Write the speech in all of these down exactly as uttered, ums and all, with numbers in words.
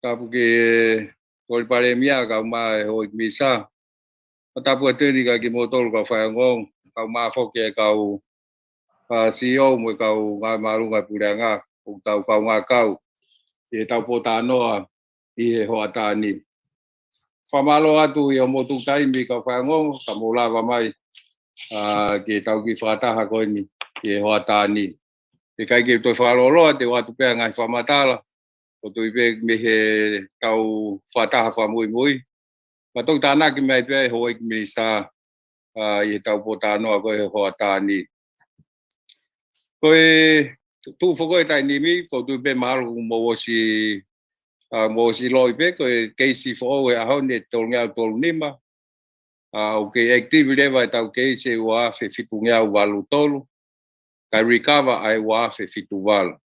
Tapu ki he Tokoni Palēmia, kau mai e houʻeiki minisitā. Tapu atu eni kia kimoutolu kau faiongoongo, kau mai foki e kau, ʻa, C E O mo e kau ngāue māʻolunga e puleʻanga, ʻoku tau kaungā kau ʻi he tau pōtalanoa ʻi he hoʻatā ni. Fakamālō atu ʻi hoʻomou tuku taimi kau faiongoongo, ka mou lava mai, ʻa, ke tau kiʻi fakataha ko eni ʻi he hoʻatā ni. ʻIkai ke u toe fakalōloa, te u ʻoatu pē ʻa e ngaahi fakamatala, ʻoku ou tui pē mei he tau fakataha fakamuimui. Ka toki tānaki mai pē e houʻeiki minisitā, ʻa, ʻi he tau pōtalanoa ko ē he hoʻatā ni. Ko e tuʻu foki e taimi ni, ʻoku ou tui pē mahalo kuo mou ʻosi, ʻa, mou ʻosi ʻiloʻi pē, ko e keisi foʻou he ʻaho ni ʻe tolungeau tolunima. ʻA, ʻoku kei active leva e tau keisi ʻe ua afe fitungeau valu tolu, kae recover ʻa e ua afe fitu valu.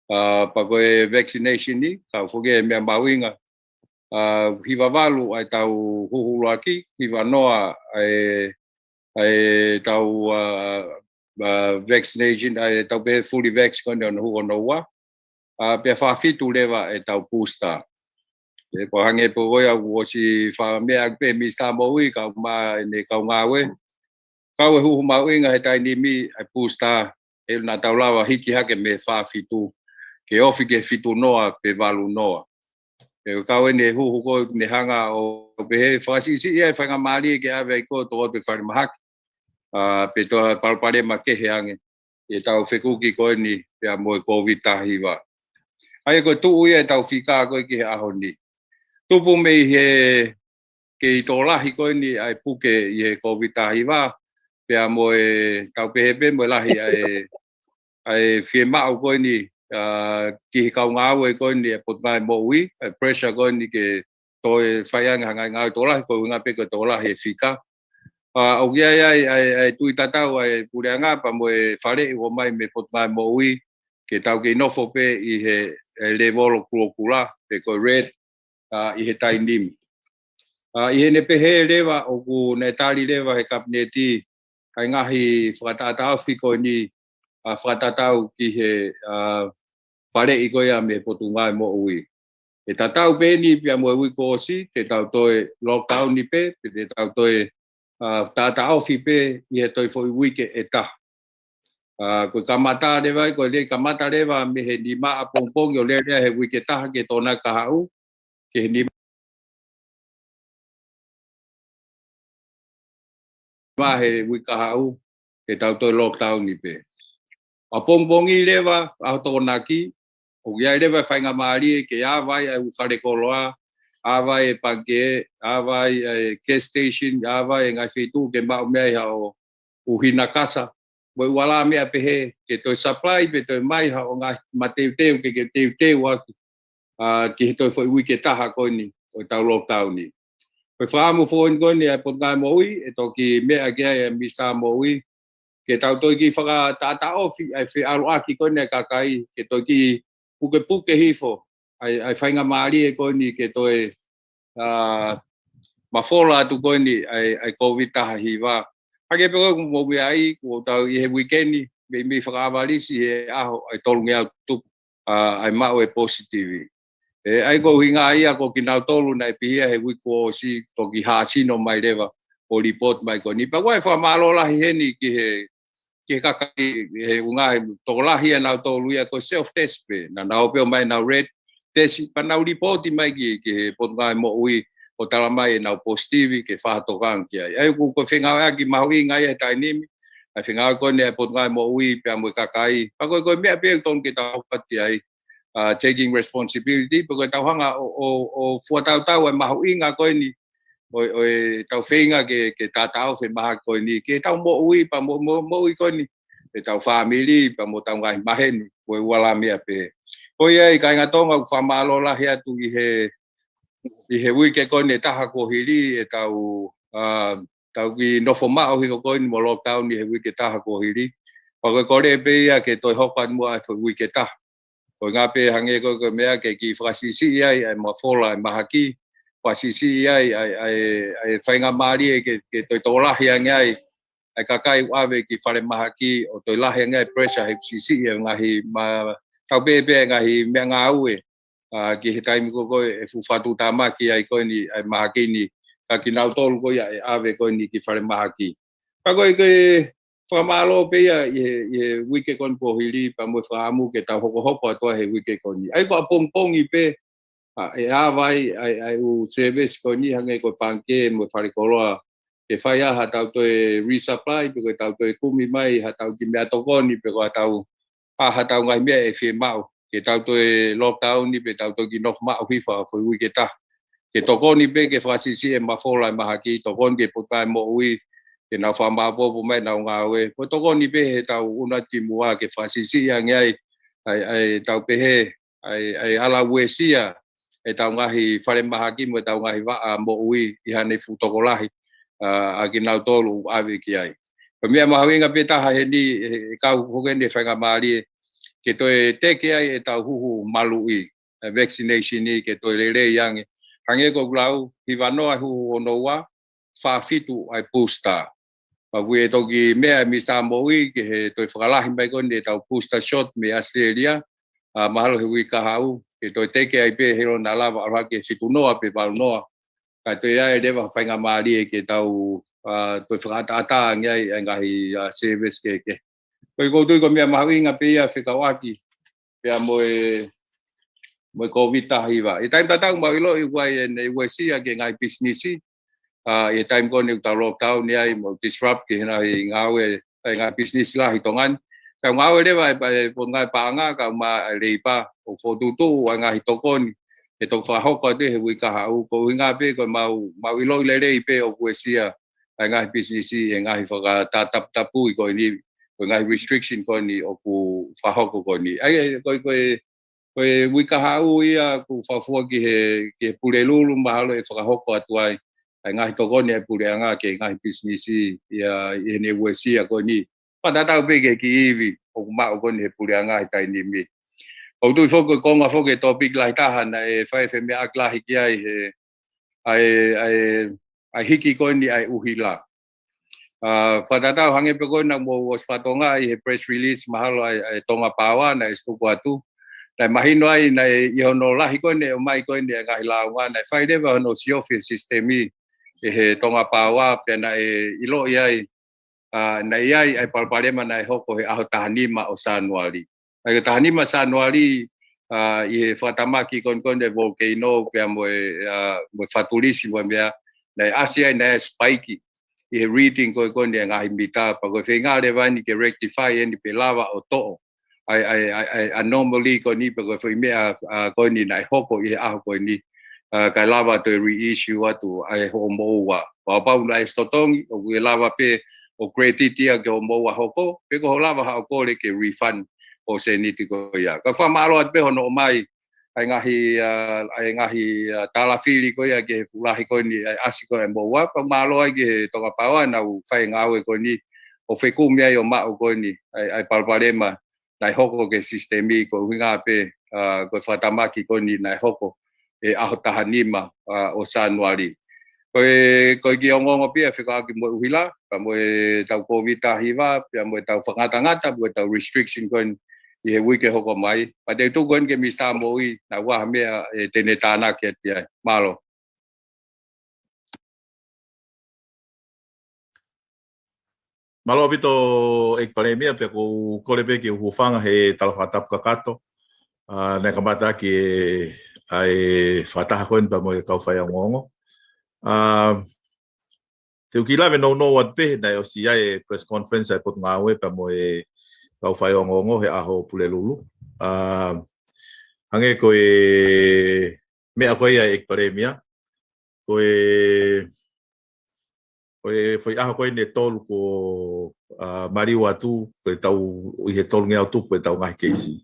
ʻA, pea ko e vaccination ni, ka foki e meʻa mahuʻinga, ʻa, hiva valu ʻa e tau huhu ʻuluaki, hiva noa ʻa e, ʻa e tau, ʻa, ʻa, vaccination, ʻa e tau pehē fully vax ko eni ʻo e huhu hono ua, ʻa, pea fā fitu leva e tau booster. ʻE, pea hangē pē ko ia kuo ʻosi fakameʻa pē minisitā moʻui, kau mai ʻene kau ngāue. Kau e huhu mahuʻinga he taimi ni e booster, ʻe naʻa tau lava hiki hake mei he fā fitu, ke ofi ki he fitu noa pe valu noa. ʻE kau eni e huhu ko eni hanga ʻo pehē fakasiʻisiʻi ai faingamālie ke ʻave ai koe ʻo tō atu e falemahaki. ʻA, pe toe palopalema kehe ange ʻi he tau fekuki ko eni pea mo e Covid taha hiva. ʻA ia ko e tuʻu ia e tau fika ko ē ki he ʻaho ni. Tupu mei he kei tokolahi ko eni ʻa e puke ʻi he Covid taha hiva, pea mo e tau pehē pē mo e lahi ʻa e, ʻa e fiemaʻu ko eni, ʻa, ki he kau ngāue ko eni e Potungāue Moʻui, ʻa e pressure ko eni ke toe fai ange ha ngaahi ngāue tokolahi, ko e ʻuhinga pē ko e tokolahi e fika. ʻA, ʻoku ʻi ai ʻa e, ʻa e, ʻa e tui tatau ʻa e puleʻanga pea mo e faleʻi ʻo ʻomai mei he Potungāue Moʻui, ke tau kei nofo pē ʻi he, he lēvolo kulokula, pe ko e red, ʻa, ʻi he taimi ni. ʻA, ʻi heʻene pehē leva ʻoku ne tali leva he kapineti ʻa e ngaahi fakataʻataʻofi ko eni, ʻa, fakatatau ki he, ʻa, faleʻi ko ia mei he Potungāue Moʻui. ʻE tatau pē eni pea mo e uike kuo ʻosi, te tau toe lockdown ni pē, pe te tau toe, ʻa, taʻataʻofi pē ʻi he toe foʻi uike ʻe taha. ʻA, ko e kamata leva, ko e lele kamata leva mei he nima ʻapongipongi ʻo lele he uike taha ki he Tokonaki kahaʻu, ki he nima he uike kahaʻu, ke tau toe lockdown ni pē. ʻApongipongi leva, ʻaho Tokonaki, ʻoku ʻi ai leva e faingamālie ke ʻave ai ʻa e ʻū falekoloa, ʻave ai e pangikē, ʻave ai e gas station, ʻave ai e ngaahi feituʻu ke maʻu mei ai haʻo ʻū hina kasa, mo e ʻū ala meʻa pehē, ke toe supply pe toe ʻomai haʻo ngaahi mateuteu ke, ke teuteu ʻaki, ʻa, ki he toe foʻi uike taha ko eni ʻo e tau lockdown ni. Ko e fakaʻamu foʻou ko eni ʻa e Potungāue Moʻui, ʻe toki meʻa ki ai e minisitā moʻui, ke tau toe kiʻi fakataʻataʻofi ʻa e feʻaluʻaki ko eni ʻa e kakai, ke toe kiʻi pukepuke hifo ʻa e, ʻa e faingamālie ko eni ke toe, ʻa, mafola atu ko eni ʻa e, ʻa e Covid taha hiva. Hangē pē ko ē kuo mou meaʻi, kuo tau ʻi he uike ni, meimei fakaʻavalisi he ʻaho ʻa e tolungeau tupu, ʻa, ʻa e maʻu e positivi. ʻE, ʻa ia ko e ʻuhinga ia ko kinautolu naʻe pihia he uike kuo ʻosi toki hāsino mai leva ʻo report mai ko eni. Pea ʻoku ʻi ai e fakamālō lahi heni ki he, ki he kakai he ʻū ngaahi tokolahi ʻa nautolu ia ko e self test pē. Naʻa nau ō pē ʻo ʻomai ʻenau red test pea nau report mai ki, ki he Potungāue Moʻui ʻo tala mai ʻenau positivi ke fakatokanga ki ai. ʻA ia ko e, ko e fengāueʻaki mahuʻinga ia he taimi ni, ʻa e fengāueʻaki ko eni ʻa e Potungāue Moʻui pea mo e kakai. Pea ko e, ko e meʻa pē ʻoku totonu ke tau ʻoatu ai, ʻa, taking responsibility, pea ko e tau hanga ʻo, ʻo, ʻo fuatautau ʻa e mahuʻinga ko eni, ʻo, ʻo e tau feinga ke, ke taʻataʻofi e mahaki ko eni, ke tau moʻui, pea mo, mo, moʻui ko eni, ʻe tau fāmili, pea mo tau ngaahi maheni, ko e ʻū ala meʻa pē. Ko ia ai kāinga Tonga, ʻoku fakamālō lahi atu ʻi he, ʻi he uike ko eni ʻe taha kuo hili, ʻe tau, ʻa, tau kiʻi nofo maʻu hifo ko eni mo lockdown ʻi he uike ʻe taha kuo hili. Pea ko e kole pē ia ke toe hoko atu muʻa ʻa e foʻi uike ʻe taha. Ko e ʻuhinga pē hangē ko e, ko e meʻa ke kiʻi fakasiʻisiʻi ai ʻa e mafola ʻa e mahaki, fakasiʻisiʻi ai ʻa e, ʻa e, ʻa e faingamālie ke, ke toe tokolahi ange ai ʻa e kakai ʻoku ʻave ki falemahaki ʻo toe lahi ange ai e pressure he siʻisiʻi e ngaahi ma-, tau pehē pē ngaahi meʻangāue. ʻa, ki he taimi ko ē ʻe fuʻu fatu tāmaki ai ko eni ʻa e mahaki ni, ka kinautolu ko ia ʻe ʻave ko eni ki falemahaki. Ka ko e, ko e fakamālō pē ia ʻi he, ʻi he uike ko eni kuo hili pea mo e fakaʻamu ke tau hokohoko atu ai he uike ko eni. ʻA ia ko e ʻapongipongi pē, ʻa, ʻe ʻave ai, ʻa e, ʻa e ʻū service ko eni hangē ko e pangikē mo e falekoloa. Ke fai ai haʻatau toe resupply, pe ko ʻetau toe kumi mai haʻatau kiʻi meʻatokoni, pe ko haʻatau, ʻa, haʻatau ngaahi meʻa ʻe fiemaʻu. Ke tau toe lockdown ni, pe tau toe kiʻi nofo maʻu hifo ha foʻi uike ʻe taha. Ke tokoni pē ke fakasiʻisiʻi e mafola e mahaki, tokoni ke poupou e moʻui, ke nau fakamāʻopoʻopo mai ʻenau ngāue. Ko e tokoni pē heʻetau ʻunu atu ki muʻa ke fakasiʻisiʻi ange ai, ʻa e, ʻa e tau pehē, ʻa e, ʻa e ala uesia ʻetau ngaahi falemahaki mo ʻetau ngaahi vaʻa moʻui ʻi haʻane fuʻu tokolahi, ʻa, ʻa kinautolu ʻoku ʻave ki ai. Ko e meʻa mahuʻinga pē taha heni, ʻe, ʻe kau hoko eni e faingamālie ke toe teke ai ʻetau huhu maluʻi, ʻa e vaccination ni ke toe lelei ange. Hangē ko ʻeku lau, hivanoa huhu hono ua, fāfitu ʻa e booster. Pea ʻoku ʻi ai e toki meʻa ʻa e Minisitā Moʻui ke he toe fakalahi mai ko eni ʻetau booster shot mei ʻAositelēlia, ʻa, mahalo he uike kahaʻu, ke toe teke ai pē he ʻoku na lava ʻalu hake fitu noa pe valu noa. Kae toe ʻi ai leva ha faingamālie ke tau, ʻa, toe fakaʻataʻatā ange ai ʻa e ngaahi, ʻa, service kehekehe. Ko ia ʻoku ou tui ko e meʻa mahuʻinga pē ia fekauʻaki pea mo e, mo e Covid taha hiva. ʻI he taimi tatau mau ʻiloʻi ʻoku ʻi ai ʻene uesia ki he ngaahi pisinisi, ʻa, ʻi he taimi ko eni ʻoku tau lockdown ni ai mo disrupt ki he ngaahi ngāue ʻa e ngaahi pisinisi lahi ʻi Tonga ni. Tau ngāue leva ʻa e, ʻa e potungāue paʻanga kae ʻumaʻā e leipa ʻo fokotuʻutuʻu ʻa e ngaahi tokoni ʻe toki fakahoko atu he uike kahaʻu, ko e ʻuhinga pē ko e mau, mau ʻiloʻi lelei pē ʻoku uesia ʻa e ngaahi pisinisi ʻe he ngaahi fakatātaputapui ko eni, ko e ngaahi restriction ko eni ʻoku fakahoko ko eni. ʻA ia, ko e, ko e, ko e uike kahaʻu ia ʻoku fafua ki he, ki he Pulelulu mahalo ʻe fakahoko atu ai ʻa e ngaahi tokoni ʻa e puleʻanga ki he ngaahi pisinisi ia ʻi heʻene uesia ko eni. Fakatatau pē ki he kiʻi ivi ʻoku maʻu ko eni he puleʻanga he taimi ni. ʻOku ou tui foki ko e konga foki e topic lahi taha naʻe fai e femeʻaʻaki lahi ki ai he, ʻa e, ʻa e, ʻa e hiki ko eni ʻa e ʻuhila. ʻA, fakatatau hangē pē ko ena ʻoku mou ʻosi fakatokangaʻi he press release mahalo ʻa e, ʻa e Tonga Power naʻe ʻosi tuku atu. Naʻe mahino ai naʻe ʻi hono lahi ko eni ʻomai ko eni ʻa e ngaahi lāunga naʻe fai leva hono siofi e sisitemi ʻe he Tonga Power pea naʻe ʻiloʻi ai, ʻa, naʻe ʻi ai ʻa e palopalema naʻe hoko he ʻaho taha nima ʻo Sānuali. ʻA ia ko e taha nima Sānuali, ʻa, ʻi he fakatamaki ko eni ko eni e volcano pea mo e, ʻa, mo e fatulisi mo e meʻa, naʻe ʻasi ai naʻe spike ʻi he reading ko ē ko eni e ngaahi mita, pea ko e feinga leva eni ke rectify eni pe lava ʻo toʻo ʻa e, ʻa e, ʻa e, ʻa e anomaly ko eni pe ko e foʻi meʻa, ʻa, ko eni naʻe hoko ʻi he ʻaho ko eni, ʻa, kae lava toe reissue atu ʻa e hoʻomou ua. Kapau naʻe ʻosi totongi, ʻoku ʻe lava pē ʻo credit ia ki hoʻomou ua hoko, pe ko hoʻo lava haʻo kole ke refund hoʻo sēniti ko ia. Ka fakamālō atu pē hono ʻomai ʻa e ngaahi, ʻa, ʻa e ngaahi, ʻa, tālafili ko ia ki he fuʻu lahi ko eni ʻa e ʻasi ko ē ʻa e mou ua, pea mālō ai ki he Tonga Power naʻa nau fai e ngāue ko eni ʻo fekumi ai ʻo maʻu ko eni ʻa e, ʻa e palopalema naʻe hoko ki he sisitemi, ko e ʻuhinga pē, ʻa, ko e fakatamaki ko eni naʻe hoko he ʻaho taha nima, ʻa, ʻo Sānuali. Ko e, ko e kiʻi ongoongo pē ia fekauʻaki mo e ʻuhila, pea mo ʻetau Covid taha hiva, pea mo ʻetau fakangatangata, mo ʻetau restriction ko eni ʻi he uike hoko mai. Pea te u tuku eni ki he Minisitā Moʻui, naʻa ʻoku ʻi ai ha meʻa ʻe te ne tānaki atu ai. Mālō. Mālō ʻaupito ʻEiki Palēmia, pea ʻoku ou kole pē ke u hūfanga he tala fakatapu kakato, ʻa, naʻe kamata ʻaki e, ʻa e fakataha ko eni pea mo e kau faiongoongo. ʻA, te u kiʻi lave nounou atu pē, naʻe ʻosi ʻi ai e press conference ʻa e Potungāue pea mo e kau faiongoongo he ʻaho Pulelulu. ʻA, hangē ko e meʻa ko ia ʻEiki Palēmia, ko e, ko e foʻi ʻaho ko eni ʻe tolu kuo, ʻa, maliu atu, ko e tau ʻi he tolungeau tupu ʻetau ngaahi keisi.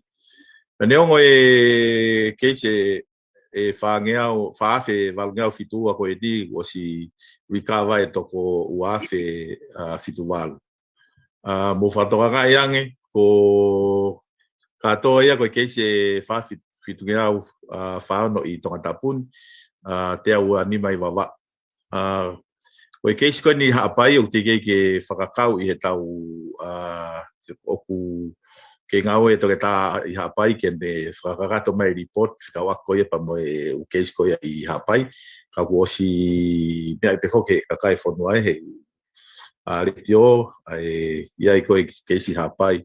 Naʻe ongo e keisi ʻe, ʻe fāngeau, fā afe valungeau fitu ua ko eni ʻosi recover e toko ua afe, ʻa, fitu valu. ʻA, mou fakatokangaʻi ange, ko kātoa ia ko e keisi ʻe fā afe fitungeau, ʻa, fā ono ʻi Tongatapu ni, ʻa, teau ua nima ʻi Vavaʻu. ʻA, ko e keisi ko eni Haʻapai ʻoku teʻeki ke fakakau ʻi he tau, ʻa, ʻoku kei ngāue ʻa e toketā ʻi Haʻapai ke ne fakakakato mai e lipooti, fekauʻaki ko ia pea mo e ʻū keisi ko ia ʻi Haʻapai, ka kuo ʻosi meʻa ai pē foki ʻe he kakai e fonua ē he ʻū, ʻa, letiō, ʻa e, ʻi ai ko e keisi ʻi Haʻapai,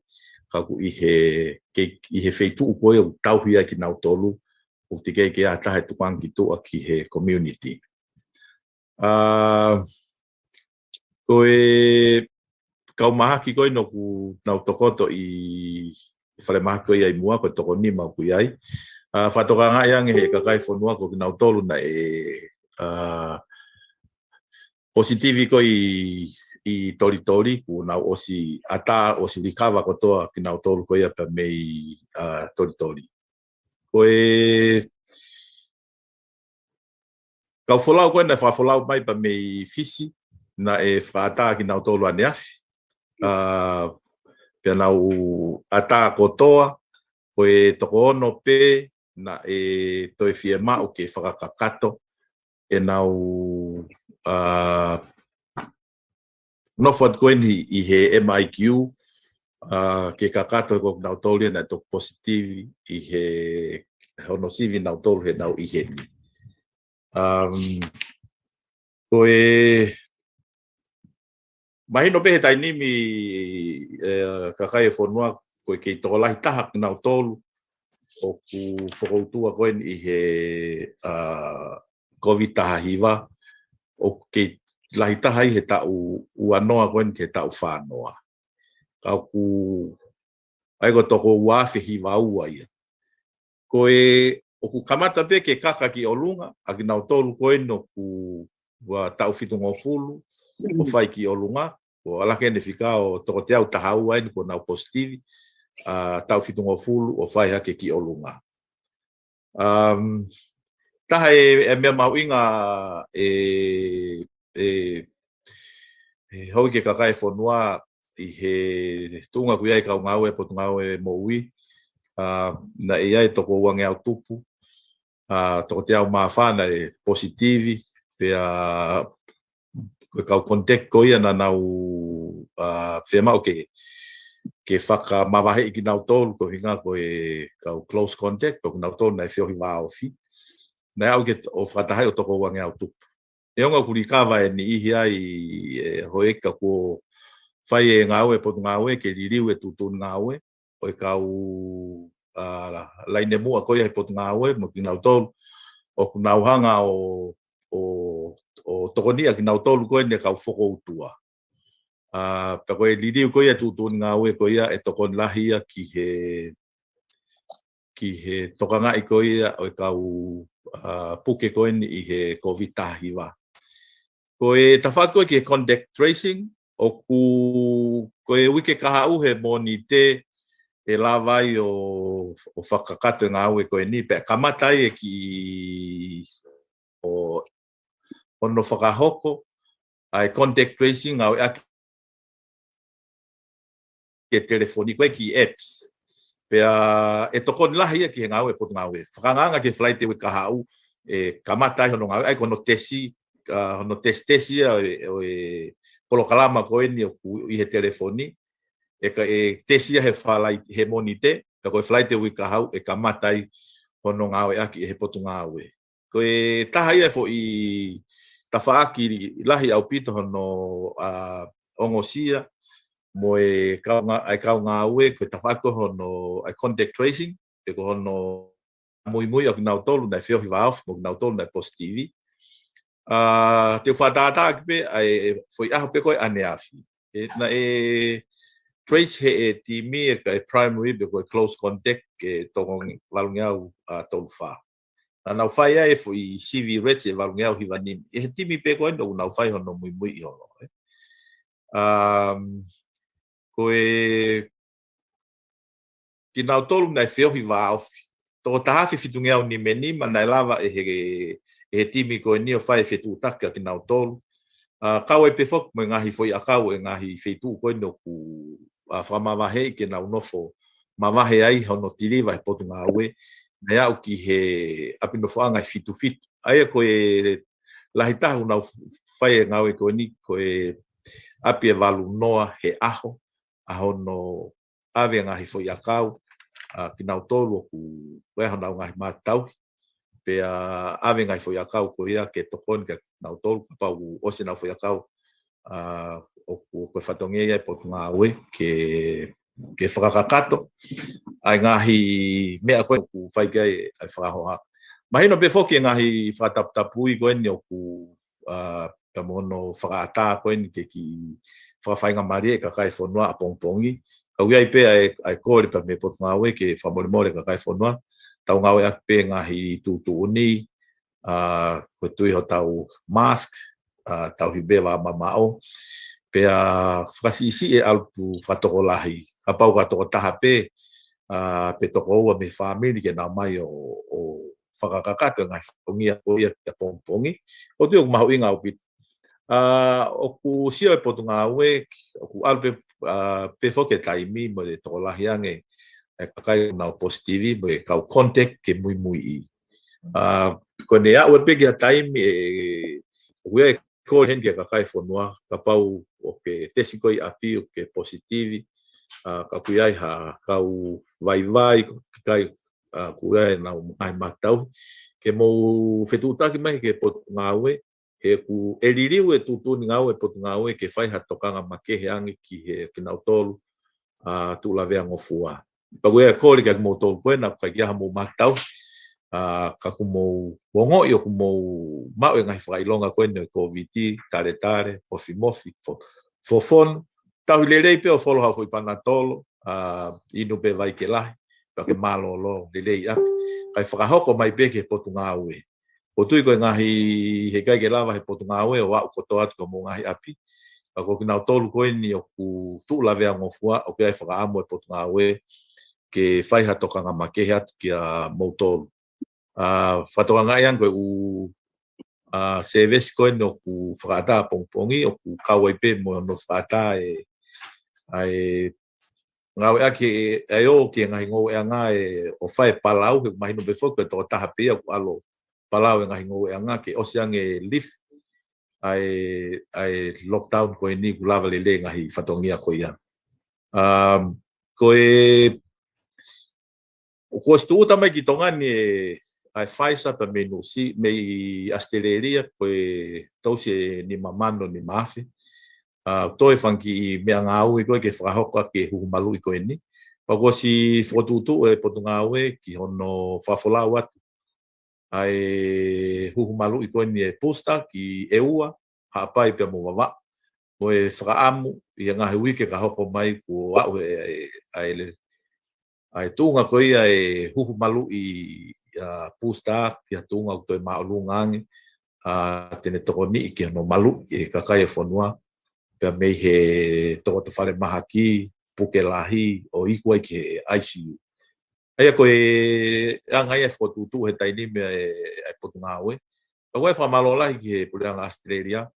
ka kuo ʻi he, ke, ʻi he feituʻu ko ia ʻoku tauhi ai kinautolu, ʻoku teʻeki ke ʻi ai ha taha ʻe tukuange ki tuʻa ki he community. ʻA, ko e kau mahaki ko ē ʻoku nau tokoto ʻi he falemahaki ko ia ʻi muʻa, ko e toko nima ʻoku ʻi ai. ʻA, fakatokangaʻi ange ʻe he kakai e fonua ko kinautolu naʻe, ʻa, positivi ko ē ʻi, ʻi Tolitoli, kuo nau ʻosi ʻatā, ʻosi likava kotoa kinautolu ko ia pea mei, ʻa, Tolitoli. Ko e kau folau ko ē naʻe fakafolau mai pea mei Fisi, naʻe fakaʻatā kinautolu ʻaneafi. ʻA, pea nau ʻatā kotoa, ko e toko ono pē naʻe toe fiemaʻu ke fakakakato ʻenau, ʻa, nofo atu ko eni ʻi he M I Q, ʻa, ke kakato ko kinautolu ia naʻe toki positivi ʻi he hono sivi nautolu he nau ʻi heni. Um, ko e mahino pē he taimi ni, ʻe, kakai e fonua, ko e kei tokolahi taha kinautolu ʻoku fokoutua ko eni ʻi he, ʻa, COVID taha hiva, ʻoku kei lahi taha ʻi he taʻu ua noa ko eni ki he taʻu fā noa. Ka ʻoku, ʻa ia ko e toko ua afe hiva ua ia. Ko e, ʻoku kamata pē ke kaka ki ʻolunga, ʻa kinautolu ko eni ʻoku ua taʻu fitungofulu ʻo fai ki ʻolunga, ko e ala ko eni fika ʻo toko teau taha ua eni kuo nau positivi, ʻa, taʻu fitungofulu ʻo fai hake ki ʻolunga. Um, taha e, e meʻa mahuʻinga ʻe, ʻe, ʻe houʻeiki kakai e fonua ʻi he tuʻunga ʻoku ʻi ai e kau ngāue Potungāue Moʻui, ʻa, naʻe ʻi ai e toko uangeau tupu, ʻa, toko teau mā fā naʻe positivi, pea ko e kau contact ko ia naʻa nau, ʻa, fiemaʻu ke, ke fakamavaheʻi kinautolu, ko e ʻuhinga ko e kau close contact, ko kinautolu naʻe feohi vāofi. Naʻe aʻu ke t-, ʻo fakatahaʻi ʻo toko uangeau tupu. Neongo ʻoku likava e niʻihi ai, ʻe houʻeiki, ka kuo fai e ngāue Potungāue ke liliu e tuʻutuʻuni ngāue ʻo e kau, ʻa, laine muʻa ko ia he Potungāue mo kinautolu ʻoku nau hanga ʻo, ʻo, ʻo tokoniʻi ʻa kinautolu ko eni e kau fokoutua. ʻA, pea ko e liliu ko ia e tuʻutuʻuni ngāue ko ia ʻe tokoni lahi ia ki he, ki he tokangaʻi ko ia ʻo e kau, ʻa, puke ko eni ʻi he COVID taha hiva. Ko e tafaʻaki ko ē ki he contact tracing, ʻoku, ko e uike kahaʻu he Mōnite ʻe lava ai ʻo, ʻo fakakakato e ngāue ko eni, pea kamata ai e kiʻi, ʻo, hono fakahoko ʻa e contact tracing ngāueʻaki e telefoni ko ē ki he apps. Pea ʻe tokoni lahi ia ki he ngāue Potungāue. Fakaangaanga ki he Falaite uike kahaʻu ʻe kamata ai hono ngāue, ʻa ia ko hono tesi, ʻa, hono tesitesi ia ʻo e, ʻo e polokalama ko eni ʻoku ʻi he telefoni. ʻE ka, ʻe tesi ia he Falai-, he Mōnite, pea ko e Falaite uike kahaʻu ʻe kamata ai hono ngāueʻaki ʻe he Potungāue. Ko e taha ia e foʻi tafaʻaki lahi ʻaupito hono, ʻa, ongosia mo e kau ngā-, ʻa e kau ngāue, ko e tafaʻaki ko hono, ʻa e contact tracing, pe ko hono muimui ʻa kinautolu naʻe feohi vāofi mo kinautolu naʻe positivi. ʻA, te u fakatātā ʻaki pē ʻa e foʻi ʻaho pē ko ē ʻaneafi. ʻE, naʻe trace he ʻe timi ʻe ka e primary pe ko e close contact ʻe toko valungeau, ʻa, tolu fā. Naʻa nau fai ai e foʻi C V rate ʻe valungeau hiva nima. ʻE he timi pē ko ē ʻoku nau fai hono muimui ʻi holo, ē. Um, ko e kinautolu naʻe feohi vāofi. Toko taha afe fitungeau nima nima naʻe lava ʻe he, ʻe he timi ko eni ʻo fai e fetuʻutaki ʻa kinautolu. ʻA, kau ai pē foki mo e ngaahi foʻi ʻakau ʻe ngaahi feituʻu ko eni ʻoku, ʻa, fakamavaheʻi ke nau nofo mavahe ai hono tiliva he Potungāue, naʻe aʻu ki he ʻapi nofoʻanga ʻe fitu fitu. ʻA ia ko e lahi taha ʻoku nau fai e ngāue ko eni, ko e ʻapi ʻe valu noa he ʻaho, ʻa hono ʻave ngaahi foʻi ʻakau, ʻa, kinautolu ʻoku ʻi ai honau ngaahi mātauhi. Pea ʻave ngaahi foʻi ʻakau ko ia ke tokoni kia kinautolu, kapau ʻoku ʻosi ʻenau foʻi ʻakau, ʻa, ʻoku, ko e fatongia ia e Potungāue ke, ke fakakakato ʻa e ngaahi meʻa ko ē ʻoku fai ki ai ʻa e fakahoha. Mahino pē foki e ngaahi fakataputapui ko eni ʻoku, ʻa, pea mo hono fakaʻatā ko eni ke kiʻi fakafaingamālie e kakai e fonua ʻapongipongi. Ka ʻoku ʻi ai pē ʻa e, ʻa e kole pea mei he Potungāue ke fakamolemole e kakai e fonua. Tau ngāueʻaki pē ngaahi tuʻutuʻuni, ʻa, ko e tui hotau mask, ʻa, tauhi pē vā mamaʻo. Pea fakasiʻisiʻi e ʻalu fakatokolahi. Kapau ko ha tokotaha pē, ʻa, pe toko ua mei he fāmili ke nau ō mai ʻo, ʻo fakakakato e ngaahi fatongia ko ia ki ʻapongipongi. ʻOku ou tui ʻoku mahuʻinga ʻaupito. ʻA, ʻoku sio e Potungāue, ʻoku ʻalu pē, ʻa, pē foki e taimi mo e tokolahi ange e kakai ʻoku nau positivi mo e kau contact ke muimuiʻi. ʻA, ko ʻene aʻu pē ki ha taimi ē, ʻoku ʻi ai e kole heni ki he kakai e fonua, kapau ʻoku ke tesi koe ʻi ʻapi ʻoku ke positivi, ʻa, ka ʻoku ʻi ai ha kau vaivai, ko e kakai, ʻa, ʻoku ʻi ai ʻenau ngaahi mātauhi, ke mou fetuʻutaki mai ki he Potungāue, he ʻoku liliu e tuʻutuʻuni ngāue e Potungāue ke fai ha tokanga makehe ange ki he kinautolu, ʻa, tuʻu lavea ngofua. Pea ʻoku ʻi ai e kole kia kimoutolu ko ē naʻa ʻikai ke ʻi ai haʻamou mātauhi, ʻa, ka kuo mou ongoʻi ʻoku mou maʻu e ngaahi fakaʻilonga ko eni ʻo e Kōviti, taletale, mofimofi, fo-, fofonu, tauhi lelei pē ʻo folo haʻo foʻi panatolo, ʻa, inu pē vai ke lahi, pea ke mālōlō lelei ʻaki. Kae fakahoko mai pē ki he Potungāue. ʻOku ou tui ko e ngaahi, heʻikai ke lava he Potungāue ʻo aʻu kotoa atu ki homou ngaahi ʻapi. Ka ko kinautolu ko eni ʻoku tuʻu lavea ngofua, ʻoku ʻi ai e fakaʻamu e Potungāue ke fai ha tokanga makehe atu kia moutolu. ʻA, fakatokangaʻi ange ko e ʻū, ʻa, sēvesi ko eni ʻoku fakaʻatā ʻapongipongi, ʻoku kau ai pē mo hono fakaʻatā e, ʻa e ngāueʻaki e, ʻa e ō ki he ngaahi ngoueʻanga ē ʻo fai e palau, he mahino pē foki ko e tokotaha pē ia ʻoku ʻalu ʻo palau e ngaahi ngoueʻanga ke ʻosi ange e lift ʻa e, ʻa e lockdown ko eni kuo lava lelei e ngaahi fatongia ko ia. Um, ko e, kuo ʻosi tūʻuta mai ki Tonga ni e, ʻa e Pfizer pea mei Nuʻu Sila, mei ʻAositelēlia ko e tousi ʻe nima mano nima afe. ʻA, toe fanga kiʻi meʻangāue ko ē ke fakahoko ʻaki e huhu maluʻi ko eni. Pea kuo ʻosi fokotuʻutuʻu e Potungāue ki hono fakafolau atu ʻa e huhu maluʻi ko eni e booster ki ʻEua, Haʻapai pea mo Vavaʻu. Mo e fakaʻamu ʻi he ngaahi uike ka hoko mai kuo aʻu e, e, ʻa e le-, ʻa e tuʻunga ko ia e huhu maluʻi, ʻa, booster ki ha tuʻunga ʻoku toe māʻolunga ange, ʻa, te ne tokoniʻi ki hono maluʻi e kakai e fonua, pea mei he tokoto falemahaki, puke lahi, ʻo iku ai ki he I C U. ʻA ia ko e anga ia e fokotuʻutuʻu he taimi ni mei he, e Potungāue. Pea ʻoku ou fakamālō lahi ki he Puleʻanga ʻAositelēlia,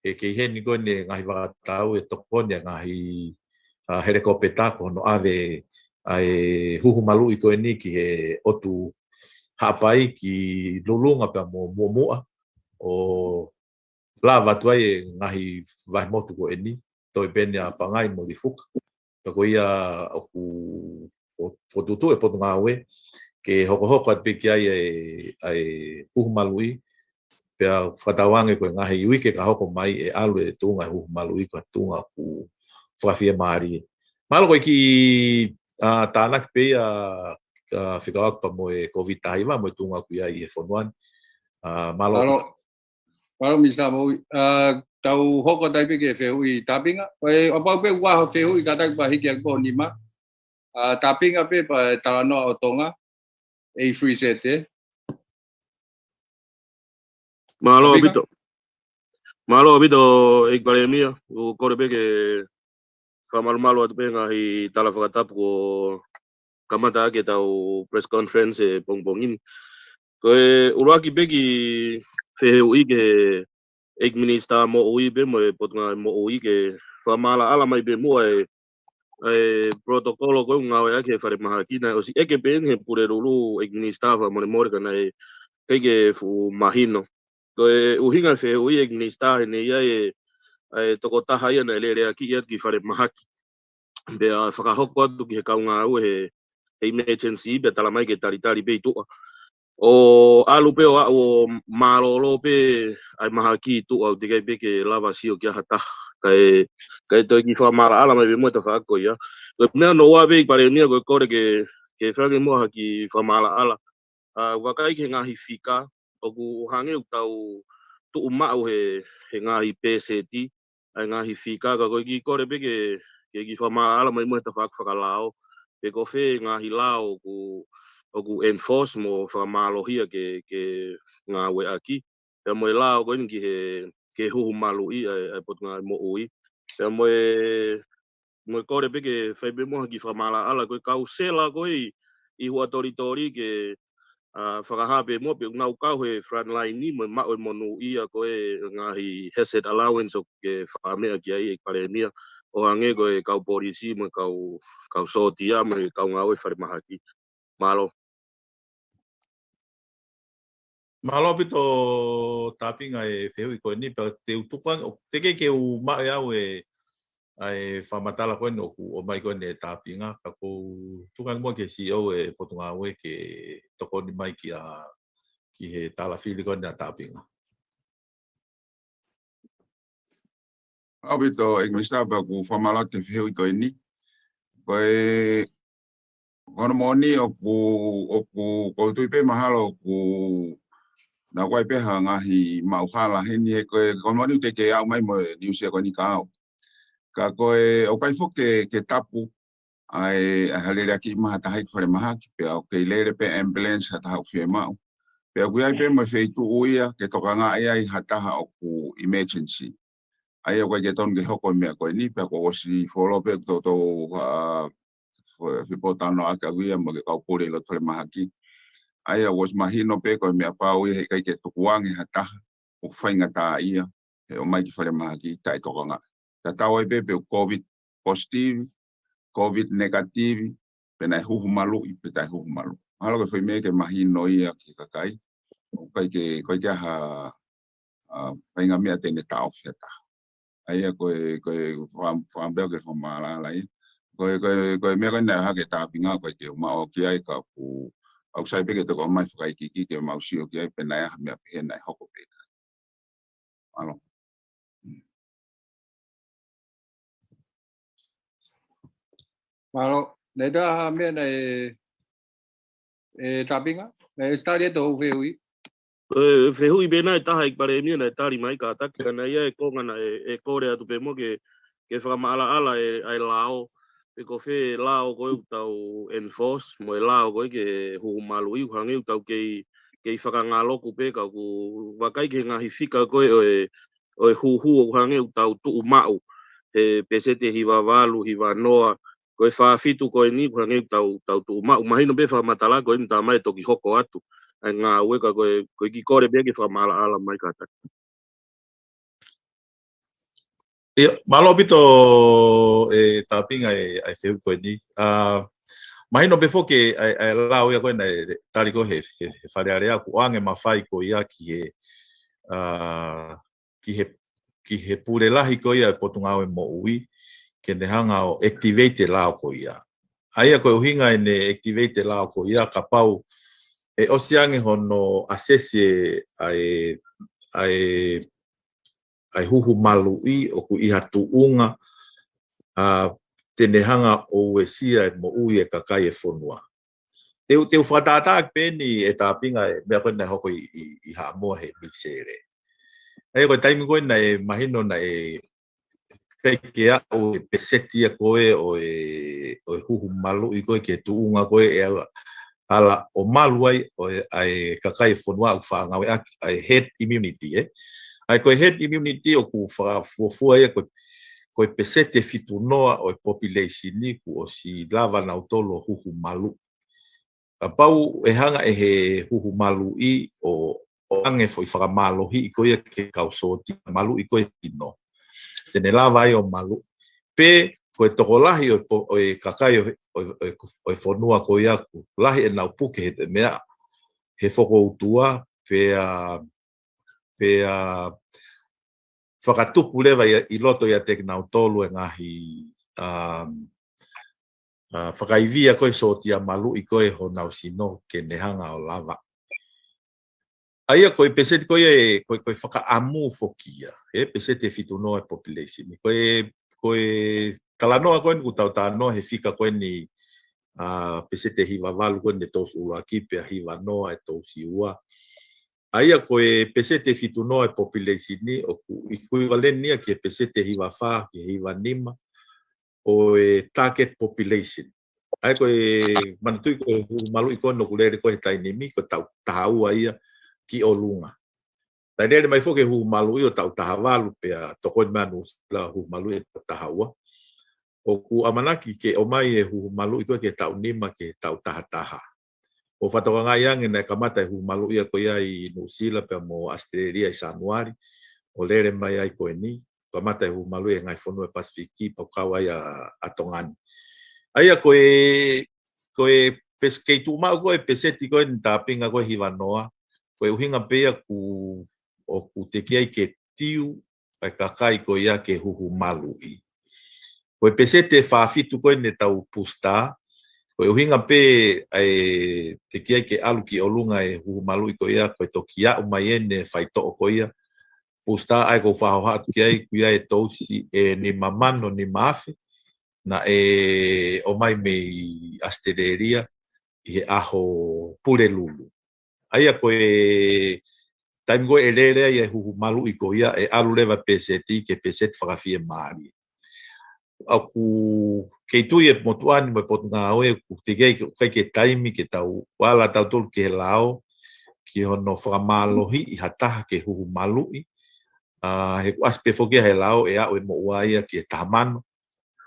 he kei heni ko eni e ngaahi vakatau ʻe tokoni e ngaahi, ʻa, helikopeta ko hono ʻave ʻa e huhu maluʻi ko eni ki he ʻotu Haʻapai ki Lulunga pea mo Muʻomuʻa, ʻo lava atu ai e ngaahi vahemotu ko eni, toe pē eni ʻa Pangai mo Lifuka. Pea ko ia ʻoku, ʻo, fokotuʻutuʻu e Potungāue, ke hokohoko atu pē ki ai e, ʻa e huhu maluʻi, pea fakatauange ko e ngaahi uike ka hoko mai ʻe ʻalu e tuʻunga e huhu maluʻi ko e tuʻunga ʻoku fakafiemālie. Mahalo ko e kiʻi, ʻa, tānaki pē ia, ʻa, fekauʻaki pea mo e Kōviti taha hiva mo e tuʻunga ʻoku ʻi ai e fonua ni. ʻA, mālō. Mālō. Mālō, Misa Moʻui. ʻA, tau hoko atu ai pē ki he fehuʻi Tapinga. ʻOku pau pē ʻoku ʻi ai ha fehuʻi kātaki pea hiki ʻaki ko e nima. ʻA, Tapinga pē pea talanoa ʻo Tonga. A three Z, ē? Mālō ʻaupito. Mālō ʻaupito, ʻEiki Palēmia. ʻOku ou kole pē ke fakamalumalu atu pē ngaahi tala fakatapu kuo kamata ʻaki ʻetau press conference he pongipongi ni. Ko e ʻuluaki pē kiʻi fehuʻi ki he ʻEiki Minisitā Moʻui pea mo e Potungāue Moʻui ke fakamaʻalaʻala mai pē muʻa e, e protocol ko ē ʻoku ngāueʻaki he falemahaki naʻe ʻosi ʻeke pē ʻe he Pulelulu ʻEiki Minisitā fakamolemole ka naʻe ʻikai ke fuʻu mahino. Ko e ʻuhinga e fehuʻi ʻEiki Minisitā he naʻe ʻi ai e, e tokotaha ia naʻe leleakiʻi atu ki falemahaki. pea fakahoko atu ki he kau ngāue he, he emergency, pea tala mai ke talitali pē ʻi tuʻa. ʻO ʻalu pē ʻo aʻu ʻo mālōlō pē ʻa e mahaki ʻi tuʻa ʻoku teʻeki ai pē ke lava sio ki ai ha taha. Kae, kae toe kiʻi fakamaʻalaʻala mai pē muʻa e tafaʻaki ko ia. Ko e meʻa hono ua pē ʻEiki Palēmia ko e kole ke, ke fai ange muʻa ha kiʻi fakamaʻalaʻala. ʻA, vakai ki he ngaahi fika, ʻoku hangē ʻoku tau tuʻu maʻu he, he ngaahi pēseti, ʻa e ngaahi fika, ka ko e kiʻi kole pē ke, ke kiʻi fakamaʻalaʻala mai muʻa he tafaʻaki fakalao, pe ko fē ngaahi lao ʻoku, ʻoku enforce mo fakamālohia ke, ke ngāueʻaki, pea mo e lao ko eni ki he, ki he huhu maluʻi ʻa e, ʻa e Potungāue Moʻui, pea mo e mo e kole pē ke fai pē muʻa ha kiʻi fakamaʻalaʻala ko e kau sela ko ē ʻi, ʻi Huʻatolitoli ke, ʻa, fakahā pē muʻa pe ʻoku nau kau he front line ni mo e maʻu e monūʻia ko e ngaahi hazard allowance ʻoku ke fakameʻa ki ai ʻEiki Palēmia ʻo hangē ko e kau polisi mo e kau, kau sōtia mo e kau ngāue falemahaki. Mālō. Mālō ʻaupito Tāpinga e fehuʻi ko eni, pea te u tuku ange, ʻo teʻeki ke u maʻu ʻe au e, ʻa e fakamatala ko eni ʻoku ʻomai ko eni ʻe Tāpinga, ka ʻoku ou tuku ange muʻa ki he C E O e Potungāue ke tokoni mai ki a, ki he talafili ko eni ʻa Tāpinga. ʻAupito ʻEiki Minisitā, pea ʻoku ou fakamālō atu he fehuʻi ko eni. Ko e, ko hono moʻoni ʻoku, ʻoku, ʻoku ou tui pē mahalo ʻoku, naʻa ʻoku ʻi ai pē ha ngaahi maʻuhala heni he ko e, ko hono moʻoni ʻoku teʻeki ke aʻu mai mo e niusi ko eni kia au. Ka ko e, ʻoku ʻikai foki ke, ke tapu ʻa e, ʻa e ha lele ʻaki ʻi ha taha ʻi falemahaki, pea ʻoku kei lele pē ambulance ha taha ʻoku fiemaʻu. Pea ʻoku ʻi ai pē mo e feituʻu ia ke tokangaʻi ai ha taha ʻoku emergency. ʻA ia ʻoku ʻikai ke tonu ke hoko e meʻa ko eni, pea kuo ʻosi fuoloa pē toutou, ʻa, fe-, fepōtalanoaʻaki ʻaku ia mo e kau pule ʻi loto falemahaki. ʻA ia ʻoku ʻosi mahino pē ko e meʻa pau ia heʻikai ke tukuange ha taha ʻoku faingataʻaʻia he ʻomai ki falemahaki taʻetokangaʻi. Tatau ai pē pe ʻoku COVID positive, COVID negative, pe naʻe huhu maluʻi, pe taʻe huhu maluʻi. Mahalo ko e foʻi meʻa ke mahino ia ki he kakai. ʻOku ʻikai ke, ʻoku ʻikai ke ʻi ai ha, ʻa, faʻahinga meʻa te ne taʻofi ha taha. ʻA ia ko e, ko e faka-, fakaʻamu pē au ke fakamaʻalaʻala ia. Ko e, ko e, ko e meʻa ko ē naʻe hake Tāpinga ʻoku ʻikai ke u maʻu ki ai ka ʻoku, ʻoku sai pē ke toko mai fakaikiiki ke mau sio ki ai pe naʻe ʻi ai ha meʻa pehē naʻe hoko pe ʻikai. Mālō. Mālō. Naʻe ʻi ai ha meʻa naʻe, ʻe Tāpinga? Naʻe ʻosi tali atu hoʻo fehuʻi? Ko e fehuʻi pē naʻe taha ʻEiki Palēmia naʻe tali mai kātaki, ka naʻe ʻi ai e konga naʻe, ʻe kole atu pē muʻa ke, ke fakamaʻalaʻala e, ʻa e lao, pe ko fē lao ko ē ʻoku tau enforce, mo e lao ko ē ki he huhu maluʻi, ʻoku hangē ʻoku tau kei, kei fakangaloku pē ka ʻoku vakai ki he ngaahi fika ko ē ʻo e, ʻo e huhu ʻoku hangē ʻoku tau tuʻu maʻu he pēseti ʻe hiva valu, hiva noa, ko e fā fitu ko eni ʻoku hangē ʻoku tau, tau tuʻu maʻu. Mahino pē fakamatala ko eni tā mai toki hoko atu ʻa e ngāue ka ko e, ko e kiʻi kole pē ke fakamaʻalaʻala mai kātaki. ʻIo, mālō ʻaupito ʻe Tāpinga e, ʻa e fehuʻi ko eni. ʻA, mahino pē foki ʻa e, ʻa e lao ia ko ē naʻe tali ko ē he, he, he Fale Alea ʻoku ʻoange mafai ko ia ki he, ʻa, ki he, ki he pule lahi ko ia e Potungāue Moʻui, ke ne hanga ʻo activate e lao ko ia. ʻA ia ko e ʻuhinga ʻene activate e lao ko ia, kapau ʻe ʻosi ange hono assess e, ʻa e, ʻa e, ʻa e huhu maluʻi ʻoku ʻi ha tuʻunga, ʻa, te ne hanga ʻo uesia e moʻui e kakai e fonua. Te u, te u fakatātā pē eni ʻe Tāpinga e meʻa ko ē naʻe hoko ʻi, ʻi, ʻi Haʻamoa he Minisele. ʻA ia ko e taimi ko ē naʻe mahino naʻe ʻikai ke aʻu e pēseti ia ko ē ʻo e, ʻo e huhu maluʻi ko ē ki he tuʻunga ko ē ʻe ala, ala ʻo malu ai ʻo e, ʻa e kakai e fonua ʻoku faʻa ngāueʻaki, ʻa e herd immunity, ē. ʻA ia ko e herd immunity ʻoku fakafuofua ia ko e, ko e pēseti ʻe fitu noa ʻo e population ni kuo ʻosi lava nautolu ʻo huhu maluʻi. Kapau ʻe hanga ʻe he huhu maluʻi ʻo, ʻo ʻoange foʻi fakamālohiʻi ko ia ki he kau sōtia maluʻi ko ē sino, te ne lava ai ʻo maluʻi. Pe ko e tokolahi ʻo e po-, ʻo e kakai ʻo, ʻo, ʻo, ʻo e fonua ko ia ʻoku lahi ʻenau puke he meʻa, he fokoutua, pea, pea fakatupu leva ia ʻi loto ʻiate kinautolu e ngaahi, um, ʻa, fakaivia ko ē sōtia maluʻi ko ē honau sino ke ne hanga ʻo lava. ʻA ia ko e peseti ko ia ʻe, ko e, ko e fakaʻamu foki ia, ʻe peseti ʻe fitu noa e population. Ko e, ko e talanoa ko eni ʻoku tau talanoa he fika ko eni, ʻa, peseti ʻe hiva valu ko eni ʻe tolu ʻuluaki pea hiva noa ʻe tolu ua. ʻA ia ko e peseti ʻe fitu noa e population ni ʻoku equivalent ia ki he peseti ʻe hiva fā ki he hiva nima ʻo e target population. ʻA ia ko e manatuʻi ko e huhu maluʻi ko eni ʻoku lele ko ē he taimi ni ko e taʻu taha ua ia ki ʻolunga. Taʻe lele mai foki e huhu maluʻi ʻo taʻu taha valu pea tokoni mai ʻa Nuʻusila huhu maluʻi ʻe taʻu taha ua. ʻOku ʻamanaki ke ʻomai e huhu maluʻi ko ē ki he taʻu nima ki he taʻu taha taha. ʻOku fakatokangaʻi ange naʻe kamata e huhu maluʻi ia ko ia ʻi Nuʻusila pea mo ʻAositelēlia ʻi Sānuali, ʻo lele mai ai ko eni, kamata e huhu maluʻi he ngaahi fonua ʻo e Pasifiki, pea ʻoku kau ai ʻa, ʻa Tonga ni. ʻA ia ko e, ko e pes-, kei tuʻu maʻu ko e peseti ko eni Tāpinga ko e hiva noa, ko e ʻuhinga pē ia ʻoku, ʻoku teʻeki ai ke tiu ʻa e kakai ko ia ke huhu maluʻi. Ko e peseti ʻe fā fitu ko eni ʻetau pusitā, ko e ʻuhinga pē ʻa e teʻeki ai ke ʻalu ki ʻolunga e huhu maluʻi ko ia, ko e toki aʻu mai eni e faitoʻo ko ia, pusitā ʻa ia ʻoku ou fakahohaʻa atu ki ai, ko ia ʻe tolu siʻi ʻe nima mano nima afe, naʻe ʻomai mei ʻAositelēlia ʻi he ʻaho Pulelulu. ʻA ia ko e taimi ko ē ʻe lele ai e huhu maluʻi ko ia ʻe ʻalu leva peseti ki he peseti fakafiemālie. ʻOku kei tui e motuʻa ni mo e Potungāue ʻoku teʻeki ai ke, ʻikai ke taimi ke tau ala tautolu ki he lao, ki hono fakamālohiʻi ha taha ke huhu maluʻi, ʻa, he ʻoku ʻasi pē foki ia he lao ʻe aʻu e moʻua ia ki he taha mano,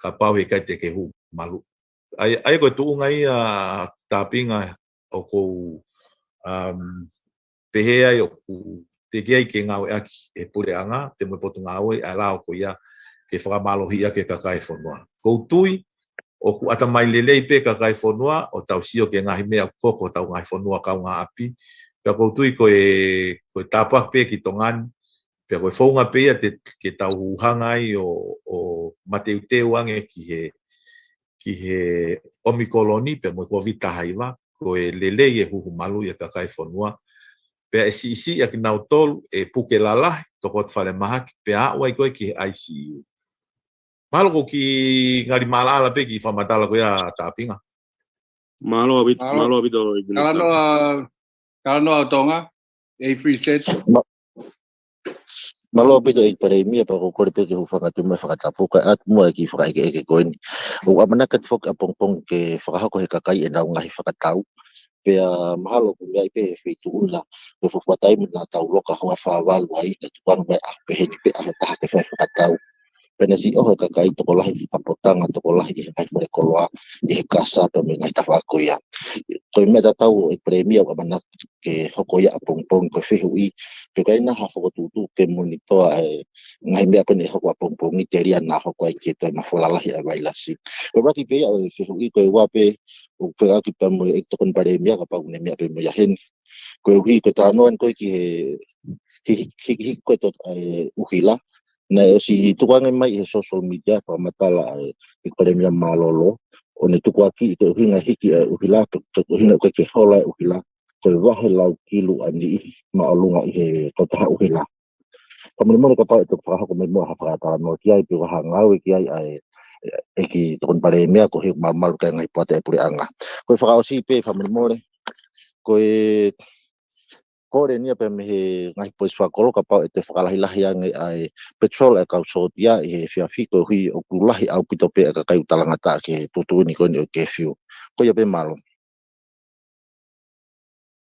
kapau he ʻikai te ke huhu maluʻi. ʻA ia, ʻa ia ko e tuʻunga ia Tāpinga ʻoku ou, um, pehē ai ʻoku teʻeki ai ke ngāueʻaki ʻe he puleʻanga, pea mo e Potungāue ʻa e lao ko ia ke fakamālohiʻi ʻaki e kakai e fonua. ʻOku ou tui, ʻoku ʻatamai lelei pē kakai e fonua, ʻo tau sio ki he ngaahi meʻa ʻoku hoko ʻi hotau ngaahi fonua kaungāʻapi, pea ʻoku ou tui ko e, ko e tāpuaki pē ki Tonga ni, pea ko e founga pē ia te, ke tau hanga ai ʻo, ʻo mateuteu ange ki he, ki he ʻOmikoloni pea mo e Kōviti taha hiva, ko e lelei e huhu maluʻi e kakai e fonua. Pea ʻe siʻisiʻi ʻa kinautolu ʻe puke lalahi, tokoto falemahaki, pea aʻu ai ko ē ki he I C U. Mahalo ko e kiʻi ngali maʻalaʻala pē kiʻi fakamatala ko ia Tāpinga. Mālō ʻaupito, mālō. Mālō ʻaupito, ʻEiki Minisitā. Talanoa, talanoa ʻo Tonga, ʻEiki Filisetā. Ma-, mālō ʻaupito ʻEiki Palēmia, pea ʻoku ou kole pē ke u hūfanga atu mo e fakatapu, kae ʻoatu mo e kiʻi fakaʻekeʻeke ko eni. ʻOku ʻamanaki atu foki ʻapongipongi ke fakahoko ʻe he kakai ʻenau ngaahi fakatau. Pea mahalo ʻoku meaʻi pē he feituʻu na, ko e fuofua taimi naʻa tau loka houa fā valu ai, naʻe tukuange mai ʻa e pehē ni pē ʻa e taha ke fai fakatau. Pea naʻe siʻi ʻoho e kakai tokolahi fakapotanga, tokolahi ʻi he ngaahi molekoloa, ʻi he kasa pea mo e ngaahi tafaʻaki ko ia. Ko e meʻa tatau ʻEiki Palēmia ʻoku ʻamanaki ke hoko ia ʻapongipongi ko e fehuʻi, pe ʻoku ʻi ai nai ha fokotuʻutuʻu ke monitoa e ngaahi meʻa ko eni ʻe hoko ʻapongipongi telia naʻa hoko ai ke toe mafola lahi ʻa e vailasi. Ko e ʻuluaki pē ia ʻo e fehuʻi, ko e ua pē ʻoku fekauʻaki pea mo e ʻEiki Tokoni Palēmia kapau ʻoku ne meʻa pē mo ia heni. Koeʻuhi ko e talanoa eni ko ē ki he, ki, ki, ki, ki ko e to-, e, ʻuhila. Naʻe ʻosi tukuange mai ʻi he social media fakamatala ʻa e, ʻEiki Palēmia Mālōlō, ʻo ne tukuakiʻi ko e ʻuhinga hiki e ʻuhila, ko, ko e ʻuhinga ko ē ke hola e ʻuhila, ko e vahe lau kilu ʻa e niʻihi māʻolunga ʻi he kautaha ʻuhila. Fakamolemole kapau ʻe toki fakahoko mai muʻa ha fakatalanoa ki ai, pe ko ha ngāue ki ai ʻa e, e, ʻEiki Tokoni Palēmia, koeʻuhi ʻoku malumalu ki ai e ngaahi poate ʻa e puleʻanga. Ko e fakaʻosi pē fakamolemole, ko e kole eni ia pē mei he ngaahi polisi fakakolo kapau ʻe toe fakalahilahi ange ʻa e patrol ʻa e kau sōtia ʻi he efiafi koeʻuhi ʻoku lahi ʻaupito pē ʻa e kakai ʻoku talangataʻa ki he tuʻutuʻuni ko eni ʻo e curfew. Ko ia pē, mālō.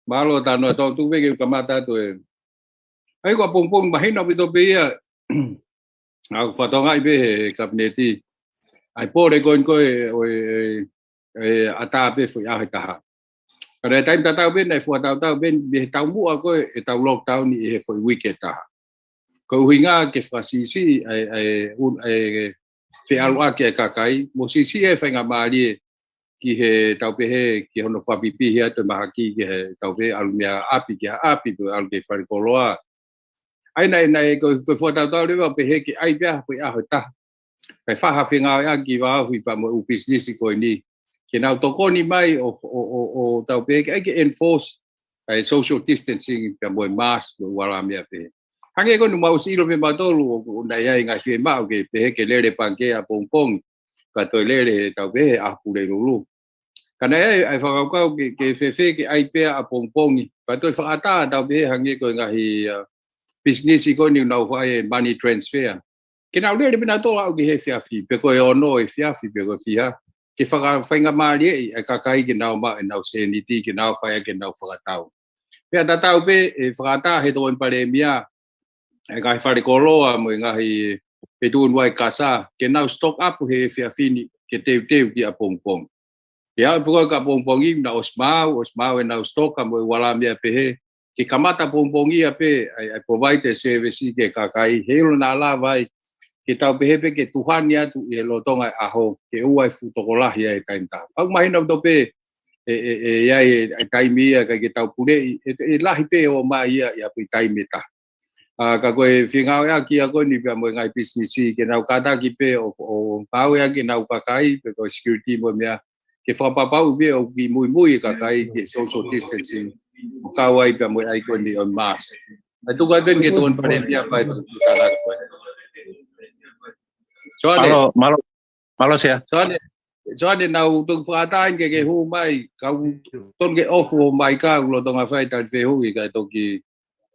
Mālō Tāpinga, tau tuku pē ke u kamata atu ē. ʻA ia ko ʻapongipongi mahino ʻaupito pē ia, ʻa ʻoku fakatokangaʻi pē he Kapineti ʻa e pole ko eni ko ē ʻo e, e, e ʻatā pē foʻi ʻaho ʻe taha. Ka naʻe taimi tatau pē naʻe fuatautau pē mei he taumuʻa ko ē ʻetau lockdown ʻi he foʻi uike ʻe taha. Ko e ʻuhinga ke fakasiʻisiʻi ʻa e, ʻa e, un-, ʻa e feʻaluʻaki ʻa e kakai, mo siʻisiʻi e faingamālie ki he tau pehē, ki hono fakapipihi atu e mahaki ki he tau pehē ʻalu mei ʻapi ki ʻapi, pe ʻalu ki he falekoloa. ʻA ia naʻe, naʻe ko, ko e fuatautau leva ʻo pehē ke ʻai pē ha foʻi ʻaho ʻe taha. Kae fai ha fengāueʻaki vāofi pea mo e ʻū pisinisi ko eni. ke nau tokoni mai ʻo, ʻo, ʻo, ʻo tau pehē ke ʻai ke enforce ʻa e social distancing pea mo e mask mo e ua lā meʻa pehē. Hangē ko eni ʻoku mau ʻosi ʻilo pē mautolu ʻoku ʻi ai e ngaahi fiemaʻu ke pehē ke lele pangikē ʻapongipongi, ka toe lele he tau pehē he ʻaho Pulelulu. Ka naʻe ʻi ai ʻa e fakakaukau ke, ke fēfē ke ʻai pē ʻapongipongi, pea toe fakaʻatā tau pehē hangē ko e ngaahi, uh, pisinisi ko eni ʻoku nau fai e money transfer. Ke nau lele pē nautolu ʻo aʻu ki he efiafi, pe ko e ono efiafi, pe ko e fiha. Ke fakafaingamālieʻi ʻa e kakai ke nau maʻu ʻenau sēniti, ke nau fai ʻaki ʻenau fakatau. Pea tatau pē ʻe fakaʻatā he Tokoni Palēmia ʻa e ngaahi falekoloa mo e ngaahi feituʻu ʻunuai kasa, ke nau stock up he efiafi ni ke teuteu ki ʻapongipongi. Pea ʻapongipongi ka ʻapongipongi naʻe ʻosi maau, ʻosi maau ʻenau stock up mo e ua lā meʻa pehē, ke kamata ʻapongipongi ia pē ʻa e, ʻa e provide service ki he kakai, heiʻilo naʻa lava ai ke tau pehē pē ke tuhani atu ʻi he lolotonga e ʻaho, ke ʻoua ʻe fuʻu tokolahi ai he taimi ʻe taha. ʻOku mahino atu pē ʻe, ʻe, ʻe, ʻe ʻi ai e, e taimi ia ʻikai ke tau puleʻi, ʻe, ʻe lahi pē ʻo ʻomai ia ʻi ha foʻi taimi ʻe taha. ʻA, ka ko e fie ngāueʻaki ia ko eni pea mo e ngaahi pisinisi ke nau kātaki pē ʻo, ʻo ngāueʻaki ʻenau kakai, pe ko e security mo e meʻa, ke fakapapauʻi pē ʻoku kiʻi muimui e kakai ki he social distancing, ʻo kau ai pea mo e ʻai ko eni ʻo e mask. ʻAi tuku atu eni ki he Tokoni Palēmia pea ʻe tuku atu ʻa e tānaki ko ē. Soane. Mālō, mālō, mālō Sea. Soane, Soane, naʻá ku toki fakaʻatā eni ke ke hū mai, ka ʻoku tonu ke off ho maika, ʻoku lolotonga fai tali fehuʻi, kae toki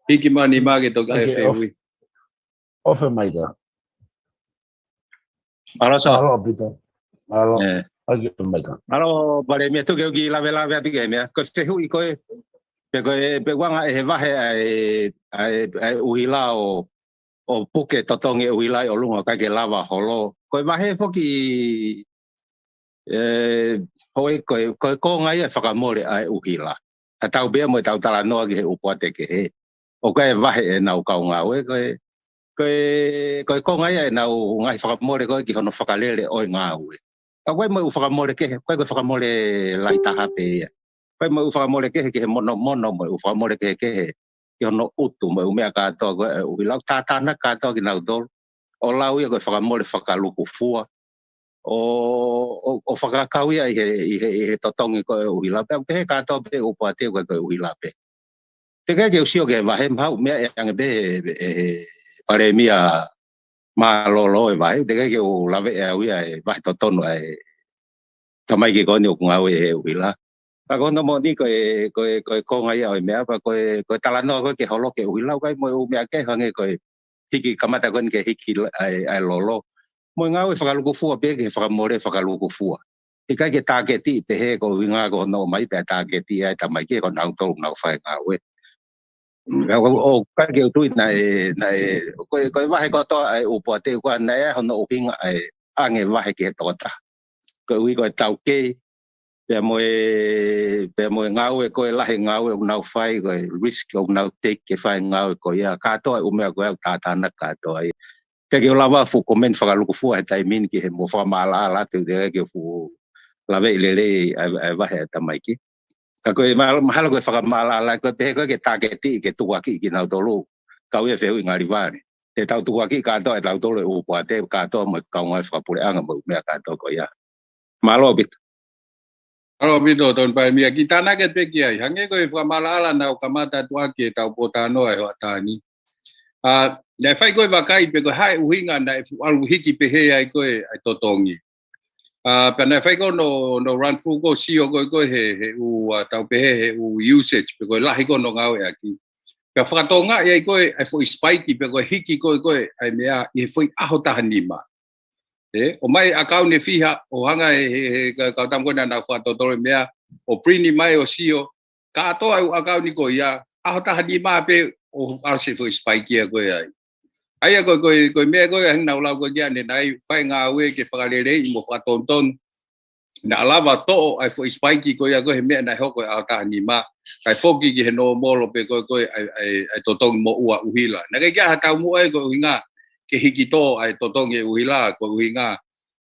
hiki mai ho nima ke toki ʻai e fehuʻi. Off e maika. Mālō Sea. Mālō ʻaupito. Mālō. ʻĒ. ʻAi ke maika. Mālō Palēmia, tuku ke u kiʻi lavelaveʻi atu ki he meʻa. Ko e fehuʻi ko ē, pe ko e, pe ʻoku anga ʻe he vahe ʻa e, ʻa e, ʻa e ʻuhila ʻo, ʻo puke totongi e ʻuhila ʻi ʻolunga ʻikai ke lava holo. Ko e vahe foki, ʻe, hoi, ko e, ko e konga ia e fakamole ʻa e ʻuhila. Tatau pē ia mo ʻetau talanoa ki he ʻū poate kehe. ʻOku ʻi ai e vahe ʻenau kau ngāue, ko e, ko e, ko e konga ia ʻenau ngaahi fakamole ko ē ki hono fakalele ʻo e ngāue. Ka ʻoku ʻi ai mo e ʻū fakamole kehe, ʻoku ʻikai ko e fakamole lahi taha pē ia. ʻOku ʻi ai mo e ʻū fakamole kehe ki he monomono, mo e ʻū fakamole kehekehe ki hono ʻutu, mo e ʻū meʻa kātoa ko ē ʻa e ʻuhila, ʻoku tātānaki kātoa kinautolu. ʻO lau ia ko e fakamole fakalukufua. ʻO, ʻo, ʻo fakakau ia ʻi he, ʻi he, ʻi he totongi ko ē ʻuhila. Pea ʻoku pehē kātoa pē ʻū poate ko ē ko e ʻuhila pē. Teʻeki ke u sio ki he vahe, mahalo ʻoku meʻa ʻe ange pē ʻe he, ʻe he Palēmia mālōlō e vahe, teʻeki ke u laveʻi ʻe au ia e vahe totonu ʻa e tamaiki ko eni ʻoku ngāue he ʻuhila. Ka ko hono moʻoni ko e, ko e, ko e konga ia ʻo e meʻa, pea ko e, ko e talanoa ko ē ke holo ki he ʻuhila, ʻoku ʻi ai mo e ʻū meʻa kehe hangē ko e hiki kamata ko eni ke hiki la-, ʻa e, ʻa e lolo. Mo e ngāue fakalukufua pē ki he fakamole fakalukufua. ʻIkai ke tāketiʻi pehē ko e ʻuhinga ko hono ʻomai pea tāketiʻi ʻa e tamaiki ko nautolu ʻoku nau fai e ngāue. ʻOku, ʻoku ʻikai ke u tui naʻe, naʻe, ko e, ko e vahe kotoa ʻa e ʻū poate ko ē naʻe ʻi ai hono ʻuhinga ʻa e ʻange vahe ki he tokotaha. Koeʻuhi ko e taukei, pea mo e, pea mo e ngāue ko ē lahi e ngāue ʻoku nau fai, ko e risk ʻoku nau take ke fai e ngāue ko ia, kātoa e ʻū meʻa ko ē ʻoku tātānaki kātoa ia. Teʻeki ke u lava fuʻu comment fakalukufua he taimi ni ki he mo fakamaʻalaʻala atu, teʻeki ke u fuʻu laveʻi lelei ʻa e, ʻa e vahe ʻa e tamaiki. Ka ko e mahalo, mahalo ko e fakamaʻalaʻala, ko e pehē ko ē ke tāketiʻi ke tukuakiʻi kinautolu, kau ia fehuʻi ngali vale. Te tau tukuakiʻi kātoa ʻe tautolu e ʻū poate, kātoa mo e kau ngāue fakapuleʻanga mo e ʻū meʻa kātoa ko ia. Mālō ʻaupito. Mālō ʻaupito, Tokoni Palēmia, kiʻi tānaki pē ki ai. Hangē ko e fakamaʻalaʻala naʻá ku kamata atu ʻaki ʻetau pōtalanoa he hoʻatā ni. ʻA, naʻe fai ko ē vakai pe ko e hā e ʻuhinga naʻe fuʻu ʻalu hiki pehē ai ko ē ʻa e totongi. ʻA, pea naʻe fai ko ē hono, hono run through ko ē sio ko ē ko ē he, he ʻū, ʻa, tau pehē he ʻū usage, pe ko e lahi ko ē hono ngāueʻaki. Pea fakatokangaʻi ai ko ē ʻa e foʻi spike, pe ko e hiki ko ē ko ē ʻa e meʻa ʻi he foʻi ʻaho taha nima. ʻE, ʻomai ʻakauni ʻe fiha, ʻo hanga ʻe he, he, he ka-, kau tama ko ē naʻa nau fakatotolo e meʻa, ʻo print mai ʻo sio, kātoa e ʻū ʻakauni ko ia, ʻaho taha nima pē ʻo ʻasi e foʻi spike ia ko ē ai. ʻA ia ko e, ko e, ko e meʻa ko ē ʻa ia naʻá ku lau ko ē ki ai ʻanenai, fai e ngāue ke fakaleleiʻi mo fakatonutonu. Naʻa lava toʻo ʻa e foʻi spike ko ia ko ē he meʻa naʻe hoko he ʻaho taha nima, kae foki ki he nōmolo pē ko ē ko ē ʻa e, ʻa e, ʻa e totongi moʻua ʻuhila. Naʻe ʻikai ke ʻi ai ha taumuʻa ia ko e ʻuhinga ke hiki tō ʻa e totongi e ʻuhila, ko e ʻuhinga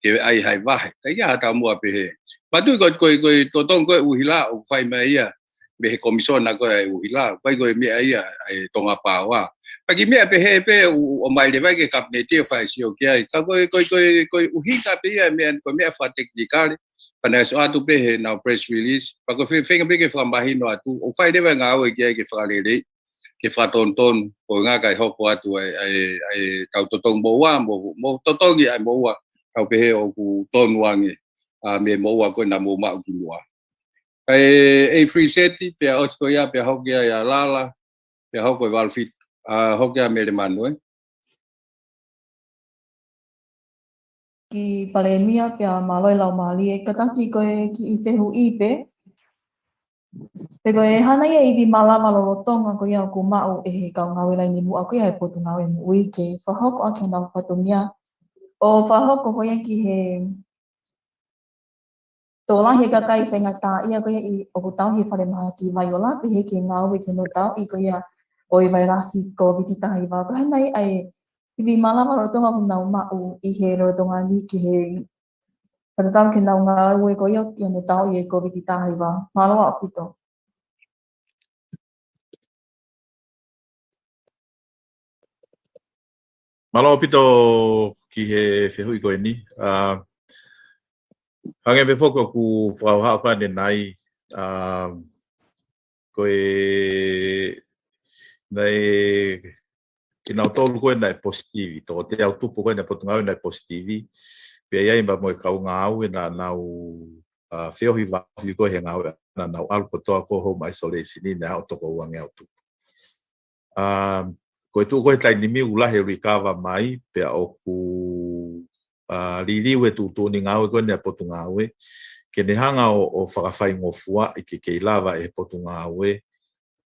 ke ʻai ha vahe. ʻIkai ke ʻi ai ha taumuʻa pehē. Pea tui ko e, ko e, ko e totongi ko ē ʻuhila ʻoku fai mai ia mei he Komisona ko ē ʻa e ʻUhila, ʻikai ko e meʻa ia ʻa e Tonga Power. Pea kiʻi meʻa pehē pē ʻo, ʻomai leva ki he Kapineti ʻo fai e sio ki ai. Ka ko e, ko e, ko e, ko e ʻuhinga pē ia e meʻa, ko e meʻa fakatekinikale. Pea naʻe ʻoatu pē heʻenau press release, pea ko e feinga pē ke fakamahino atu, ʻoku fai leva e ngāue ki ai ke fakalelei, ke fakatonutonu, ko e ngaahi hoko atu ʻa e, ʻa e, ʻa e tau totongi moʻua, mo, mo totongi ʻa e moʻua, tau pehē ʻoku tonu ange, ʻa, mei he moʻua ko ē naʻa mou maʻu kimuʻa. Kae ʻi ai e free set, pea ʻosi ko ia, pea hoko ia ʻia Lala, pea hoko e Valfit, ʻa, hoko ia Mele Manu, ē. Ki Palēmia pea mālō e laumālie, kātaki ko e kiʻi fehuʻi pē. Pe ko e hā nai e ivi malava lolotonga ko ia ʻoku maʻu ʻe he kau ngāue laine muʻa ko ia ʻa e Potungāue Moʻui ke fakahoko ʻaki honau fatongia ʻo fakahoko ko ia ki he tokolahi e kakai faingataʻaʻia ko ia ʻoku tauhi ʻe he falemahaki Vaiola, pehē ki he ngāue ki hono tauʻi ko ia ʻo e vailasi Kōviti taha hiva. Ko e hā nai ʻa e ivi malava lolotonga ʻoku nau maʻu ʻi he lolotonga ni ki he fakatatau ki heʻenau ngāue ko ia ʻi hono tauʻi e Kōviti taha hiva. Mālō ʻaupito. Mālō ʻaupito ki he fehuʻi ko eni. ʻA, hangē pē foki ʻoku fakahohaʻa ʻanenai, ʻa, ko e, naʻe, kinautolu ko ē naʻe positivi, toko teau tupu ko ē naʻe Potungāue naʻe positivi, pea ʻi ai pea mo e kau ngāue naʻa nau, ʻa, feohi vāofi ko ē he ngāue naʻa nau ʻalu kotoa ko ē home isolation ni naʻe aʻu toko uangeau tupu. ʻA, ko e tuʻu ko ē he taimi ni ʻoku lahi e recover mai, pea ʻoku, ʻa, liliu e tuʻutuʻuni ngāue ko eni ʻa e Potungāue, ke ne hanga ʻo, ʻo fakafaingofuaʻi ke kei lava ʻe he Potungāue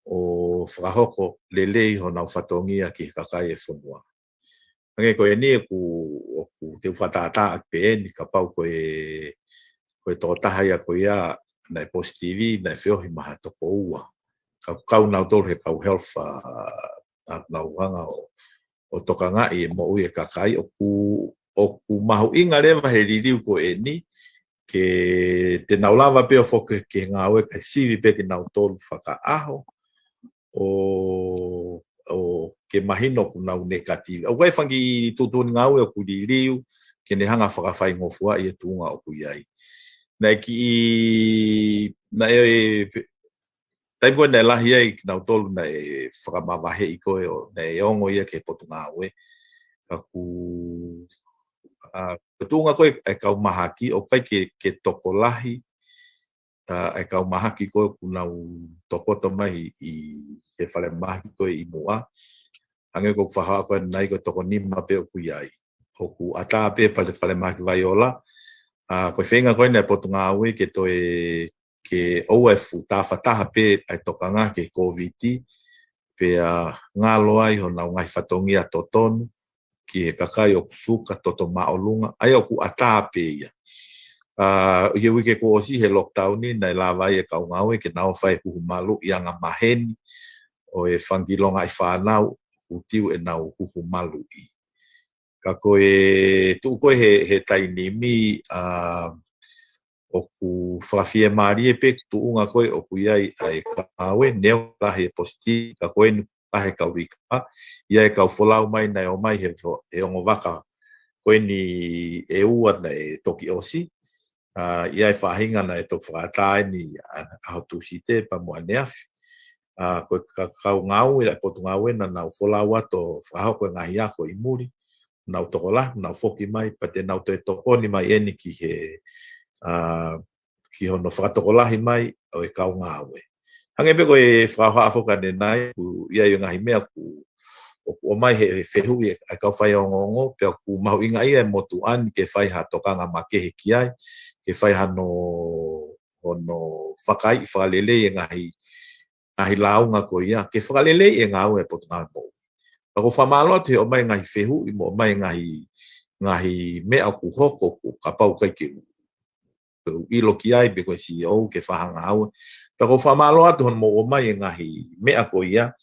ʻo fakahoko lelei honau fatongia ki he kakai e fonua. Hangē ko eni ʻoku, ʻoku te u fakatātā ʻaki pē eni kapau ko e, ko e tokotaha ia ko ia naʻe positivi, naʻe feohi maha toko ua. Ka ʻoku kau nautolu he kau health, ʻa, ʻa nau hanga ʻo, ʻo tokangaʻi e moʻui e kakai ʻoku, ʻoku mahuʻinga leva he liliu ko eni, ke te nau lava pē ʻo foki ki he ngāue kae sivi pē kinautolu fakaʻaho, ʻo, ʻo ke mahino ʻoku nau negative. ʻOku ʻi ai e fanga kiʻi tuʻutuʻuni ngāue ʻoku liliu, ke ne hanga fakafaingofuaʻi e tuʻunga ʻoku ʻi ai. Naʻe kiʻi, naʻe, taimi ko ē naʻe lahi ai kinautolu naʻe fakamavaheʻi ko ē ʻo, naʻe ongo ia ki he Potungāue. Ka ʻoku, ʻa, ko e tuʻunga ko ē e kau mahaki, ʻoku ʻikai ke, ke tokolahi, ʻa, e kau mahaki ko ē ʻoku nau tokoto mai ʻi he falemahaki ko ē ʻi muʻa. Hangē ko ʻeku fakahohaʻa ko ē ʻanenai ko e toko nima pē ʻoku ʻi ai. ʻOku ʻatā pē pea falemahaki Vaiola. ʻA, ko e feinga ko eni ʻa e Potungāue ke toe ke ʻoua ʻe fuʻu tafataha pē ʻa e tokanga ki he Kōviti, pea ngalo ai honau ngaahi fatongia totonu ki he kakai ʻoku suka, toto māʻolunga, ʻa ia ʻoku ʻatā pē ia. ʻA, ʻi he uike kuo ʻosi he lockdown ni, naʻe lava ai e kau ngāue ke nau fai huhu maluʻi anga maheni ʻo e fanga kiʻi longaʻi fānau ʻoku tiu ʻenau huhu maluʻi. Ka ko e tuʻu ko ē he, he taimi ni, ʻa, ʻoku fakafiemālie pē tuʻunga ko ē ʻoku ʻi ai ʻa e kau ngāue, neongo lahi e positivi, ka ko eni lahi e kau recover, ʻi ai e kau folau mai naʻe ō mai he fo-, he ongo vaka ko eni ʻe ua naʻe toki ʻosi, ʻa, ʻi ai e faʻahinga naʻe toki fakaʻatā eni ʻa, ʻaho Tūsite pea mo ʻaneafi. ʻA, ko e ka-, kau ngāue, ʻa e Potungāue naʻa nau folau atu ʻo fakahoko e ngaahi ako ʻi muli, nau tokolahi, nau foki mai, pea te nau toe tokoni mai eni ki he, ʻa, ki hono fakatokolahi mai ʻo e kau ngāue. Hangē pē ko e fakahohaʻa foki ʻanenai, ʻoku ʻi ai e ngaahi meʻa ʻoku, ʻoku ʻomai he, he fehuʻi ʻa e kau faiongoongo, pea ʻoku mahuʻinga ia e motuʻa ni ke fai ha tokanga makehe ki ai, ke fai hano, hono fakaiʻi fakalelei e ngaahi, ngaahi lāunga ko ia, ke fakalelei e ngāue ʻa e Potungāue Moʻui. Pea ʻoku ou fakamālō atu he ʻomai e ngaahi fehuʻi mo ʻomai e ngaahi, ngaahi meʻa ʻoku hoko ʻoku kapau ʻikai ke u ke u ʻilo ki ai pe ko e C E O ke fakahanga au. Pea ʻoku ou fakamālō atu hono mou ʻomai e ngaahi meʻa ko ia,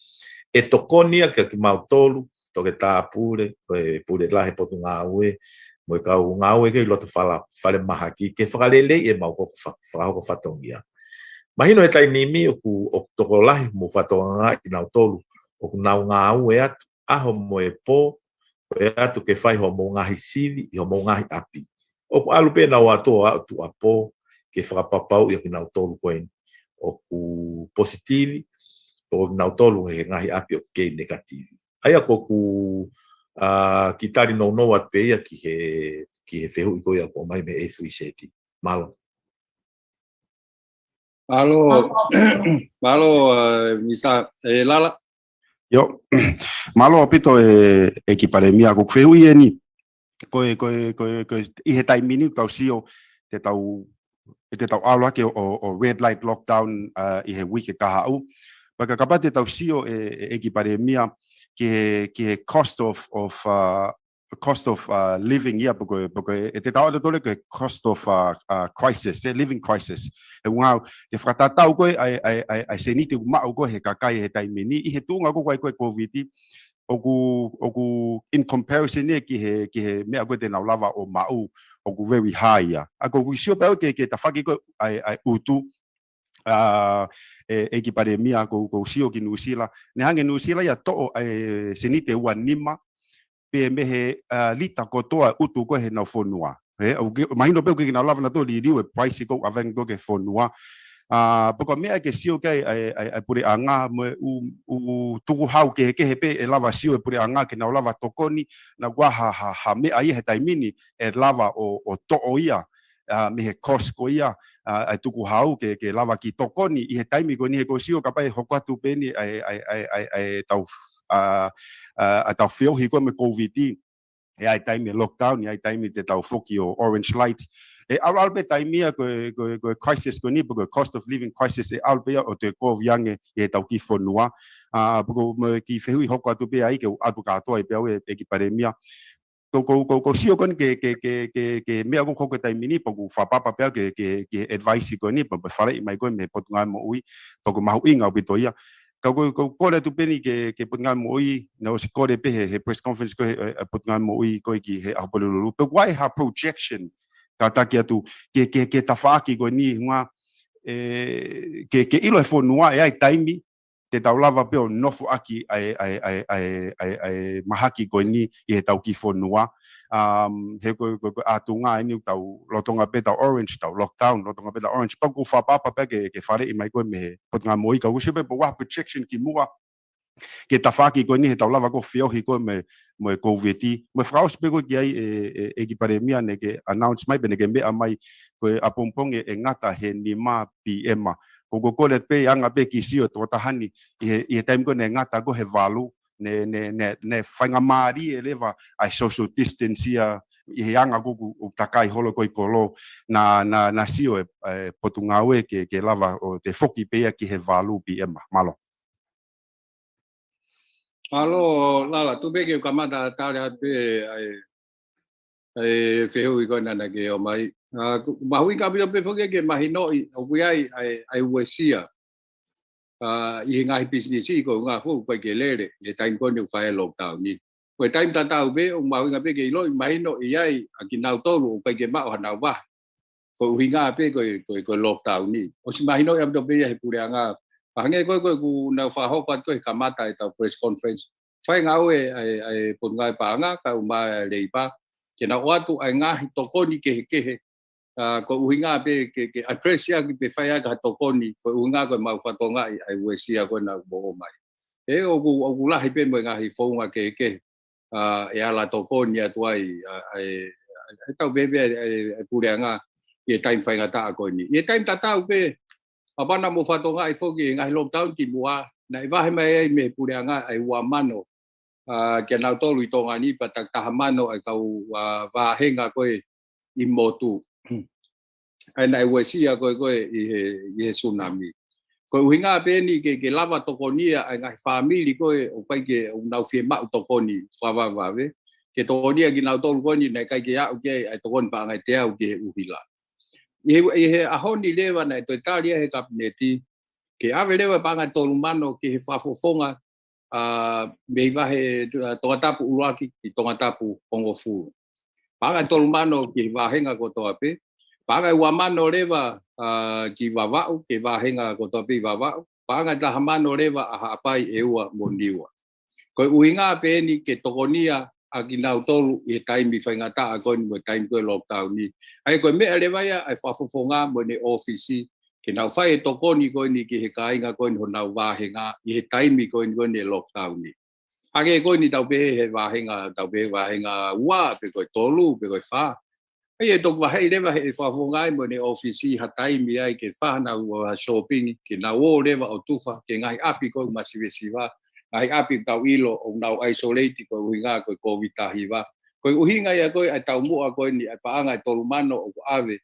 ʻe tokoni ia kia kimautolu, Toketā Pule, ko e Pule Lahi Potungāue, mo e kau ngāue ki loto fala-, falemahaki, ke fakaleleiʻi ʻemau hoko fa-, fakahoko fatongia. Mahino he taimi ni ʻoku, ʻoku tokolahi mo fakatonga kinautolu ʻoku nau ngāue atu ʻaho mo e pō, ko e ʻatu ke fai hoʻomou ngaahi sivi ʻi hoʻomou ngaahi ʻapi. ʻOku ʻalu pē ʻenau ʻato ʻo aʻu tuʻuapō, ke fakapapauʻi ʻa kinautolu ko eni ʻoku positivi, ʻo kinautolu he ngaahi ʻapi ʻoku kei negative. ʻA ia ko ʻeku, ʻa, kiʻi tali nounou atu pē ia ki he, ki he fehuʻi ko ia ʻoku ʻomai mei he A three Z. Mālō. Mālō, mālō, ʻa, Misa, ʻe Lala. ʻIo, mālō ʻaupito ʻe, ʻEiki Palēmia, ko ʻeku fehuʻi eni. Ko e, ko e, ko e, ko e, ʻi he taimi ni ʻoku tau sio, te tau, te tau ʻalu hake ʻo, ʻo, ʻo red light lockdown, ʻa, ʻi he uike kahaʻu. Pea ka kapau te tau sio ʻe, ʻe, ʻEiki Palēmia, ki he, ki he cost of, of, ʻa, cost of, ʻa, living ia, pe ko e, pe ko e, ʻe te tau ʻalu atu leva ki he cost of, ʻa, ʻa, crisis, ʻe living crisis. ʻE ʻuhinga, ke fakatatau ko ē, ʻa e, ʻa e, ʻa e, ʻa e seniti ʻoku maʻu ko ē he kakai he taimi ni, ʻi he tuʻunga ko ē ko ē Covid, ʻoku, ʻoku in comparison ia ki he, ki he meʻa ko ē te nau lava ʻo maʻu, ʻoku very high ia. ʻA ko ʻeku sio pē au ke, ke tafaʻaki ko ē ʻa e, ʻa e ʻutu, ʻa, ʻe, ʻEiki Palēmia, ko, ko u sio ki Nuʻusila. Ne hanga ʻe Nuʻusila ia ʻo toʻo ʻa e seniti ʻe ua nima, pē mei he, ʻa, lita kotoa ʻutu ko ē heʻenau fonua. He, ʻoku ke, mahino pē ʻoku ʻikai ke nau lava nautolu ʻo liliu e price ko ē ʻoku ʻave ange ko ē ki he fonua. ʻA, pea ko e meʻa ke sio ki ai ʻa e, ʻa e, ʻa e puleʻanga mo e ʻū, ʻū tukuhau kehekehe pē ʻe lava sio e puleʻanga ke nau lava tokoni, naʻa kuo ha, ha, ha meʻa ia he taimi ni ʻe lava ʻo, ʻo toʻo ia, ʻa, mei he cost ko ia, ʻa, ʻa e tukuhau ke, ke lava ke tokoni ʻi he taimi ko eni he ko u sio kapau ʻe hoko atu pē eni ʻa e, ʻa e, ʻa e, ʻa e, ʻa e tau, ʻa, ʻa, ʻa e tau feohi ko ē mo e Covid, ʻe ʻi ai e taimi lockdown, ʻe ʻi ai e taimi te tau foki ʻo orange light. ʻE ʻalu, ʻalu pē taimi ia ko e, ko e, ko e crisis ko eni, pe ko e cost of living crisis, ʻe ʻalu pē ia ʻo toe kovi ange ʻi heʻetau kiʻi fonua. ʻA, pea ko e kiʻi fehuʻi hoko atu pē ai ke u ʻalu kātoa ai pē au ʻe, ʻEiki Palēmia. Ko, ko, ko, ko u sio ko eni ke, ke, ke, ke, ke meʻa ko ē ʻoku hoko he taimi ni, pea ʻoku ou fakapapa pē au ke, ke, ke advice ko eni, pea, pea faleʻi mai ko ē mei he Potungāue Moʻui, pea ʻoku mahuʻinga ʻaupito ia. Ka ko, ko u kole atu pē eni ki he, ki he Potungāue Moʻui, naʻe ʻosi kole pē he, he press conference ko ē he, he, he Potungāue Moʻui ko ē ki he ʻaho Pulelulu. Pe ʻoku ʻi ai ha projection, kātaki atu, ke, ke, ke tafaʻaki ko eni, ʻuhinga, ʻe, ke, ke ʻilo ʻe he fonua ʻe ʻi ai e taimi, te tau lava pē ʻo nofoʻaki ʻa e, ʻa e, ʻa e, ʻa e, ʻa e, ʻa e mahaki ko eni ʻi heʻetau kiʻi fonua. Um, he ko e, ko e, ko e ʻatunga eni ʻoku tau lolotonga pē tau orange, tau lockdown, lolotonga pē tau orange. Pea ʻoku ou fakapapa pē ke, ke faleʻi mai ko ē mei he Potungāue Moʻui ka u sio pē pe ʻoku ʻi ai ha projection kimuʻa ki he tafaʻaki ko eni heʻetau lava ko ē ʻo feohi ko ē mo e, mo e Covid. Mo e fakaʻosi pē ko ē ki ai ʻe, ʻe, ʻEiki Palēmia naʻa ke announce mai pe naʻa ke meʻa mai ko e ʻapongipongi ʻe ngata he nima P M. Ko, ko u kole pē ʻi he anga pē ke sio e tokotaha ni ʻi he, ʻi he taimi ko ē naʻe ngata ko ē he valu, naʻe, naʻe, naʻe, naʻe faingamālie leva ʻa e social distance ia ʻi he anga ko ē ʻoku, ʻoku takai holo ko ē ʻi kolo, naʻa, naʻa, naʻa sio e, e Potungāue ke, ke lava ʻo toe foki pē ia ki he valu P M. Mālō. Mālō, Lala, tuku pē ke u kamata tali atu pē ʻa e, ʻa e fehuʻi ko ena naʻa ke ʻomai. ʻA, ʻoku mahuʻinga ʻaupito pē foki ke mahinoʻi, ʻoku ʻi ai ʻa e, ʻa e uesia, ʻa, ʻi he ngaahi pisinisi ko e ʻuhinga foki ʻoku ʻikai ke lele, ʻi he taimi ko eni ʻoku fai ai e lockdown ni. Ko e taimi tatau pē, ʻoku mahuʻinga pē ke ʻiloʻi, mahinoʻi ai ʻa kinautolu ʻoku ʻikai ke maʻu hanau vahe. Ko e ʻuhinga pē ko e, ko e, ko e lockdown ni. ʻOsi mahinoʻi ʻaupito pē ia ʻe he puleʻanga. Pea hangē ko ē, ko ē ʻoku nau fakahoko atu he kamata ʻetau press conference. Fai ngāue ʻa e, ʻa e Potungāue Paʻanga, kae ʻumaʻā ʻa e Leipa. Ke nau ʻoatu ʻa e ngaahi tokoni kehekehe. ʻA, ko e ʻuhinga pē ke, ke address ia ke pē fai ai ha tokoni. Ko e ʻuhinga ko e mau fatongia ʻa e uesia ko ena ʻoku mou ʻomai. ʻE ʻoku, ʻoku lahi pē mo e ngaahi founga kehekehe. ʻA, ʻe ala tokoni atu ai, ʻa, ʻa e, ʻa e tau pehē pē ʻa e, ʻa e puleʻanga ʻi he taimi faingataʻa ko eni. ʻI he taimi tatau pē, ʻa, pea naʻa mou fatongia foki he ngaahi lockdown kimuʻa, naʻe vahe mai ai mei he puleʻanga ʻa e ua mano, ʻa, kia nautolu ʻi Tonga ni pea taki taha mano ʻa e kau, ʻa, vāhenga ko ē ʻi motu. ʻA ia naʻe uesia ko ē ko ē ʻi he, ʻi he tsunami. Ko e ʻuhinga pē eni ke, ke lava tokonia ʻa e ngaahi fāmili ko ē ʻoku ʻikai ke, ʻoku nau fiemaʻu tokoni fakavavevave. Ke tokonia kinautolu ko eni naʻe ʻikai ke aʻu ki ai ʻa e tokoni paʻanga ʻe teau ki he ʻuhila. ʻI he, ʻi he ʻaho ni leva naʻe toe tali ai ʻe he Kapineti ke ʻave leva paʻanga ʻe tolu mano ki he fakafofonga, ʻa, mei vahe, ʻa, Tongatapu ʻuluaki ki Tongatapu hongofulu. Paʻanga ʻe tolu mano ki he vāhenga kotoa pē. Paʻanga ʻe ua mano leva, ʻa, ki Vavaʻu, ki he vāhenga kotoa pē ʻi Vavaʻu. Paʻanga ʻe taha mano leva ʻa Haʻapai, ʻEua mo Niua. Ko e ʻuhinga pē eni ke tokonia ʻa kinautolu ʻi he taimi faingataʻa ko eni mo e taimi ko e lockdown ni. ʻA ia ko e meʻa leva ia ʻa e fakafofonga mo ʻene ʻōfisi ke nau fai e tokoni ko eni ki he kāinga ko eni honau vāhenga ʻi he taimi ko eni ko eni e lockdown ni. Hangē ko eni tau pehē he vāhenga, tau pehē vāhenga ua, pe ko e tolu, pe ko e fā. ʻA ia ʻe toki vaheʻi leva he fakafofonga ia mo ʻene ʻōfisi ha taimi ai ke fai hanau, uh, shopping, ke nau ō leva ʻo tufa ki he ngaahi ʻapi ko ē ʻoku masivesiva, ngaahi ʻapi ʻoku tau ʻilo ʻoku nau isolate koeʻuhinga ko e Kōviti taha hiva. Ko e ʻuhinga ia ko ē ʻa e taumuʻa ko eni ʻa e paʻanga ʻe tolu mano ʻoku ʻave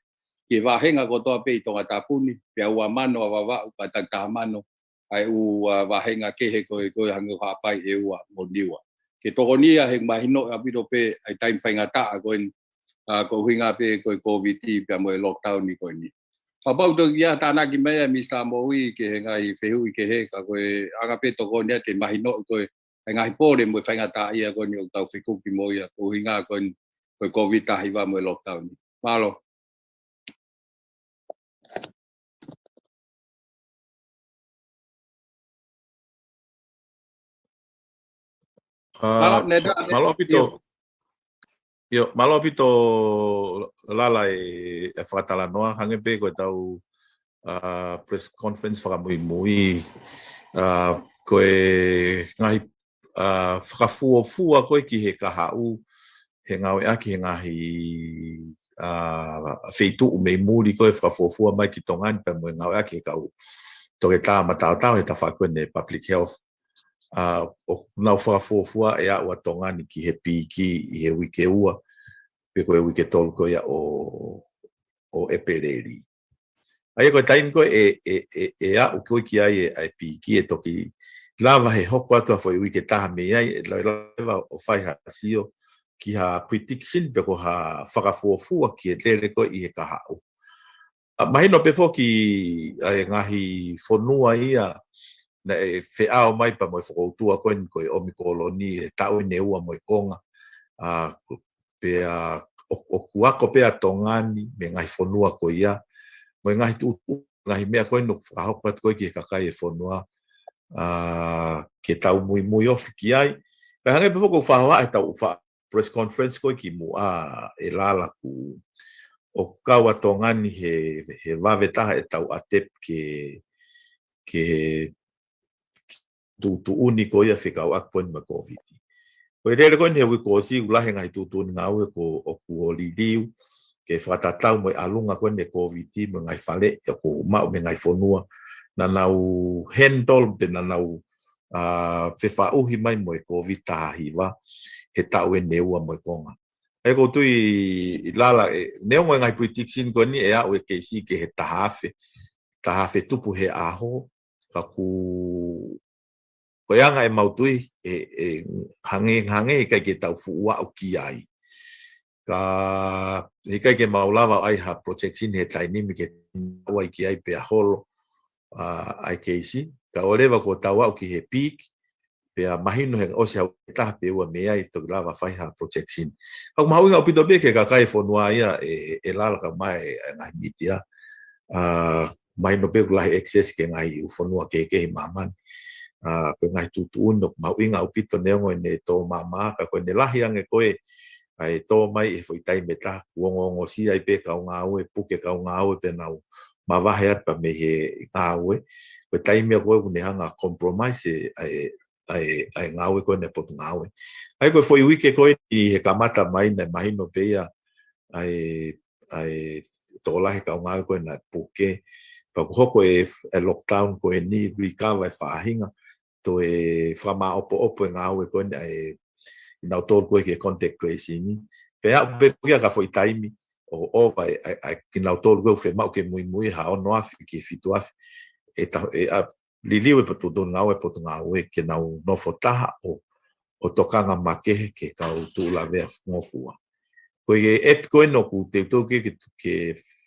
ki he vāhenga kotoa pē ʻi Tongatapu ni, pea ua mano ʻa Vavaʻu, pea taki taha mano ʻa e ʻū, uh, vāhenga kehe ko ē, ko ē hangē ko Haʻapai, ʻEua mo Niua. Ke tokoni ia he mahino ʻaupito pē ʻa e taimi faingataʻa ko eni, uh, koeʻuhinga pē ko e Kōviti pea mo e lockdown ni ko eni. Kapau toki ʻi ai ha tānaki mai ʻa Misa Moʻui ki he ngaahi fehuʻi kehe, ka ko e anga pē tokoni ia ke mahino ko ē ʻa e ngaahi pole mo e faingataʻaʻia ko eni ʻoku tau fekuki mo ia koeʻuhinga ko eni ko e Kōviti taha hiva mo e lockdown ni. Mālō. Mālō, ʻa, Neda, mālō ʻaupito. ʻIo. ʻIo, mālō ʻaupito Lala e, e fakatalanoa, hangē pē ko e tau, ʻa, press conference fakamuimui, ʻa, ko e ngaahi, ʻa, fakafuofua ko ē ki he kahaʻu, he ngāueʻaki he ngaahi, ʻa, feituʻu mei muli ko ē fakafuofua mai ki Tonga ni pea mo e ngāueʻaki he kau toketā mataotao he tafaʻaki ko eni public health. ʻA, ʻoku nau fakafuofua ʻe aʻu ʻa Tonga ni ki he pīki ʻi he uike ua, pe ko e uike tolu ko ia ʻo, ʻo ʻEpeleli. ʻA ia ko e taimi ko ē ʻe, ʻe, ʻe, ʻe aʻu ko ē ki ai e, ʻa e pīki ʻe toki lava he hoko atu ʻa e foʻi uike taha mei ai, ʻe lava, lava ʻo fai ha sio ki ha prediction pe ko ha fakafuofua ki he lele ko ē ʻi he kahaʻu. ʻA, mahino pē foki ʻa e ngaahi fonua ia naʻe feʻao mai pea mo e fokoutua ko eni ko e ʻOmikoloni he taʻu ʻe ua mo e konga. ʻA, ko, pea ʻo, ʻoku ako pē ʻa Tonga ni mei he ngaahi fonua ko ia. Mo e ngaahi tuʻutuʻuni, ngaahi meʻa ko eni ʻoku fakahoko atu ko ē ki he kakai e fonua. ʻA, ke tau muimui ofi ki ai. Pea hangē pē foki ʻoku fakahohaʻa he tau fa-, press conference ko ē kimuʻa ʻe Lala, ʻoku, ʻoku kau ʻa Tonga ni he, he vave taha ʻetau ʻatepi ke, ke tuʻutuʻuni ko ia fekauʻaki ko eni mo e Kōviti. Ko e lele ko eni he uike kuo ʻosi ʻoku lahi e ngaahi tuʻutuʻuni ngāue ko ē ʻoku ʻo liliu ke fakatatau mo e ʻalunga ko eni e Kōviti mo e ngaahi faleʻi ʻoku maʻu mei he ngaahi fonua naʻa nau handle pe naʻa nau, ʻa, fefaʻuhi mai mo e Kōviti taha hiva he taʻu ʻe ua mo e konga. ʻA ia ʻoku ou tui Lala, ʻe, neongo e ngaahi prediction ko eni ʻe aʻu e keisi ki he taha afe, taha afe tupu he ʻaho, ka ʻoku, ko e anga ʻemau tui, ʻe, ʻe hangē, hangē ʻikai ke tau fuʻu aʻu ki ai. Ka ʻikai ke mau lava ʻai ha projection he taimi ni ke tau ʻai ki ai pea holo, ʻa, ʻa e keisi. Ka ʻoua leva kuo tau aʻu ki he peak, pea mahino he ʻosi ha uike taha pe ua mei ai toki lava fai ha projection. Ka ʻoku mahuʻinga ʻaupito pē ki he kakai e fonua ia ʻe, ʻe Lala kae ʻumaʻā e, e ngaahi mītia. ʻA, mahino pē ʻoku lahi access ki he ngaahi ʻū fonua kehekehe ʻi māmani. ʻA, ko e ngaahi tuʻutuʻuni ʻoku mahuʻinga ʻaupito neongo ʻene tō māmā, ka ko ʻene lahi ange ko ē ʻa e tō mai he foʻi taimi ʻe taha, kuo ongoongosia ai pē kau ngāue, puke kau ngāue pea nau mavahe atu pē mei he ngāue. Ko e taimi ia ko ē ʻoku ne hanga compromise e, ʻa e, ʻa e, ʻa e ngāue ko ē ʻa e potungāue. ʻA ia ko e foʻi uike ko eni he kamata mai naʻe mahino pē ia ʻa e, ʻa e tokolahi e kau ngāue ko ē naʻe puke. Pea kuo hoko e, e lockdown ko eni, recover e faʻahinga, toe fakamāʻopoʻopo e ngāue ko eni ʻa e, kinautolu ko ē ki he contact tracing. Pea aʻu pē foki ia ki ha foʻi taimi ʻo, ʻo ʻai, ʻai, ʻai kinautolu ko ē ʻoku fiemaʻu ke muimui ha ono afe ki he fitu afe. ʻE ta-, ʻe, ʻa, liliu e potu-, tuʻutuʻuni ngāue e potungāue ke nau nofo taha ʻo, ʻo tokanga makehe ki he kau tuʻu lavea ngofua. Ko e app ko eni ʻoku teuteu ke, ke, ke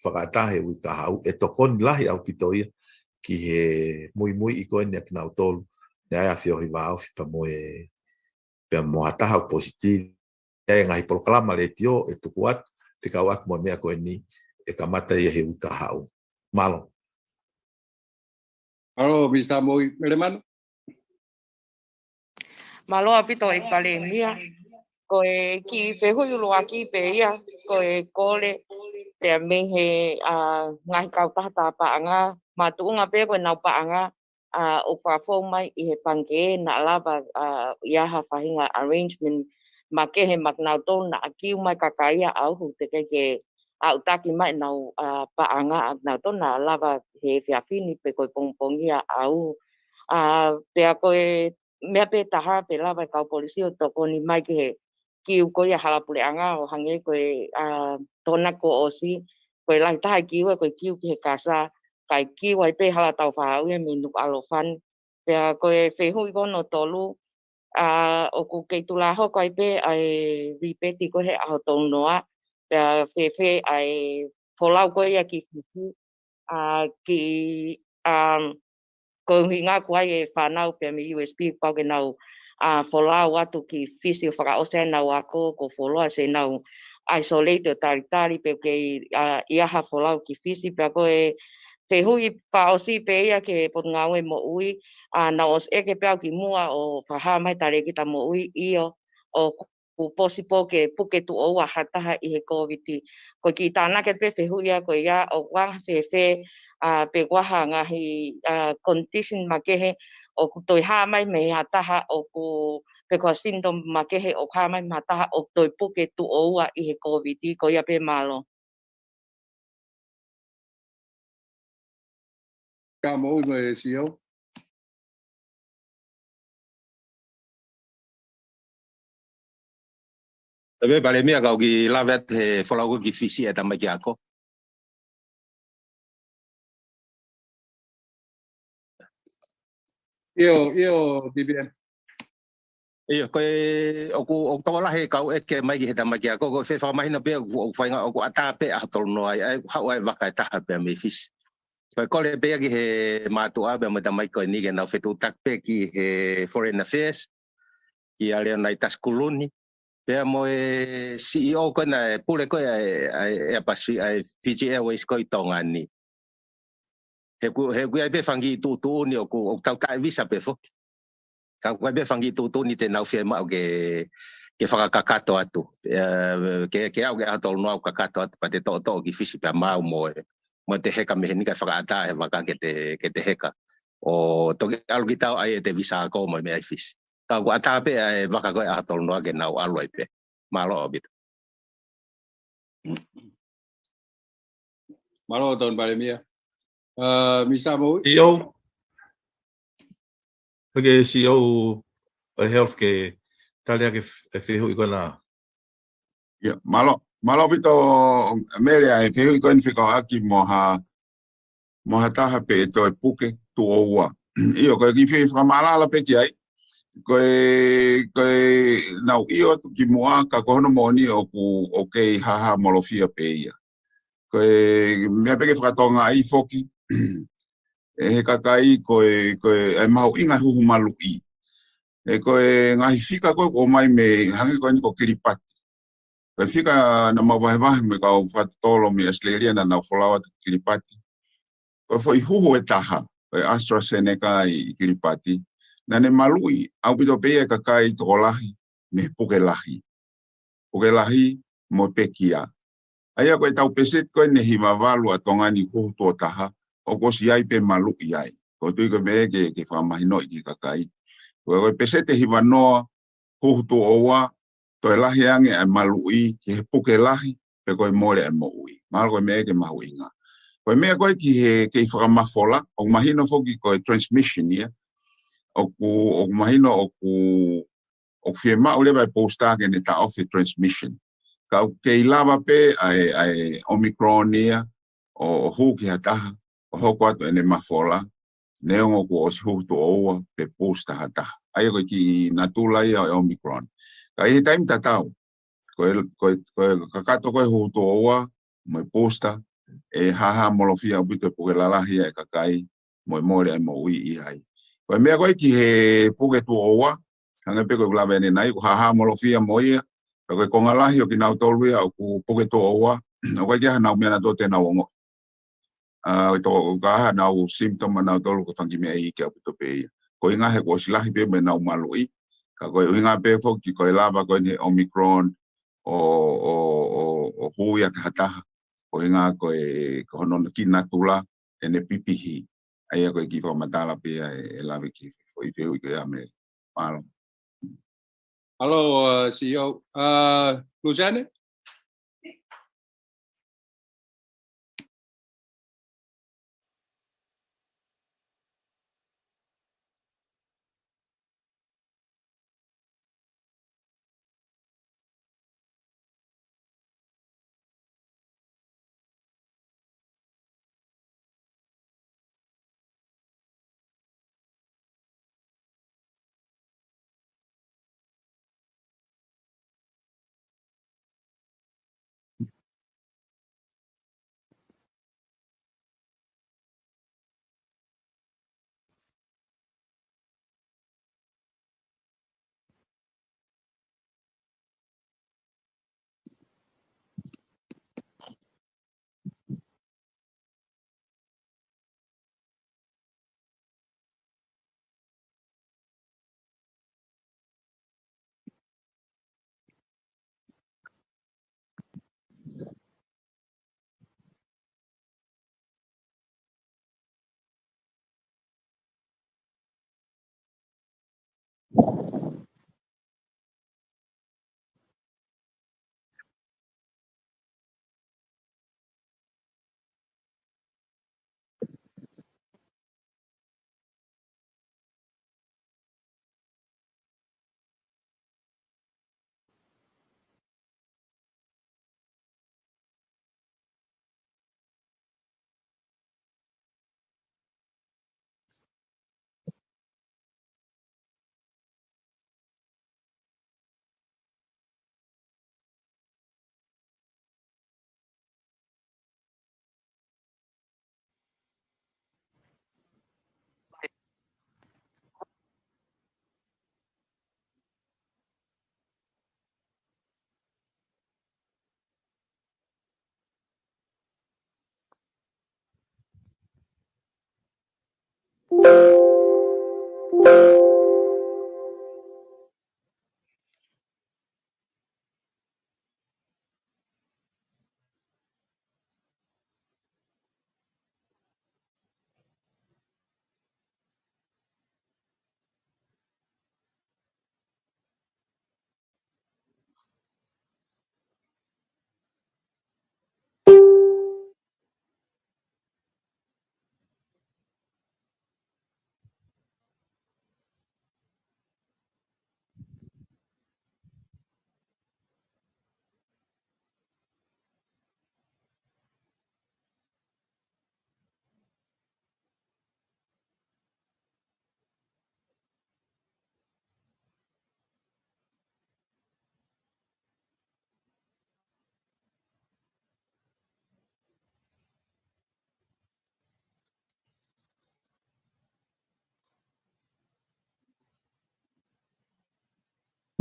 fakaʻatā he uike kahaʻu, ʻe tokoni lahi ʻaupito ia ki he muimuiʻi ko eni ʻa kinautolu naʻe ʻai ha feohi vāofi pea mo e, pea mo ha taha ʻoku positive. ʻI ai e ngaahi polokalama letiō ʻe tuku atu, fekauʻaki mo e meʻa ko eni ʻe kamata ia he uike kahaʻu. Mālō. Mālō, Misa Moʻui. Melemanu. Mālō ʻaupito ʻEiki Palēmia. ko e kiʻi fehuʻi ʻuluaki pē ia, ko e kole pea mei he, ʻa, ngaahi kautaha tā paʻanga, makatuʻunga pē ko ʻenau paʻanga, ʻa, ʻoku fakafou mai ʻi he pangikē naʻa lava, ʻa, ʻi ai ha faʻahinga arrangement makehe maʻanautolu naʻa kiu mai kakai ia ʻo aʻu ki he teʻeki ke aʻutaki mai ʻenau, ʻa, paʻanga ʻanautolu naʻa lava he efiafi ni pe ko e pongipongi ia ʻo aʻu. ʻA, pea ko e meʻa pē taha pē lava e kau polisi ʻo tokoni mai ki he kiu ko ia hala puleʻanga ʻo hangē ko e, ʻa, tōnaki kuo ʻosi, ko e lahi taha e kiu ē, ko e kiu ki he kasa, kae kiu ai pē hala tau faʻu ia mei Nukuʻalofa ni. Pea ko e fehuʻi ko hono tolu, ʻa, ʻoku kei tulahoko ai pē ʻa e lipeti ko ē he ʻaho tolu noa, pea fēfē ʻa e folau ko ia ki Fisi, ʻa, ki, ʻa, ko e ʻuhinga ko e fānau pea mei U S P pau ke nau, ʻa, folau atu ki Fisi ʻo fakaʻosi ai ʻenau ako, ko e fuoloa ʻosi ʻenau isolate ʻo talitali pe ʻoku kei, ʻa, ʻi ai ha folau ki Fisi. Pea ko e fehuʻi fakaʻosi pē ia ki he Potungāue Moʻui, ʻa, naʻa nau ʻosi ʻeke pē au kimuʻa ʻo fakahā mai ʻe he Talēkita Moʻui, ʻio, ʻoku possible ke puke tuʻo ua ha taha ʻi he Kōviti. Ko e kiʻi tānaki pē fehuʻi ia ko ia, ʻoku ʻi ai ha fēfē, ʻa, pe ʻoku ʻi ai ha ngaahi, ʻa, condition makehe ʻoku toe hā mai mei ha taha ʻoku, pe ko ha symptom makehe ʻoku hā mai mei ha taha ʻoku toe puke tuʻo ua ʻi he Kōviti, ko ia pē, mālō. Ka moʻui mai e C E O. Tapu Palēmia, kau kiʻi lave atu he folau ko ē ki Fisi e tamaiki ako. ʻIo, ʻio, T B M. ʻIo, ko e, ʻoku, ʻoku tokolahi e kau ʻeke mai ki he tamaiki ako, ko e fakamahino pē ʻoku, ʻoku feinga, ʻoku ʻatā pē ʻaho tolu noa ai, ʻa e, haʻu ai vaka ʻe taha pē mei Fisi. Ko e kole pē ia ki he mātuʻa pea mo e tamaiki ko eni ke nau fetuʻutaki pē ki he Foreign Affairs, kia Leonidas Kuluni, pea mo e C E O ko ena e pule ko ē ʻa e, ʻa e Airbus, ʻa e Fiji Airways ko ē ʻi Tonga ni. He ʻoku, he ʻoku ʻi ai pē fanga kiʻi tuʻutuʻuni ʻoku, ʻoku tau taʻe visa pē foki. Ka ʻoku ʻi ai pē fanga kiʻi tuʻutuʻuni te nau fiemaʻu ke, ke fakakakato atu. ʻE, ke, ke aʻu ki he ʻaho tolu noa ʻo kakato atu pea te toʻotoʻo ki Fisi pea maʻu mo e, mo ʻete heka mei heni kae fakaʻatā he vaka ke te, ke te heka. ʻO toki ʻalu ki tautolu ʻai ʻete visa ako mo e meʻa ʻi Fisi. Ka ʻoku ʻatā pē ʻa e vaka ko ē ʻaho tolu noa ke nau ʻalu ai pē. Mālō ʻaupito. Mālō Tony Palēmia. ʻA, Misa Moʻui? C E O. Ko e C E O ʻo e Health ke tali ʻaki e fehuʻi ko ena. ʻIa, mālō, mālō ʻaupito Mele ʻa e fehuʻi ko eni fekauʻaki mo ha, mo ha taha pe ʻe toe puke tuʻo ua. ʻIo, ko e kiʻi fehuʻi fakamaʻalaʻala pē ki ai. Ko e, ko e nau ʻio atu kimuʻa ka ko hono moʻoni ʻoku, ʻoku kei hāhāmolofia pē ia. Ko e meʻa pē ke fakatokangaʻi foki, ʻe he kakai ko e, ko e, ʻa e mahuʻinga huhu maluʻi. ʻE ko e ngaahi fika ko ē ʻoku ʻomai mei hangē ko eni ko Kiripati. Ko e fika naʻa mau vahevahe mo e kau fakatotolo mei ʻAositelēlia naʻa nau folau atu ki Kiripati. Ko e foʻi huhu ʻe taha, ko e AstraZeneca ʻi Kiripati. Naʻa ne maluʻi ʻaupito pē ia e kakai tokolahi mei he puke lahi. Puke lahi mo e pekia. ʻA ia ko e tau peseti ko eni ʻe hiva valu ʻa Tonga ni huhu tuʻo taha, ʻoku ʻosi ʻi ai pē maluʻi ai. Ko e tui ko e meʻa ke, ke fakamahinoʻi ki he kakai. Ko e, ko e peseti ʻe hiva noa huhu tuʻo ua, toe lahi ange ʻa e maluʻi ki he puke lahi, pe ko e mole ʻa e moʻui. Mahalo ko e meʻa ke mahuʻinga. Ko e meʻa ko ē ki he kei fakamafola, ʻoku mahino foki ko e transmission ia. ʻOku, ʻoku mahino ʻoku, ʻoku fiemaʻu leva e booster ke ne taʻofi e transmission. Ka ʻoku kei lava pē ʻa e, ʻa e Omicron ia, ʻo, ʻo hū ki ha taha, ʻo hoko atu ʻene mafola, neongo kuo ʻosi huhu tuʻo ua pe booster ha taha. ʻA ia ko e kiʻi natula ia ʻo e Omicron. Ka ʻi he taimi tatau, ko e, ko e, ko e kakato ko ē huhu tuʻo ua, mo e booster, ʻe hāhāmolofia ʻaupito e puke lalahi ʻa e kakai, mo e mole ʻa e moʻui ʻi ai. Ko e meʻa ko ē ki he puke tuʻo ua, hangē pē ko ʻeku lave ʻanenai, ʻoku hāhāmolofia mo ia, ka ko e konga lahi ʻo kinautolu ia ʻoku puke tuʻo ua, ʻoku ʻikai ke ʻi ai hanau meʻa naʻa toe te nau ongoʻi. ʻA, ʻoku ʻikai ke ʻi ai hanau symptom ʻanautolu ko e fanga kiʻi meʻa iiki ʻaupito pē ia. Ko e ʻuhinga he kuo ʻosi lahi pē mo ʻenau maluʻi, Ka ko e ʻuhinga pē foki ko e lava ko eni he Omicron ʻo, ʻo, ʻo, ʻo hū ia ki ha taha, ko e ʻuhinga ko e, ko hono kiʻi natula ʻene pipihi. ʻA ia ko e kiʻi fakamatala pē ia ʻe, ʻe lave ki he foʻi fehuʻi ko ia Mele. Mālō. Hello, uh, C E O. Uh, Luseane?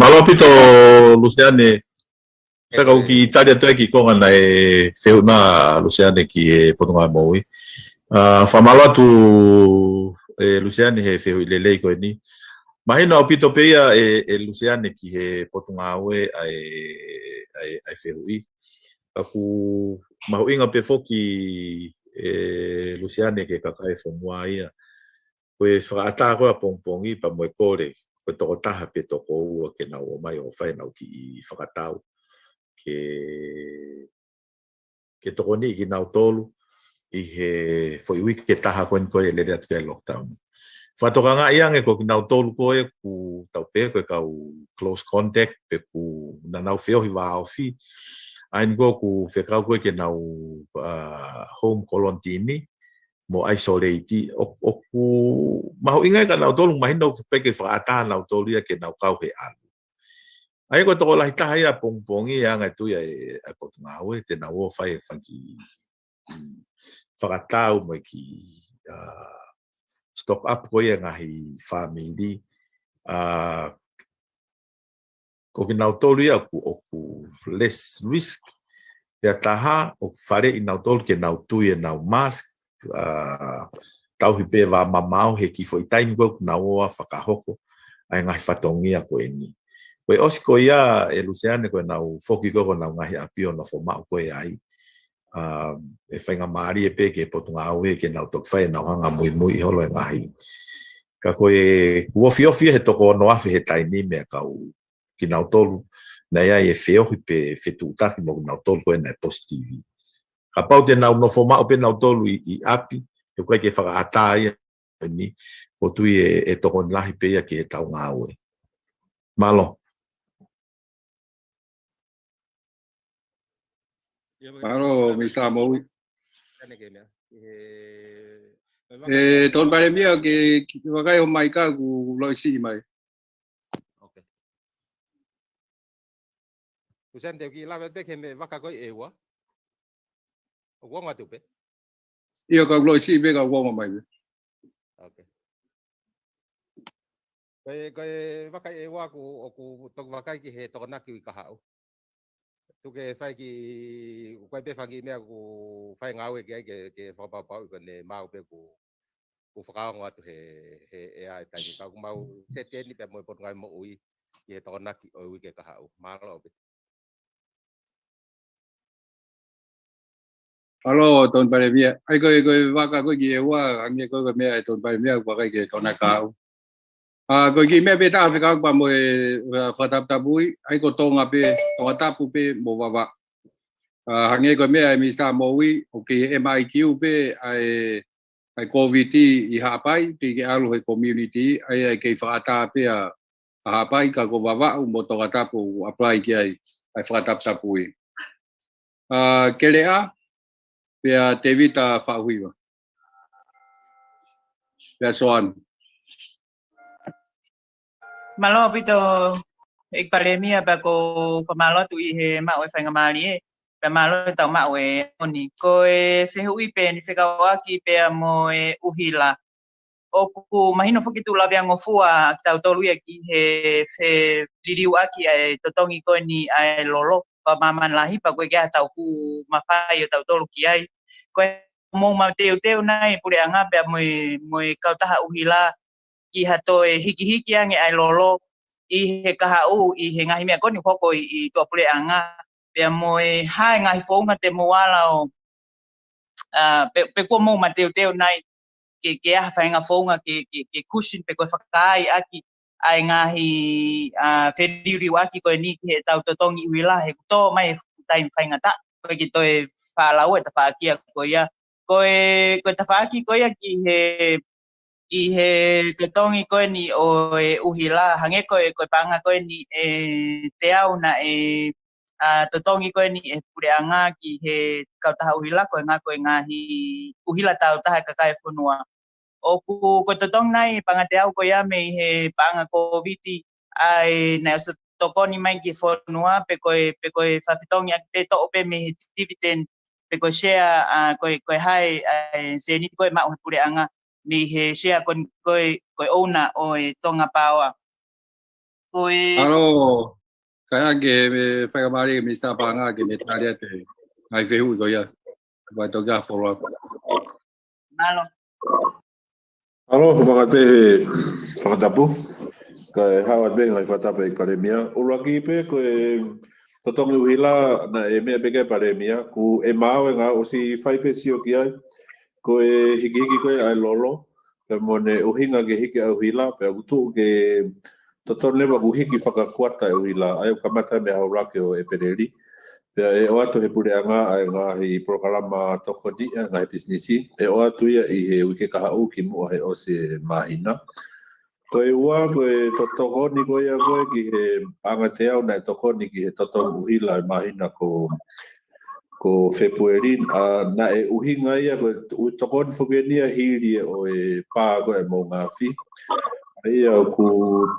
Mālō ʻaupito Luseane. Sai, ka u kiʻi tali atu ki he konga naʻe fehuʻi mai ʻa Luseane ki he Potungāue Moʻui. ʻA, fakamālō atu ʻe Luseane he fehuʻi lelei ko eni. Mahino ʻaupito pē ia ʻe, ʻe Luseane ki he Potungāue ʻa e, ʻa e, ʻa e fehuʻi. Ka ʻoku mahuʻinga pē foki ʻe Luseane ki he kakai e fonua ia. Ko e fakaʻatā ko ē ʻapongipongi pea mo e kole, ko e tokotaha pe toko ua ke nau ō mai ʻo fai ʻenau kiʻi fakatau ke, ke tokoniʻi kinautolu ʻi he foʻi uike ʻe taha ko eni ko ē ʻe lele atu ki ai e lockdown. Fakatokangaʻi ange ko kinautolu ko ē ʻoku tau pehē ko e kau close contact pe ʻoku nau feohi vāofi. ʻA eni ko ē ʻoku fekau ko ē ke nau, ʻa, home quarantine mo isolate, ʻo, ʻoku mahuʻinga ia kia nautolu, mahino ʻoku ʻikai ke fakaʻatā nautolu ia ke nau kau he ʻalu. ʻA ia ko e tokolahi taha ia ʻapongipongi ʻa e anga e tui ʻa e, ʻa e Potungāue, te nau ō fai e fanga kiʻi, mm, fakatau mo e kiʻi, ʻa, stock up ko ia e ngaahi fāmili, ʻa, ko kinautolu ia ʻoku, ʻoku less risk. Pea taha, ʻoku faleʻi nautolu ke nau tui ʻenau mask, ʻa, tauhi pē vā mamao he kiʻi foʻi taimi ko ē ʻoku nau ō ʻo fakahoko ʻa e ngaahi fatongia ko eni. Ko e ʻosi ko ia ʻe Luseane ko ʻenau foki ko ē ki honau ngaahi ʻapi ʻo nofo maʻu ko ē ai. ʻA, ʻe faingamālie pē ki he Potungāue ke nau toki fai ʻenau hanga muimui holo e ngaahi. Ka ko e kuo ofiofi he toko ono afe he taimi meʻa kau kinautolu, naʻe ʻi ai e feohi pe fetuʻutaki mo kinautolu ko ē naʻe positivi. Kapau te nau nofo maʻu pē nautolu ʻi, ʻi ʻapi, he ʻoku ʻikai ke fakaʻatā ia ni, ʻoku ou tui ʻe, ʻe tokoni lahi pē ia ki heʻetau ngāue. Mālō. Mālō, Minisitā Moʻui. ʻE, Tokoni Palēmia, ke, ke vakai ho maika kuo loi siʻi mai. Ok. Luseane, te u kiʻi lave pē ki he meʻa vaka ko ē ʻe ua. ʻOku ongo atu pē? ʻIo, ka u loi siʻi pē ka u ongo mai pē. Ok. Ko e, ko e vaka ʻe ua ʻoku, ʻoku toki vakai ki he tokonaki ʻi Kahaʻu. Tuku ke fai ki, ʻoku ʻi ai pē fanga kiʻi meʻa ʻoku fai ngāue ki ai ke, ke fakapapauʻi ko ʻene maʻu pē ʻoku, ʻoku fakaongo atu he, he ʻea ʻi he taimi. Ka ʻoku mau seti eni pē mo e Potungāue Moʻui ki he tokonaki ʻo e uike kahaʻu. Mālō ʻaupito. Mālō, Tokoni Palēmia. ʻA ia ko e, ko e vaka ko ē ki he ua, hangē ko e, ko e meʻa ʻa e Tokoni Palēmia, ʻoku vakai ki he tokonaki kahaʻu. ʻA, ko e kiʻi meʻa pē taha fekauʻaki pea mo e, ʻa, fakataputapui, ʻa ia ko Tonga pē, Tongatapu pē, mo Vavaʻu. ʻA, hangē ko e meʻa ʻa e Minisitā Moʻui, ʻoku kei M I Q pē, ʻa e, ʻa e Kōviti ʻi Haʻapai, teʻeki ke ʻalu he community, ʻa ia ʻe kei fakaʻatā pē ʻa, ʻa Haʻapai ka ko Vavaʻu mo Tongatapu ʻoku apply ki ai, ʻa e fakataputapui. ʻA, Keleʻa, pea Tēvita Faʻuhiva. Pea Soani. Mālō ʻaupito, ʻEiki Palēmia, pea ʻoku ou fakamālō atu ʻi he maʻu e faingamālie, pea mālō e tau maʻu e ʻoni. Ko e fehuʻi pē eni fekauʻaki pea mo e ʻuhila. ʻOku mahino foki tuʻu laveangofua kitautolu ia ki he feliliuaki ʻa e totongi ko eni ʻa e lolo, pea māmani lahi, pea ʻoku ʻikai ke ʻi ai ha tau fuʻu mafai ʻo tautolu ki ai. Ko e mou mateuteu nai e puleʻanga pea mo e, mo e kautaha ʻuhila ki ha toe hikihiki ange ʻa e lolo ʻi he kahaʻu, ʻi he ngaahi meʻa ko eni ʻoku hoko ʻi, ʻi tuʻapuleʻanga, pea mo e hā e ngaahi founga te mou ala ʻo, ʻa, pe, pe kuo mou mateuteu nai ke, ke ʻi ai ha faʻahinga founga ke, ke, ke cushion pe ko e fakaai ʻaki ʻa e ngaahi, ʻa, feliliuaki ko eni ki he tau totongi ʻuhila he kuo tō mai e fuʻu taimi faingataʻa, ko e ke toe fālaua e tafaʻaki ko ia. Ko e, ko e tafaʻaki ko ia ki he, ʻi he totongi ko eni ʻo e ʻuhila, hangē ko e, ko e paʻanga ko eni ʻe teau naʻe, ʻa, totongi ko eni ʻe he puleʻanga ki he kautaha ʻuhila, ko e ngaahi, ko e ngaahi ʻuhila tāutaha ʻa e kakai e fonua. ʻOku, ko e totongi nai e paʻanga teau ko ia mei he paʻanga Kōviti, ʻa ē naʻe ʻosi tokoni mai ki he fonua, pe ko e, pe ko e fefetongi ʻaki pē toʻo pē mei he dividend, pe ko e share, ʻa, ko e, ko e hā e, ʻa, e sēniti ko ē maʻu he puleʻanga, mei he share ko eni ko e, ko e ʻouna ʻo e Tonga Power. Ko e Mālō, kae ʻai ke faingamālie ki he Minisitā Paʻanga ke ne tali atu e ngaahi fehuʻi ko ia. Vai toki a follow up. Mālō. Mālō, ʻoku ou fakaʻatā he fakatapu. Kae hao atu pē ngaahi fakatapu ʻEiki Palēmia. ʻUluaki pē ko e totongi ʻuhila naʻe meʻa pē ki ai e Palēmia, ʻoku ʻi ai e maau ʻe ngā ʻosi fai pē sio ki ai. Ko e hikihiki ko ē ʻa e lolo, pea mo ʻene ʻuhinga ke hiki ʻa e ʻuhila, pea ʻoku tuʻu ke totonu leva ʻoku hiki fakakuata e ʻuhila, ʻa ia ʻoku kamata mei he ʻaho ʻuluaki ʻo ʻEpeleli. Pea ʻe ʻoatu ʻe he puleʻanga ʻa e ngaahi polokalama tokoni ʻa e ngaahi pisinisi, ʻe ʻoatu ia ʻi he uike kahaʻu kimuʻa he ʻosi e māhina. Ko e ua, ko e to-, tokoni ko ia ko ē ki he paʻanga teau naʻe tokoni ki he totongi ʻuhila he māhina ko, ko Fēpueli, ʻa, naʻe ʻuhinga ia ko e u-, tokoni foki eni ia hili ʻo e pā ko ē moʻunga afi. ʻA ia ʻoku,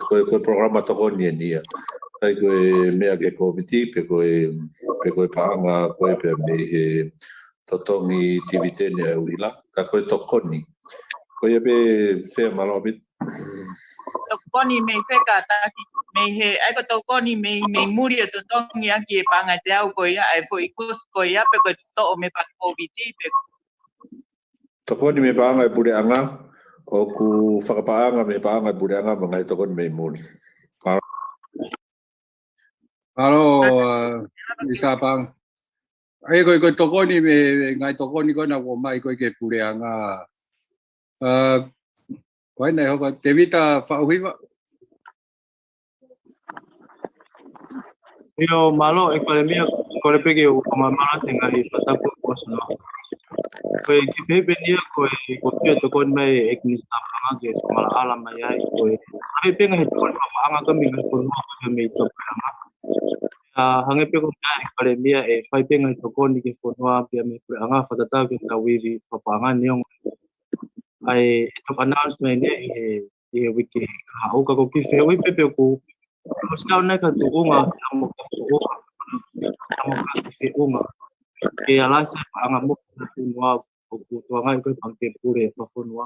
ko e, ko e polokalama tokoni eni ia. ʻIkai ko e meʻa ki he Kōviti, pe ko e, pe ko e paʻanga ko ē pea mei he totongi tiviteni ʻa e ʻuhila, ka ko e tokoni. Ko ia pē Sea, mālō ʻaupito. Tokoni mei fē kātaki, mei he, ʻa ia ko e tokoni mei, mei muli ʻo totongi ʻaki e paʻanga teau ko ia, ʻa e foʻi cost ko ia, pe ko e toʻo mei he paʻanga Kōviti, pe Tokoni mei he paʻanga ʻa e puleʻanga. ʻoku fakapaʻanga mei he paʻanga ʻa e puleʻanga mo e ngaahi tokoni mei muli. Mālō, ʻa, Minisitā Paʻanga. ʻAi ko e, ko e tokoni mei, mei he ngaahi tokoni ko ena kuo ʻomai ko ē ki he puleʻanga. ʻA, ko ena ʻe hoko, Tēvita Faʻuhiva. ʻIo, mālō, ʻEiki Palēmia, kole pē ke u fakamālō atu he ngaahi fakatapu kuo ʻosi noa. Ko e kiʻi pehē pē eni ia ko e, ko e kiʻi tokoni mai ʻEiki Minisitā Paʻanga ke fakamaʻalaʻala mai ai, ko e, ʻai pē ngaahi tokoni fakapaʻanga ko ē mei he ngaahi fonua ko ē mei tuʻapuleʻanga. ʻA, hangē pē ko e meʻa ʻEiki Palēmia ʻe fai pē ngaahi tokoni ki he fonua pea mei he puleʻanga fakatatau ki heʻetau ivi fakapaʻanga neongo ʻa e, ʻe toki announce mai eni ʻi he, ʻi he uike kahaʻu ka ko e kiʻi fehuʻi pē pe ʻoku, ʻoku ʻosi ʻi ai nai ha tuʻunga, ha mo ha tuʻunga, ha mo ha kiʻi feʻunga ke ala ʻa e paʻanga mo e fonua ʻoku tuʻunga ai ko e pangikē pule fakafonua.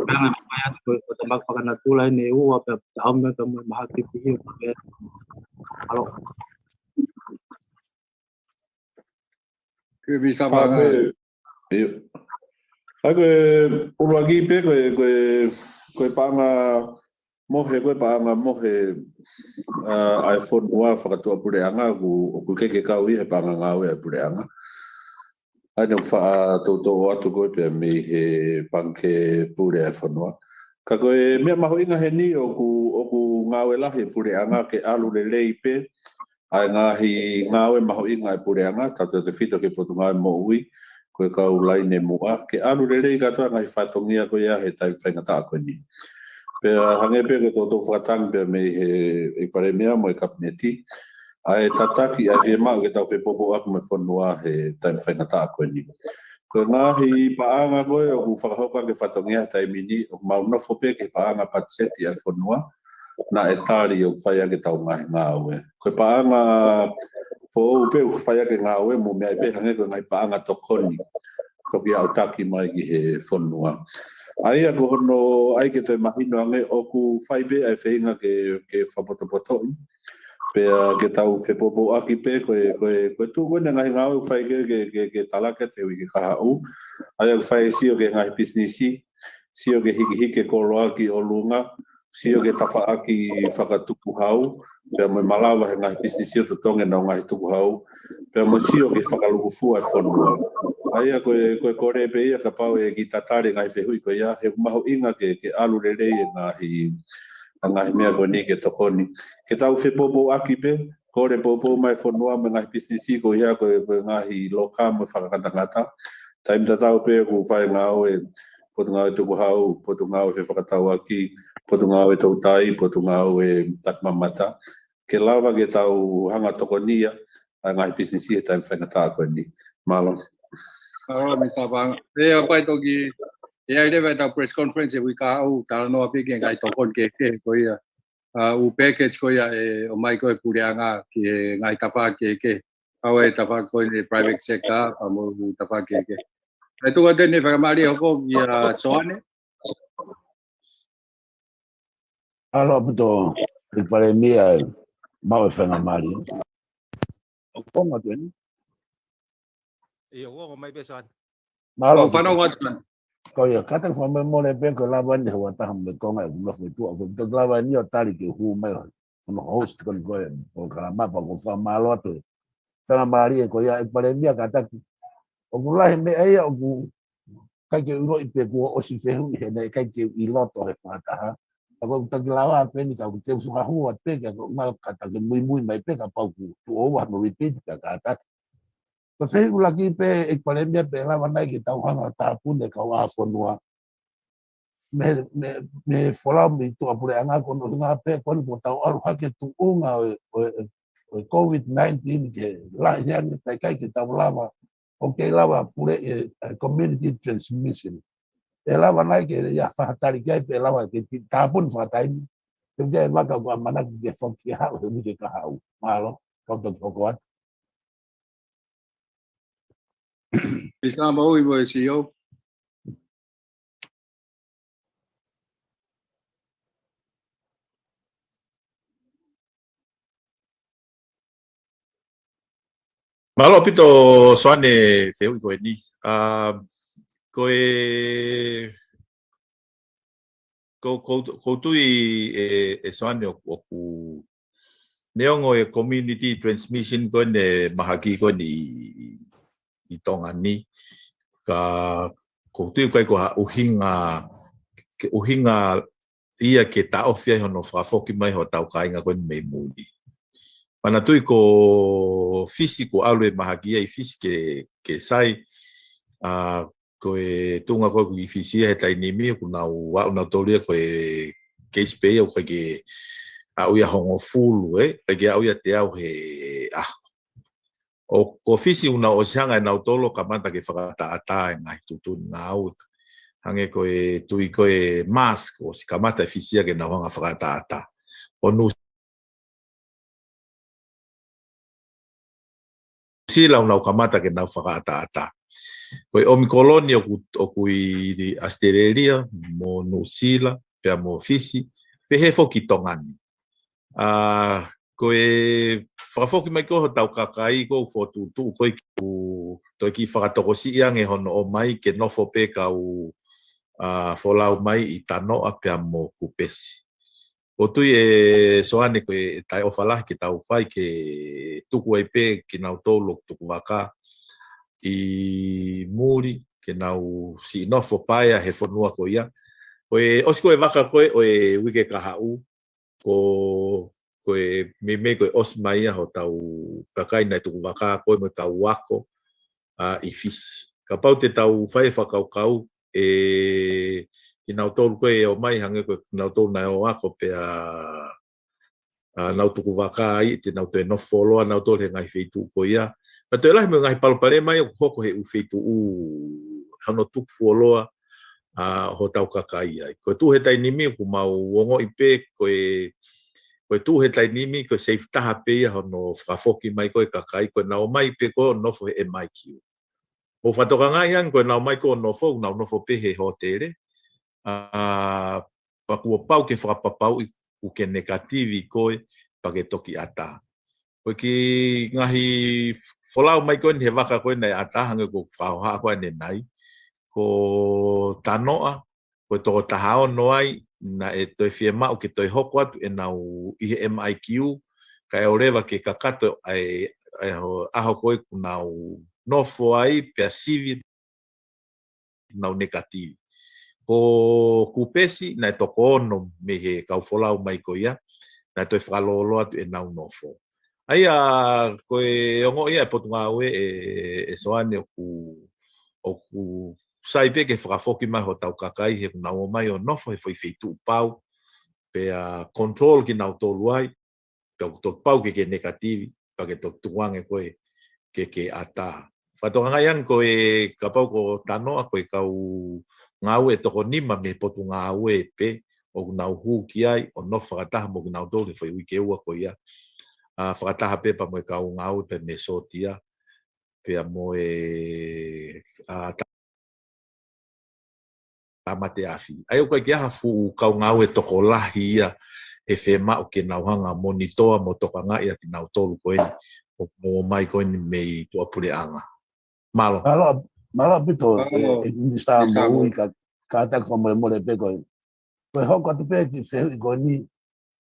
Pea ngaahi meʻa ko e, ko e tamaki fakanatula ʻi he ua pea taʻau mai ka mo e mahaki pihi ʻo pangikē. Mālō. Ke Minisitā Paʻanga. ʻIo. ʻA ko e ʻuluaki pē ko e, ko e, ko e paʻanga mohe, ko e paʻanga mohe, ʻa, ʻa e fonua fakatuʻapuleʻanga ʻoku, ʻoku ʻikai ke kau ia he paʻanga ngāue ʻa e puleʻanga. ʻA ia ʻoku faʻa toutou atu ko ē pea mei he pangikē pule ʻa e fonua. Ka ko e meʻa mahuʻinga heni ʻoku, ʻoku ngāue lahi e puleʻanga ke ʻalu lelei pē ʻa e ngaahi ngāue mahuʻinga ʻa e puleʻanga, tautefito ki he Potungāue Moʻui, ko e kau laine muʻa, ke ʻalu lelei kātoa e ngaahi fatongia ko ia he taimi faingataʻa ko eni. Pea hangē pē ko e toutou fakatangi pea mei he, ʻEiki Palēmia mo e Kapineti, ʻa e tataki ʻa e fiemaʻu ke tau fepoupouaki mo e fonua he taimi faingataʻa ko eni. Ko e ngaahi paʻanga ko ē ʻoku fakahoko ʻaki e fatongia he taimi ni, ʻoku mau nofo pē ki he paʻanga patiseti ʻa e fonua, naʻe tali ʻoku fai ʻaki ʻetau ngaahi ngāue. Ko e paʻanga foʻou pē ʻoku fai ʻaki e ngāue mo e meʻa pē hangē ko e ngaahi paʻanga tokoni toki aʻutaki mai ki he fonua. ʻA ia ko hono ʻai ke toe mahino ange ʻoku fai pē ʻa e feinga ke, ke fakapotopotoʻi. Pea ke tau fepoupouaki pē ko e, ko e, ko e tuʻu ko eni e ngaahi ngāue ʻoku fai ke, ke, ke, ke talaki atu he uike kahaʻu. ʻA ia ʻoku fai e sio ki he ngaahi pisinisi, sio ki he hikihiki e koloa ki ʻolunga, sio ki he tafaʻaki fakatukuhau, pea mo e malava he ngaahi pisinisi ʻo totongi ʻenau ngaahi tukuhau, pea mo e sio ki he fakalūkufua e fonua. ʻA ia ko e, ko e kole pē ia kapau ʻe kiʻi tatali e ngaahi fehuʻi ko ia, he ʻoku mahuʻinga ke, ke ʻalu lelei e ngaahi, ʻa e ngaahi meʻa ko eni ke tokoni. Ke tau fepoupouaki pē, kole poupou mai e fonua mo e ngaahi pisinisi ko ia ko e, ko e ngaahi loka mo e fakangata. Taimi tatau pē ʻoku fai e ngāue Potungāue Tukuhau, Potungāue Fefakatauʻaki, Potungāue Toutai, Potungāue Takimamata. Ke lava ke tau hanga ʻo tokonia ʻa e ngaahi pisinisi he taimi faingataʻa ko eni. Mālō. Mālō, Minisitā Paʻanga. ʻE, ʻa, pea toki, ʻe ʻi ai leva ʻetau press conference he uike kahaʻu, talanoa pē ki he ngaahi tokoni kehekehe ko ia. ʻA, ʻū package ko ia ʻe ʻomai ko ē ʻe he puleʻanga ki he ngaahi tafaʻaki kehekehe. Kau ai e tafaʻaki ko eni private sector, pea mo e ʻū tafaʻaki kehekehe. ʻE tuku atu eni fakamālie hoko kia Soane. Mālō ʻaupito, ʻEiki Palēmia, ʻe maʻu e faingamālie. ʻOku ou ʻoatu eni. ʻIo, ʻoku ʻomai pē Soane. Mālō ʻaupito. Fanongo atu. Ko ia, kātaki fakamolemole pē ko e lava eni he ʻoku ʻi ai ha taha mo e konga ʻeku nofo ʻi tuʻa, ʻoku ou toki lava eni ʻo tali ke hū mai hono host ko eni ko e polokalama pea ʻoku ou fakamālō atu. Faingamālie ko ia, ʻEiki Palēmia, kātaki. ʻOku lahi e meʻa ia ʻoku ʻikai ke u ʻiloʻi pe kuo ʻosi fehuʻi he naʻe ʻikai ke u ʻi loto he fakataha. Ka ʻoku ou toki lava pē eni ka ʻoku te u fakahū atu pē ke ʻoku ou ngāue kātaki muimui mai pē kapau ʻoku tuʻo ua hono repeat ka kātaki. Ko e fehuʻi ʻuluaki pē, ʻEiki Palēmia, pe ʻe lava nai ke tau hanga ʻo tāpuni e kau ʻā fonua mei, mei, mei he folau mei tuʻapuleʻanga, ko hono ʻuhinga pē ko eni kuo tau ʻalu hake tuʻunga ʻo e, ʻo e, ʻo e COVID nineteen ke lahi ange, taʻe ʻikai ke tau lava, ʻoku kei lava pule e, e community transmission. ʻE lava nai ke ia fakatali ki ai pe ʻe lava ke ti-, tāpuni fakataimi. Ke ʻoku ʻi ai e vaka ʻoku ʻamanaki ke foki ke haʻu he uike kahaʻu. Mālō, kau toki hoko atu. Minisitā Moʻui mo e C E O. Mālō ʻaupito Soane fehuʻi ko eni. ʻA, ko e ko, ko, ko tui e, e Soane ʻoku, ʻoku neongo e community transmission ko eni mahaki ko eni ʻi, ʻi, ʻi Tonga ni. Ka, ko tui ko e ko ha ʻuhinga, ke ʻuhinga ia ke taʻofi ai hono fakafoki mai hotau kāinga ko eni mei muli. Mana tui ko Fisi ko ʻalu e mahaki ia ʻi Fisi ke, ke sai, a, ko e tuʻunga ko ē ʻoku ʻi Fisi ia he taimi ni ʻoku nau aʻu nautolu ia ko e keisi pē ia ʻoku ʻikai ke aʻu ia hongofulu, ē, ʻikai ke aʻu ia teau he ʻaho. ʻO ko Fisi ʻoku nau ʻosi hanga ʻe nautolu ʻo kamata ke fakaʻataʻatā e ngaahi tuʻutuʻuni ngāue. Hangē ko e tui ko e mask ʻosi kamata ʻe Fisi ia ke nau hanga fakaʻataʻatā. ʻO Nuʻu Sila ʻoku nau kamata ke nau fakaʻataʻatā. Ko e ʻOmikoloni ʻoku, ʻoku ʻi ʻAositelēlia, mo Nuʻu Sila, pea mo Fisi, pehē foki Tonga ni. A, ko e fakafoki mai ko ē hotau kakai ko ē fokotuʻutuʻu ko ē ʻoku toe kiʻi fakatokosiʻi ange hono ʻomai ke nofo pē kau, a, folau mai ʻi Tanoa pea mo Kupesi. ʻOku tui e Soane ko e taʻeʻofa lahi ke tau fai ke tuku ai pē kinautolu ʻoku tukuvaka ʻi muli ke nau siʻi nofo paea he fonua ko ia. Ko e ʻosi ko e vaka ko ē ʻo e uike kahaʻu, ko, ko e meimei ko e ʻosi mai ia hotau kakai naʻe tukuvaka ko ē mo e kau ako, a, ʻi Fisi. Kapau te tau fai e fakakaukau, ʻe, kinautolu ko ē ʻe ō mai hangē ko kinautolu naʻe ō ako pea, a, nau tukuvaka ai, te nau toe nofo fuoloa nautolu he ngaahi feituʻu ko ia. Ka toe lahi mo e ngaahi palopalema ia ʻoku hoko he ʻū feituʻu hono tuku fuoloa, a, hotau kakai ai. Ko e tuʻu he taimi ni ʻoku mau ongoʻi pē ko e, ko e tuʻu he taimi ni ko e safe taha pē ia hono fakafoki mai ko ē kakai, ko ʻenau ō mai pē ko ē ʻo nofo he M I Q. ʻO fakatokangaʻi ange ko ʻenau ō mai ko ē ʻo nofo, ʻoku nau nofo pē he hōtele. A, pea kuo pau ke fakapapauʻi ʻoku ke nekativi koe pea ke toki ʻatā. Ko e kiʻi ngaahi folau mai ko eni he vaka ko ē naʻe ʻatā hangē ko e fakahohaʻa ko ē ʻanenai. Ko Tanoa, ko e toko taha ono ai, naʻe toe fiemaʻu ke toe hoko atu ʻenau ʻi he M I Q, kae ʻoua leva ke kakato ai, ʻa e ho-, ʻaho ko ē ʻoku nau nofo ai, pea sivi nau nekativi. Ko Kupesi, naʻe toko ono mei he kau folau mai ko ia, naʻe toe fakalōloa atu ʻenau nofo. ʻA ia, ko e ongoʻi ia e Potungāue ʻe, ʻe Soane ʻoku, ʻoku sai pē ke fakafoki mai hotau kakai he ʻoku nau ō mai ʻo nofo he foʻi feituʻu pau, pea control kinautolu ai, pea ʻoku toki pau ke ke nekativi, pea ke toki tukuange koe ke ke ʻatā. Fakatokangaʻi ange ko e kapau ko Tanoa ko e kau ngāue ʻe toko nima mei he Potungāue pē, ʻoku nau hū ki ai, ʻo nofo fakataha mo kinautolu he foʻi uike ua ko ia. A, fakataha pē pea mo e kau ngāue pē mei Sōtia, pea mo e, a, Tāmate Afi. ʻA ia ʻoku ʻikai ke ʻi ai ha fuʻu kau ngāue tokolahi ia ʻe fiemaʻu ke nau hanga monitoa mo tokangaʻi ʻa kinautolu ko eni ʻoku nau ō mai ko eni mei tuʻapuleʻanga. Mālō. Mālō, mālō ʻaupito, mālō, ʻe, ʻe Minisitā Minisitā Moʻui. Moʻui, ka, kātaki fakamolemole pē ko e, ko e hoko atu pē kiʻi fehuʻi ko eni.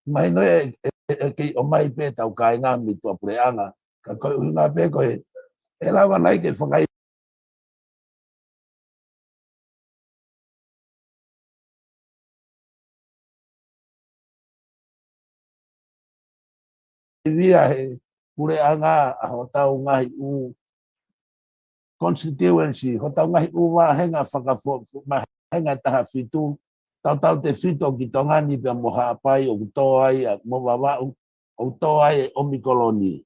Mahino ʻe, ʻe, ʻe, ʻe kei ō mai pē ʻetau kāinga mei tuʻapuleʻanga. Ka ko e ʻuhinga pē ko e, ʻe lava nai ke fakai via he puleʻanga ʻa hotau ngaahi ʻū constituency, hotau ngaahi ʻū vāhenga fakafo-, fo-, vāhenga taha fitu, tautautefito ki Tonga ni pea mo Haʻapai ʻoku tō ai ʻa, mo Vavaʻu, ʻoku tō ai e ʻOmikoloni.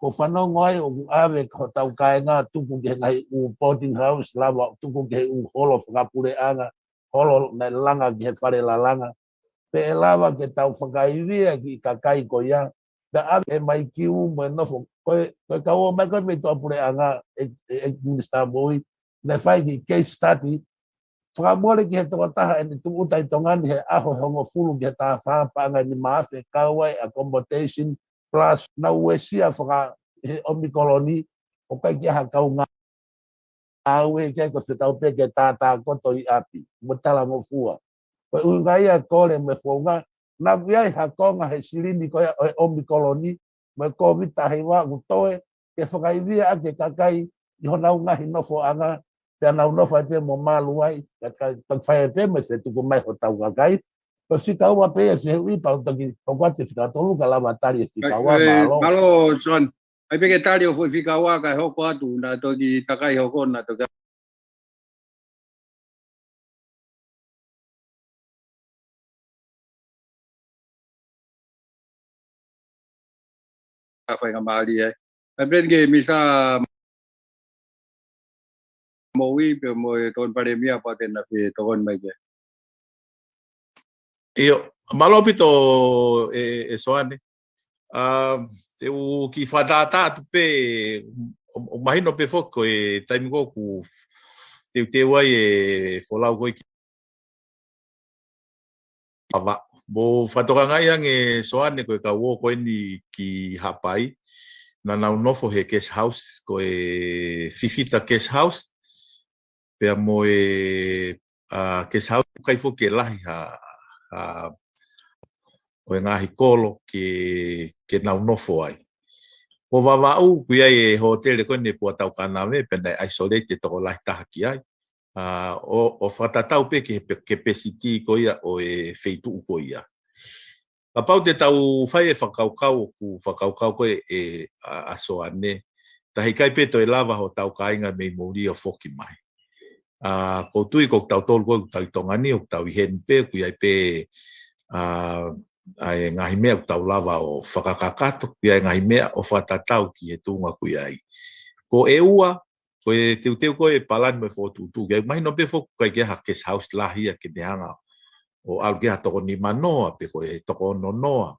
Ko e fanongo ai ʻoku ʻave hotau kāinga tuku ki he ngaahi ʻū boarding house, lava tuku ki he ʻū holo fakapuleʻanga, holo naʻe langa ki he fale lalanga. Pea ʻe lava ke tau fakaivia kiʻi kakai ko ia, pea ʻave ʻe M I Q mo e nofo, ko e, ko e kau ō mai ko ē mei tuʻapuleʻanga ʻe, ʻe, ʻe Minisitā Moʻui, naʻe fai kiʻi case study, fakamole ki he tokotaha ʻene tūʻuta ʻi Tonga ni he ʻaho ʻe hongofulu ki he taha fā paʻanga ʻe nima afe, kau ai accommodation, plus nau uesia faka he ʻOmikoloni, ʻoku ʻikai ke ʻi ai ha kau ngāue, ʻikai ko e fekau pē ke tātā koto ʻi ʻapi, mo talangofua. Ko e ʻuhinga ia e kole mo e founga, naʻa ʻoku ʻi ai ha konga he silini ko ia ʻo e ʻOmikoloni, mo e Kōviti taha hiva ʻoku toe, ke fakaivia ʻaki e kakai ʻi honau ngaahi nofoʻanga, pea nau nofo ai pē mo malu ai, ka, ka, ka fai ai pē mo e fetuku mai hotau kakai. Ko e fika ua pē e fehuʻi, pea u toki hoko atu e fika tolu ka lava tali e fika ua, mālō. Mālō, Son. ʻAi pē ke tali hoʻo foʻi fika ua kae hoko atu, naʻa toki takai hoko, naʻa toki faingamālie ai. ʻAi pē ke Misa Moʻui pea mo e Tokoni Palēmia pea te na fetokoni mai ke. ʻIo, mālō ʻaupito e, e Soane. ʻA, te u kiʻi fakatātā atu pē, ʻo, ʻo mahino pē foki ko e taimi ko ē ʻoku teuteu ai e folau ko ē ki Vavaʻu. Mo fakatokangaʻi ange Soane ko e kau ō ko eni ki Haʻapai, naʻa nau nofo he guest house ko e Fifita Guest House, pea mo e, ʻa, guest house ʻoku ʻikai foki ke lahi ha, ha, ʻo e ngaahi kolo ke, ke nau nofo ai. Ko Vavaʻu, ʻoku ʻi ai e hōtele ko eni Puatau Kanave, pea naʻe isolate e tokolahi taha ki ai. ʻA, ʻo, ʻo fakatatau pē ki he pe-, capacity ko ia ʻo e feituʻu ko ia. Kapau te tau fai e fakakaukau, ʻoku fakakaukau ko ē ʻa, ʻa Soane, ta heʻikai pē toe lava hotau kāinga mei muli ʻo foki mai. ʻA, ʻoku ou tui ko kitautolu ko ē ʻoku tau ʻi Tonga ni, ʻoku tau ʻi heni pē, ʻoku ʻi ai pē, ʻa, ʻa e ngaahi meʻa ʻoku tau lava ʻo fakakakato, ʻoku ʻi ai e ngaahi meʻa ʻo fakatatau ki he tuʻunga ʻoku ʻi ai. Ko ʻEua, ko e teuteu ko ē palani mo e fokotuʻutuʻu, ʻoku ʻikai mahino pē foki ʻoku ʻikai ke ʻi ai ha guest house lahi ia ke ne hanga ʻo ʻalu ki ha toko nima noa, pe ko e toko ono noa.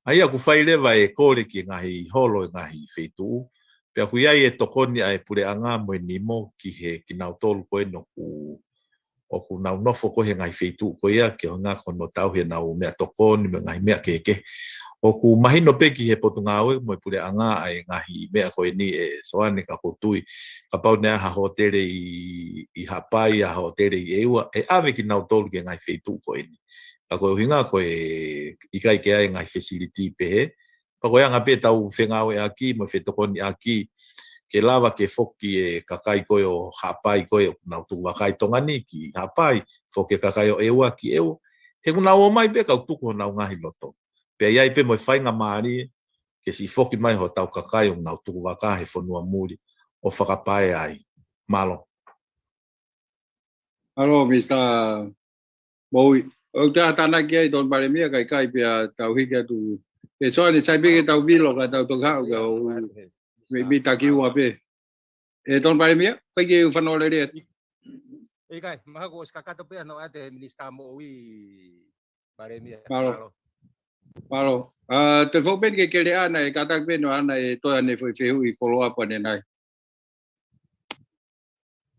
ʻA ia ʻoku fai leva e kole ki he ngaahi holo e ngaahi feituʻu, pea ʻoku ʻi ai e tokoni ʻa e puleʻanga mo e nimo ki he kinautolu ko ē ʻoku, ʻoku nau nofo ko ē he ngaahi feituʻu ko ia, ke hanga ko ē ʻo tauhi ʻenau meʻatokoni mo e ngaahi meʻa kehekehe. ʻOku mahino pē ki he Potungāue mo e puleʻanga ʻa e ngaahi meʻa ko eni e Soane, ka ʻoku ou tui, kapau naʻe ʻi ai ha hōtele ʻi, ʻi Haʻapai, ha hōtele ʻi ʻEua, ʻe ʻave kinautolu ki he ngaahi feituʻu ko eni. Ka ko e ʻuhinga ko e ʻikai ke ʻi ai e ngaahi facility pehē, pea ko e anga pē ʻetau fengāueʻaki mo e fetokoniʻaki, ke lava ke foki e kakai ko ē ʻo Haʻapai ko ē ʻoku nau tuku vaka ʻi Tonga ni ki Haʻapai, foki e kakai ʻo ʻEua ki ʻEua. He ʻoku nau ō mai pē kau tuku honau ngaahi loto. Pea ʻi ai pē mo e faingamālie ke siʻi foki mai hotau kakai ʻoku nau tuku vaka he fonua muli ʻo fakapae ai. Mālō. Mālō, Misa Moʻui. ʻOku ta tānaki ai Tokoni Palēmia, ka ʻikai pea tau hiki atu. E Soane, sai pē ke tau vilo ka tau toki haʻu ka ʻoku mei, mei taki ua pē. E Tokoni Palēmia, ʻikai ke u fanongo lelei atu. ʻIkai, mahalo kuo ʻosi kakato pē ʻa e noʻo ʻa e Minisitā Moʻui, Palēmia. Mālō. Mālō. Mālō. ʻA, te u fou pē ni ke Keleʻana, ʻe kātaki pē ʻe Noʻoana ʻe toe ʻanefo e fehuʻi follow up ʻanenai.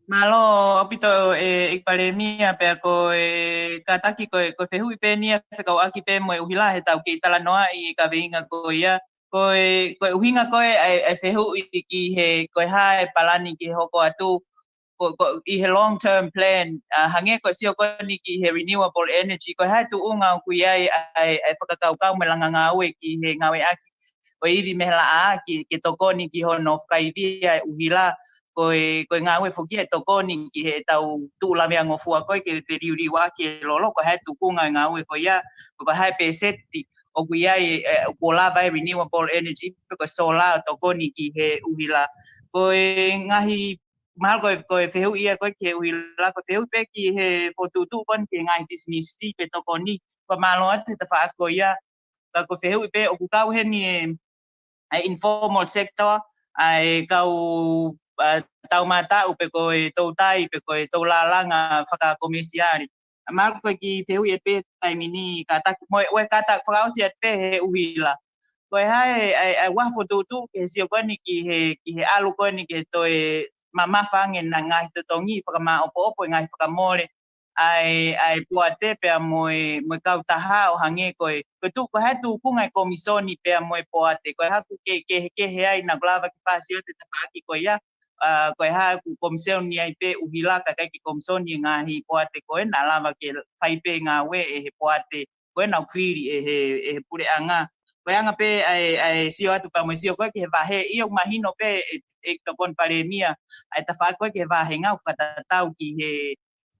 Mālō ʻaupito e, ʻEiki Palēmia, pea ko e kātaki ko e, ko e fehuʻi pē eni ia fekauʻaki pē mo e ʻuhila he tau kei talanoaʻi e kaveinga ko ia. Ko e, ko e ʻuhinga ko ē ʻa e, ʻa e fehuʻi ki he, ko e hā e palani ki he hoko atu, ko, ko, ʻi he long term plan, ʻa, hangē ko e sio ko eni ki he renewable energy, ko e hā e tuʻunga ʻoku ʻi ai ʻa e, ʻa e fakakaukau mo e langa ngāue ki he ngāueʻaki ʻo e ivi mehalaʻā ke, ke tokoni ki hono fakaivia e ʻuhila, ko e, ko e ngāue foki e tokoni ki heʻetau tuʻu laveangofua ko ē ke feliuliuaki e lolo, ko e hā e tukunga e ngāue ko ia, ko e hā e pēseti ʻoku ʻi ai, ʻe, kuo lava e renewable energy, pe ko e solar ʻo tokoni ki he ʻuhila. Ko e ngaahi, mahalo ko e, ko e fehuʻi ia ko ē ki he ʻuhila, ko e fehuʻi pē ki he fokotuʻutuʻu ko eni ki he ngaahi pisinisi pe tokoni, ko e mālō atu he tafaʻaki ko ia, ka ko e fehuʻi pē ʻoku kau heni e, ʻa e informal sector, ʻa e kau, ʻa, taumātaʻu pe ko e toutai, pe ko e toulālanga fakakomesiale. ʻA, mahalo ko e kiʻi fehuʻi ē pē taimi ni kātaki, mo e, ʻo e kātaki fakaʻosi atu pē he ʻuhila. Ko e hā e, ʻa e, ʻa e ʻuha fokotuʻutuʻu ki he sio ko eni ki he, ki he ʻalu ko eni ki he toe mamafa ange ʻena ngaahi totongi, fakamāʻopoʻopo e ngaahi fakamole ʻa e, ʻa e poate pea mo e, mo e kautaha ʻo hangē ko e, ko e tuʻu, ko e hā e tukunga e komisoni pea mo e poate, ko e hā ʻoku kei kehekehe ai naʻa ku lava ke fakaʻosi atu e tafaʻaki ko ia, ʻa, ko e hā ʻoku komisoni ai pē ʻuhila, ka ʻikai ke komisoni e ngaahi poate ko ē, naʻa lava ke fai pē ngāue ʻe he poate ko ē naʻa nau fili ʻe he, ʻe he puleʻanga. Ko e anga pē ʻa e, ʻa e sio atu pea mo e sio ko ē ki he vahe, ʻio mahino pē ʻe, ʻe Tokoni Palēmia, ʻa e tafaʻaki ko ē ki he vahenga ʻoku fakatatau ki he,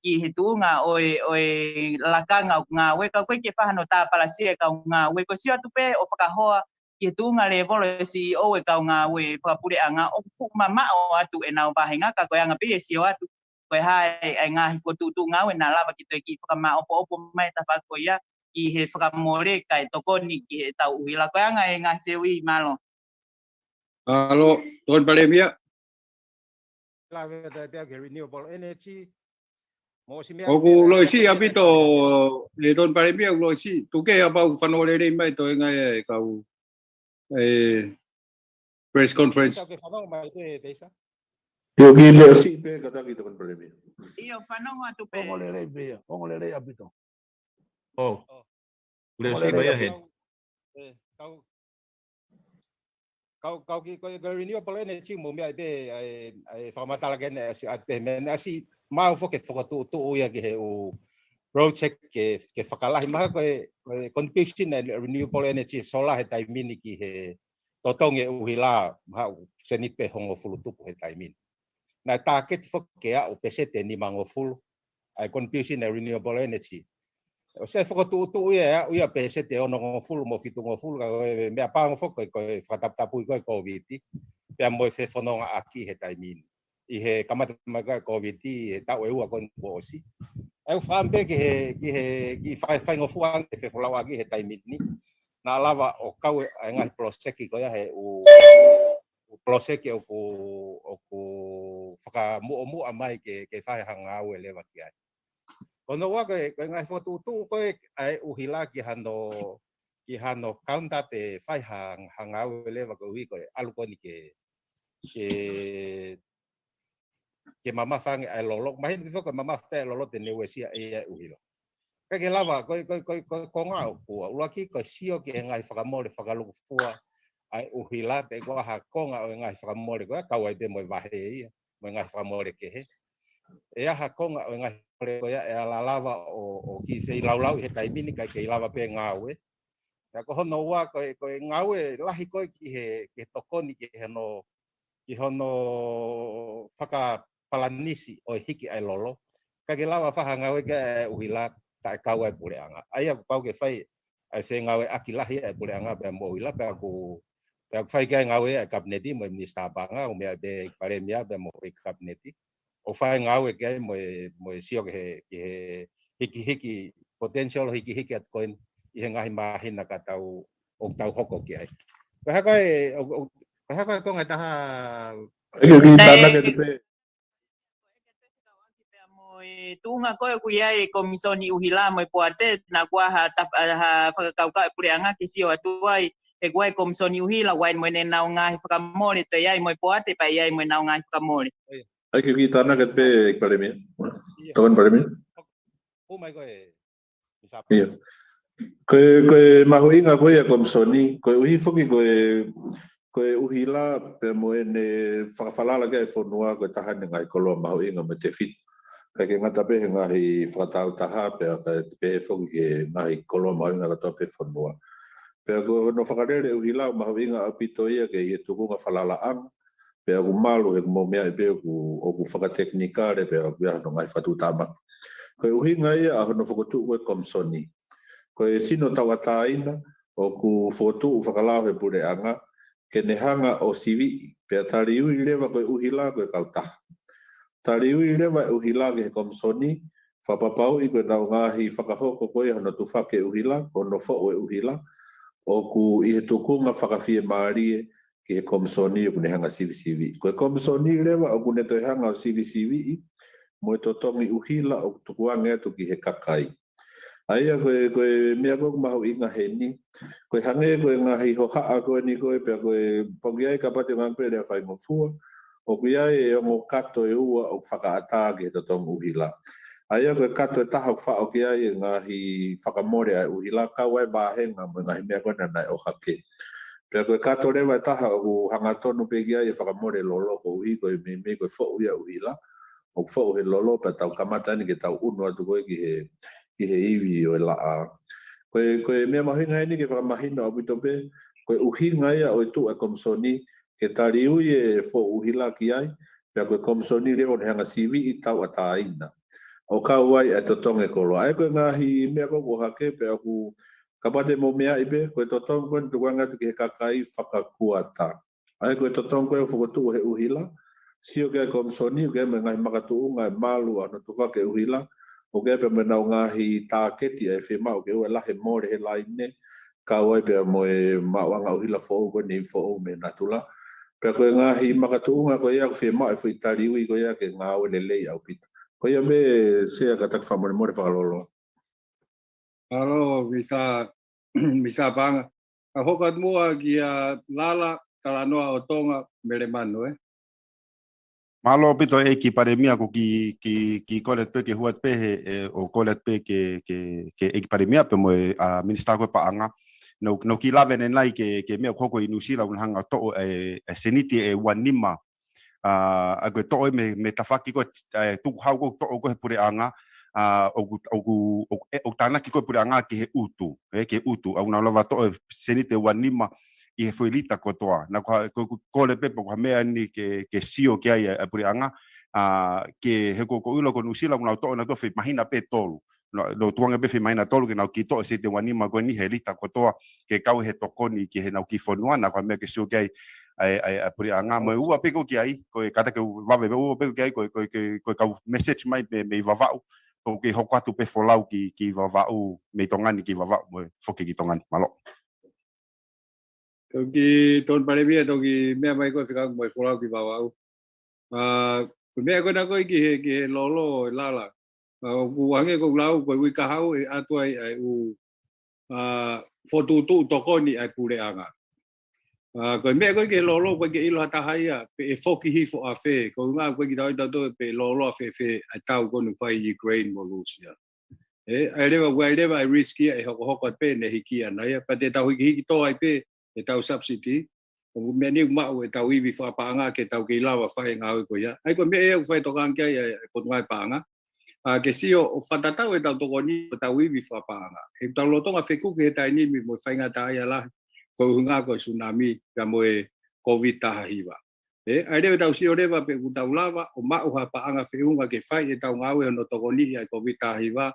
ki he tuʻunga ʻo e, ʻo e lakanga ʻoku ngāue, ka ʻoku ʻikai ke fai hano tāpalasia e kau ngāue, ko e sio atu pē ʻo fakahoa ki he tuʻunga lēvolo ʻo e C E O e kau ngāue fakapuleʻanga ʻoku fuʻu mamaʻo atu ʻenau vahenga, ka ko e anga pē e sio atu, ko e hā e, e ngaahi fokotuʻutuʻu ngāue naʻa lava ke toe kiʻi fakamāʻopoʻopo mai e tafaʻaki ko ia ki he fakamole kae tokoni ki heʻetau ʻuhila. Ko e anga e ngaahi fehuʻi, mālō. Mālō, Tokoni Palēmia. Lave atu pē ki he renewable energy. Mo si meʻa ʻoku pē loi si ʻaupito, ʻe Tokoni Palēmia, ʻoku loi si. Tuku ke ʻapau fanongo lelei mai toenga e kau, e, press conference. Teisa, ke fanongo mai te, Teisa. ʻIo, kiʻi leo si pē kātaki Tokoni Palēmia. ʻIo, fanongo atu pē. Ongo lelei pē ia, ongo lelei ʻaupito. ʻO. ʻO. Leo si mai ia he. Kau, e, kau, kau, kau ki, ko e, ko e renewable energy mo meʻa pē, ʻa e, ʻa e fakamatala ke ne ʻasi atu pē meʻa ne ʻasi mau foki fokotuʻutuʻu ia ki he ʻū project ke, ke fakalahi mai ko e, ko e contribution ʻa e renewable energy solar he taimi ni ki he totongi e ʻuhila, mahalo ʻoku sēniti pē hongofulu tupu he taimi ni. Naʻe tāketi foki ke aʻu peseti ʻe nimangofulu, ʻa e contribution ʻa e renewable energy. ʻOsi fokotuʻutuʻu ia, ʻe aʻu ia peseti ʻe onongofulu mo fitungofulu, ka ko e meʻapango foki ko e fakataputapui ko e Covid, pea mo e fefonongaʻaki he taimi ni. ʻI he kamata mai ko e Covid, ʻi he taʻu ʻe ua ko eni kuo ʻosi. ʻE u fakaʻamu pē ki he, ki he, ki he fai, faingofua ange e fefolauʻaki he taimi ni. Naʻa lava ʻo kau e, e ngaahi poloseki ko ia he ʻū, ʻū poloseki ʻoku, ʻoku fakamuʻomuʻa mai ke, ke fai ha ngāue leva ki ai. Ko hono ua ko e, ko e ngaahi fokotuʻutuʻu ko e, ʻa e ʻuhila ki hano, ki hano kaunta pe fai ha, ha ngāue leva koeʻuhi ko e ʻalu ko eni ke, ke, ke mamafa ange ʻa e lolo. Mahino ki foko mamafa pē ʻa e lolo te ne uesia ʻe ia e ʻuhila. Ka ke lava, ko e, ko e, ko e, ko e konga ʻoku ʻuluaki, ko e sio ki he ngaahi fakamole fakalukufua ʻa e ʻuhila, pe ko e hā e konga ʻo e ngaahi fakamole ko ia, kau ai pē mo e vahe ia, mo e ngaahi fakamole kehe. ʻE hā e konga ʻo e ngaahi fakamole ko ia, ʻe ala lava ʻo, ʻo kiʻi feilaulau ʻi he taimi ni, kae kei lava pē ngāue. Pea ko hono ua, ko e, ko e ngāue lahi ko e ki he, ki he tokoni ki hono, ki hono fakapalanisi ʻo e hiki ʻa e lolo. Ka ke lava fai ha ngāue ki he ʻuhila, taʻe kau ai e puleʻanga. ʻA ia ʻoku pau ke fai, ʻa e fengāueʻaki lahi ʻa e puleʻanga pea mo e ʻuhila, pea ʻoku, pea ʻoku fai ki ai e ngāue ʻa e kapineti mo e minisitā paʻanga, ʻo meʻa pē palēmia pea mo e kapineti. ʻO fai e ngāue ki ai mo e, mo e sio ki he, ki he hikihiki, potential hikihiki atu ko eni ʻi he ngaahi māhina ka tau, ʻoku tau hoko ki ai. Ko e hā ko e, ʻo, ʻo, ko e hā ko e konga ʻe taha. ʻIo, kiʻi tānaki atu pē. Pea mo e tuʻunga ko ē ʻoku ʻi ai e komisoni ʻuhila mo e poate, naʻa ʻoku ʻi ai ha taf-, ha fakakaukau e puleʻanga ke sio atu ai, he ʻoku ʻi ai e komisoni ʻuhila, ʻoku ʻi ai mo ʻenau ngaahi fakamole, toe ʻi ai mo e poate, pea ʻi ai mo ʻenau ngaahi fakamole. ʻIo. ʻAi ke u kiʻi tānaki atu pē, ʻEiki Palēmia. ʻIo. Tokoni Palēmia. ʻO mai ko e, Minisitā. ʻIo. Ko e, ko e mahuʻinga ko ia e komisoni, koeʻuhi foki ko e, ko e ʻuhila pea mo ʻene fakafalala ki ai e fonua ko e taha ʻene ngaahi koloa mahuʻinga mo e tefito. ʻIkai ke ngata pē he ngaahi fakatāutaha, pea kae pehē foki ki he ngaahi koloa mahuʻinga kātoa pē e fonua. Pea ko hono fakalele e ʻuhila ʻoku mahuʻinga ʻaupito ia ki he tuʻunga falalaʻanga, pea ʻoku malu he ʻoku mou meaʻi pē ʻoku, ʻoku fakatekinikale pea ʻoku ʻi ai hono ngaahi fakatuʻutāmaki. Ko e ʻuhinga ia ʻa hono fokotuʻu ko ē e komisoni. Ko e sino tauʻatāina ʻoku fokotuʻu fakalao he puleʻanga ke ne hanga ʻo siviʻi, pea taliui leva ko e ʻuhila ko e kautaha. Taliui leva e ʻuhila ki he komisoni, fakapapauʻi ko ʻenau ngaahi fakahoko ko ia hono tufaki e ʻuhila, ko hono foʻu e ʻuhila, ʻoku ʻi he tuʻunga fakafiemālie ki he komisoni ʻoku ne hanga ʻo sivisiviʻi. Ko e komisoni leva ʻoku ne toe hanga ʻo sivisiviʻi mo e totongi ʻuhila ʻoku tukuange atu ki he kakai. ʻA ia ko e, ko e meʻa ko ē ʻoku mahuʻinga heni, ko e hangē ko e ngaahi hohaʻa ko eni ko ē pea ko e pau ke ʻi ai kapau te u ngāueʻaki pē e lea faingofua, ʻoku ʻi ai e ongo kato ʻe ua ʻoku fakaʻatā ki he totongi ʻuhila. ʻA ia ko e kato ʻe taha ʻoku faʻo ki ai e ngaahi fakamole ʻa e ʻuhila, kau ai e vāhenga mo e ngaahi meʻa ko ena naʻe ʻohake. Pea ko e kato leva ʻe taha ʻoku hangatonu pē ki ai e fakamole lolo koeʻuhi ko e meimei ko e foʻu ia ʻuhila. ʻOku foʻu he lolo pea tau kamata eni ke tau ʻunu atu ko ē ki he, ki he ivi ʻo e laʻā. Ko e, ko e meʻa mahuʻinga eni ke fakamahino ʻaupito pē, ko e ʻuhinga ia ʻo e tuʻu ʻa e komisoni, ke taliui e foʻu ʻuhila ki ai, pea ko e komisoni leva ʻoku ne hanga siviʻi tauʻatāina. ʻO kau ai ʻa e totongi e koloa. ʻA ia ko e ngaahi meʻa ko ē ʻoku ʻohake pea ʻoku kapau te mou meaʻi pē, ko e totongi ko eni tukuange atu ki he kakai fakakuata. ʻA ia ko e totongi ko ē ʻoku fokotuʻu he ʻuhila, sio ki ai e komisoni, ʻoku ʻi ai mo e ngaahi makatuʻunga ʻe malu ʻa hono tufaki e ʻuhila, ʻoku ʻi ai pē mo ʻenau ngaahi tāketi ʻa e fiemaʻu ke ʻoua ʻe lahi e mole he laine, kau ai pea mo e maʻuʻanga ʻuhila foʻou ko eni foʻou mei natula. Pea ko e ngaahi makatuʻunga ko ia ʻoku fiemaʻu e foʻi taliui ko ia ke ngāue lelei ʻaupito. Ko ia pē Sea, kātaki fakamolemole fakalolo. Mālō, Misa, Misa Paʻanga. Ka hoko atu muʻa kia Lala, Talanoa ʻo Tonga, Melemanu, ē? Mālō ʻaupito ʻEiki Palēmia, ko e kiʻi, kiʻi, kiʻi kole atu pē ke hū atu pē he, ē, ʻo kole atu pē ke, ke, ke ʻEiki Palēmia pea mo e, ʻa, Minisitā ko ē Paʻanga. Naʻá ku, naʻá ku kiʻi lave ʻanenai ki he, ki he meʻa ʻoku hoko ʻi Nuʻusila, ʻoku na hanga ʻo toʻo e, e seniti ʻe uanima. ʻA, ʻa ia ko e toʻo ia mei, mei he tafaʻaki ko ē, ē, tukuhau ko ē ʻoku toʻo ko ē he puleʻanga, ʻa, ʻoku, ʻoku, ʻoku, ē, ʻoku tānaki ko ē puleʻanga ki he ʻutu, ē, ki he ʻutu. ʻOku nau lava toʻo e seniti ʻe uanima ʻi he foʻi lita kotoa. Naʻá ku, ko, ko, kole pē pe ko ha meʻa eni ke, ke sio ki ai ʻa, ʻa e puleʻanga, ʻa, ke he ko, ko e ʻilo ko Nuʻusila, ʻoku nau toʻo nautolu he māhina pē ʻe tolu. Naʻa, naʻa nau tukuange pē he māhina ʻe tolu ke nau kiʻi toʻo e seniti ʻe uanima ko eni he lita kotoa ke kau he tokoni ki heʻenau kiʻi fonua, naʻa ko e meʻa ke sio ki ai ʻa e, ʻa e, ʻa e puleʻanga. Mo e ua pē ko ē ki ai, ko e kātaki vave, ua pē ko ē ki ai, ko e, ko e, ko e, ko e kau message mai mei, mei Vavaʻu, ʻoku kei hoko atu pē folau ki, ki Vavaʻu, mei Tonga ni ki Vavaʻu, mo e foki ki Tonga ni, mālō. Toki Tony Palēmia, toki meʻa mai ko ē fekauʻaki mo e folau ki Vavaʻu. ʻA, ko e meʻa ko ena ko ē ki he, ki he lolo ʻe Lala. ʻA, ʻoku hangē ko ʻeku lau, ko e uike kahaʻu ʻe ʻatu ai ʻa e ʻū, ʻa, fokotuʻutuʻu tokoni ʻa e puleʻanga. ʻA, ko e meʻa ko ē ki he lolo, ʻoku ʻikai ke ʻilo ha taha ia pe ʻe foki hifo ʻafē. Ko e ʻuhinga ʻoku ʻikai ke tau ʻilo tautolu pe ʻe lolo ʻafeʻafē ʻa e tau ko eni ʻoku fai ʻi Ukraine mo Lūsia. Ē, ʻa ia leva, ʻoku ʻi ai leva e risk ia ʻe hokohoko atu pē ʻene hiki ʻana ia, pea te tau hikihiki tō ai pē ʻetau subsidy, ʻo meʻa ni ʻoku maʻu ʻetau ivi fakapaʻanga ke tau kei lava fai e ngāue ko ia. ʻA ia ko e meʻa ia ʻoku fai e tokanga ki ai ʻa e, ʻa e Potungāue Paʻanga. ʻA, ke sio ʻo fakatatau ʻetau tokoni ʻo ʻetau ivi fakapaʻanga. He ʻoku tau lolotonga fekuki he taimi ni mo e faingataʻaʻia lahi, ko e ʻuhinga ko e tsunami, pea mo e COVID taha hiva. Ē, ʻa ia leva ʻetau sio leva pe ʻoku tau lava ʻo maʻu ha paʻanga feʻunga ke fai ʻetau ngāue hono tokoniʻi ʻa e COVID taha hiva,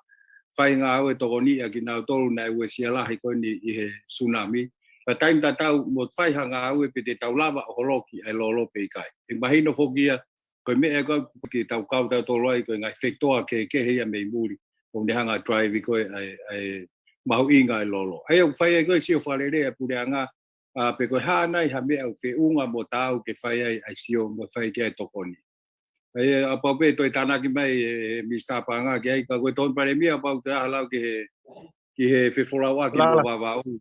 fai ngāue tokoniʻi ʻa kinautolu naʻe uesia lahi ko eni ʻi he tsunami. Pea taimi tatau mo fai ha ngāue pe te tau lava ʻo holoki ʻa e lolo pe ʻikai. ʻE mahino foki ia, ko e meʻa ia ko ē ke tau kau tautolu ai, ko e ngaahi fekitoa kehekehe ia mei muli, ʻoku ne hanga ʻo drive ko ē ʻa e, ʻa e mahuʻinga ʻa e lolo. ʻA ia ʻoku fai ai ko ē sio fakalelei ʻa e puleʻanga, ʻa, pe ko e hā nai ha meʻa ʻoku feʻunga mo taau ke fai ai ʻa e sio mo fai ki ai e tokoni. ʻA ia, ʻa, pau pē toe tānaki mai ʻe, ʻe Minisitā Paʻanga ki ai, ka ko e Tony Palēmia, ʻa, pau te aha lau ki he, ki he fefolauʻaki mo Lala. Vavaʻu.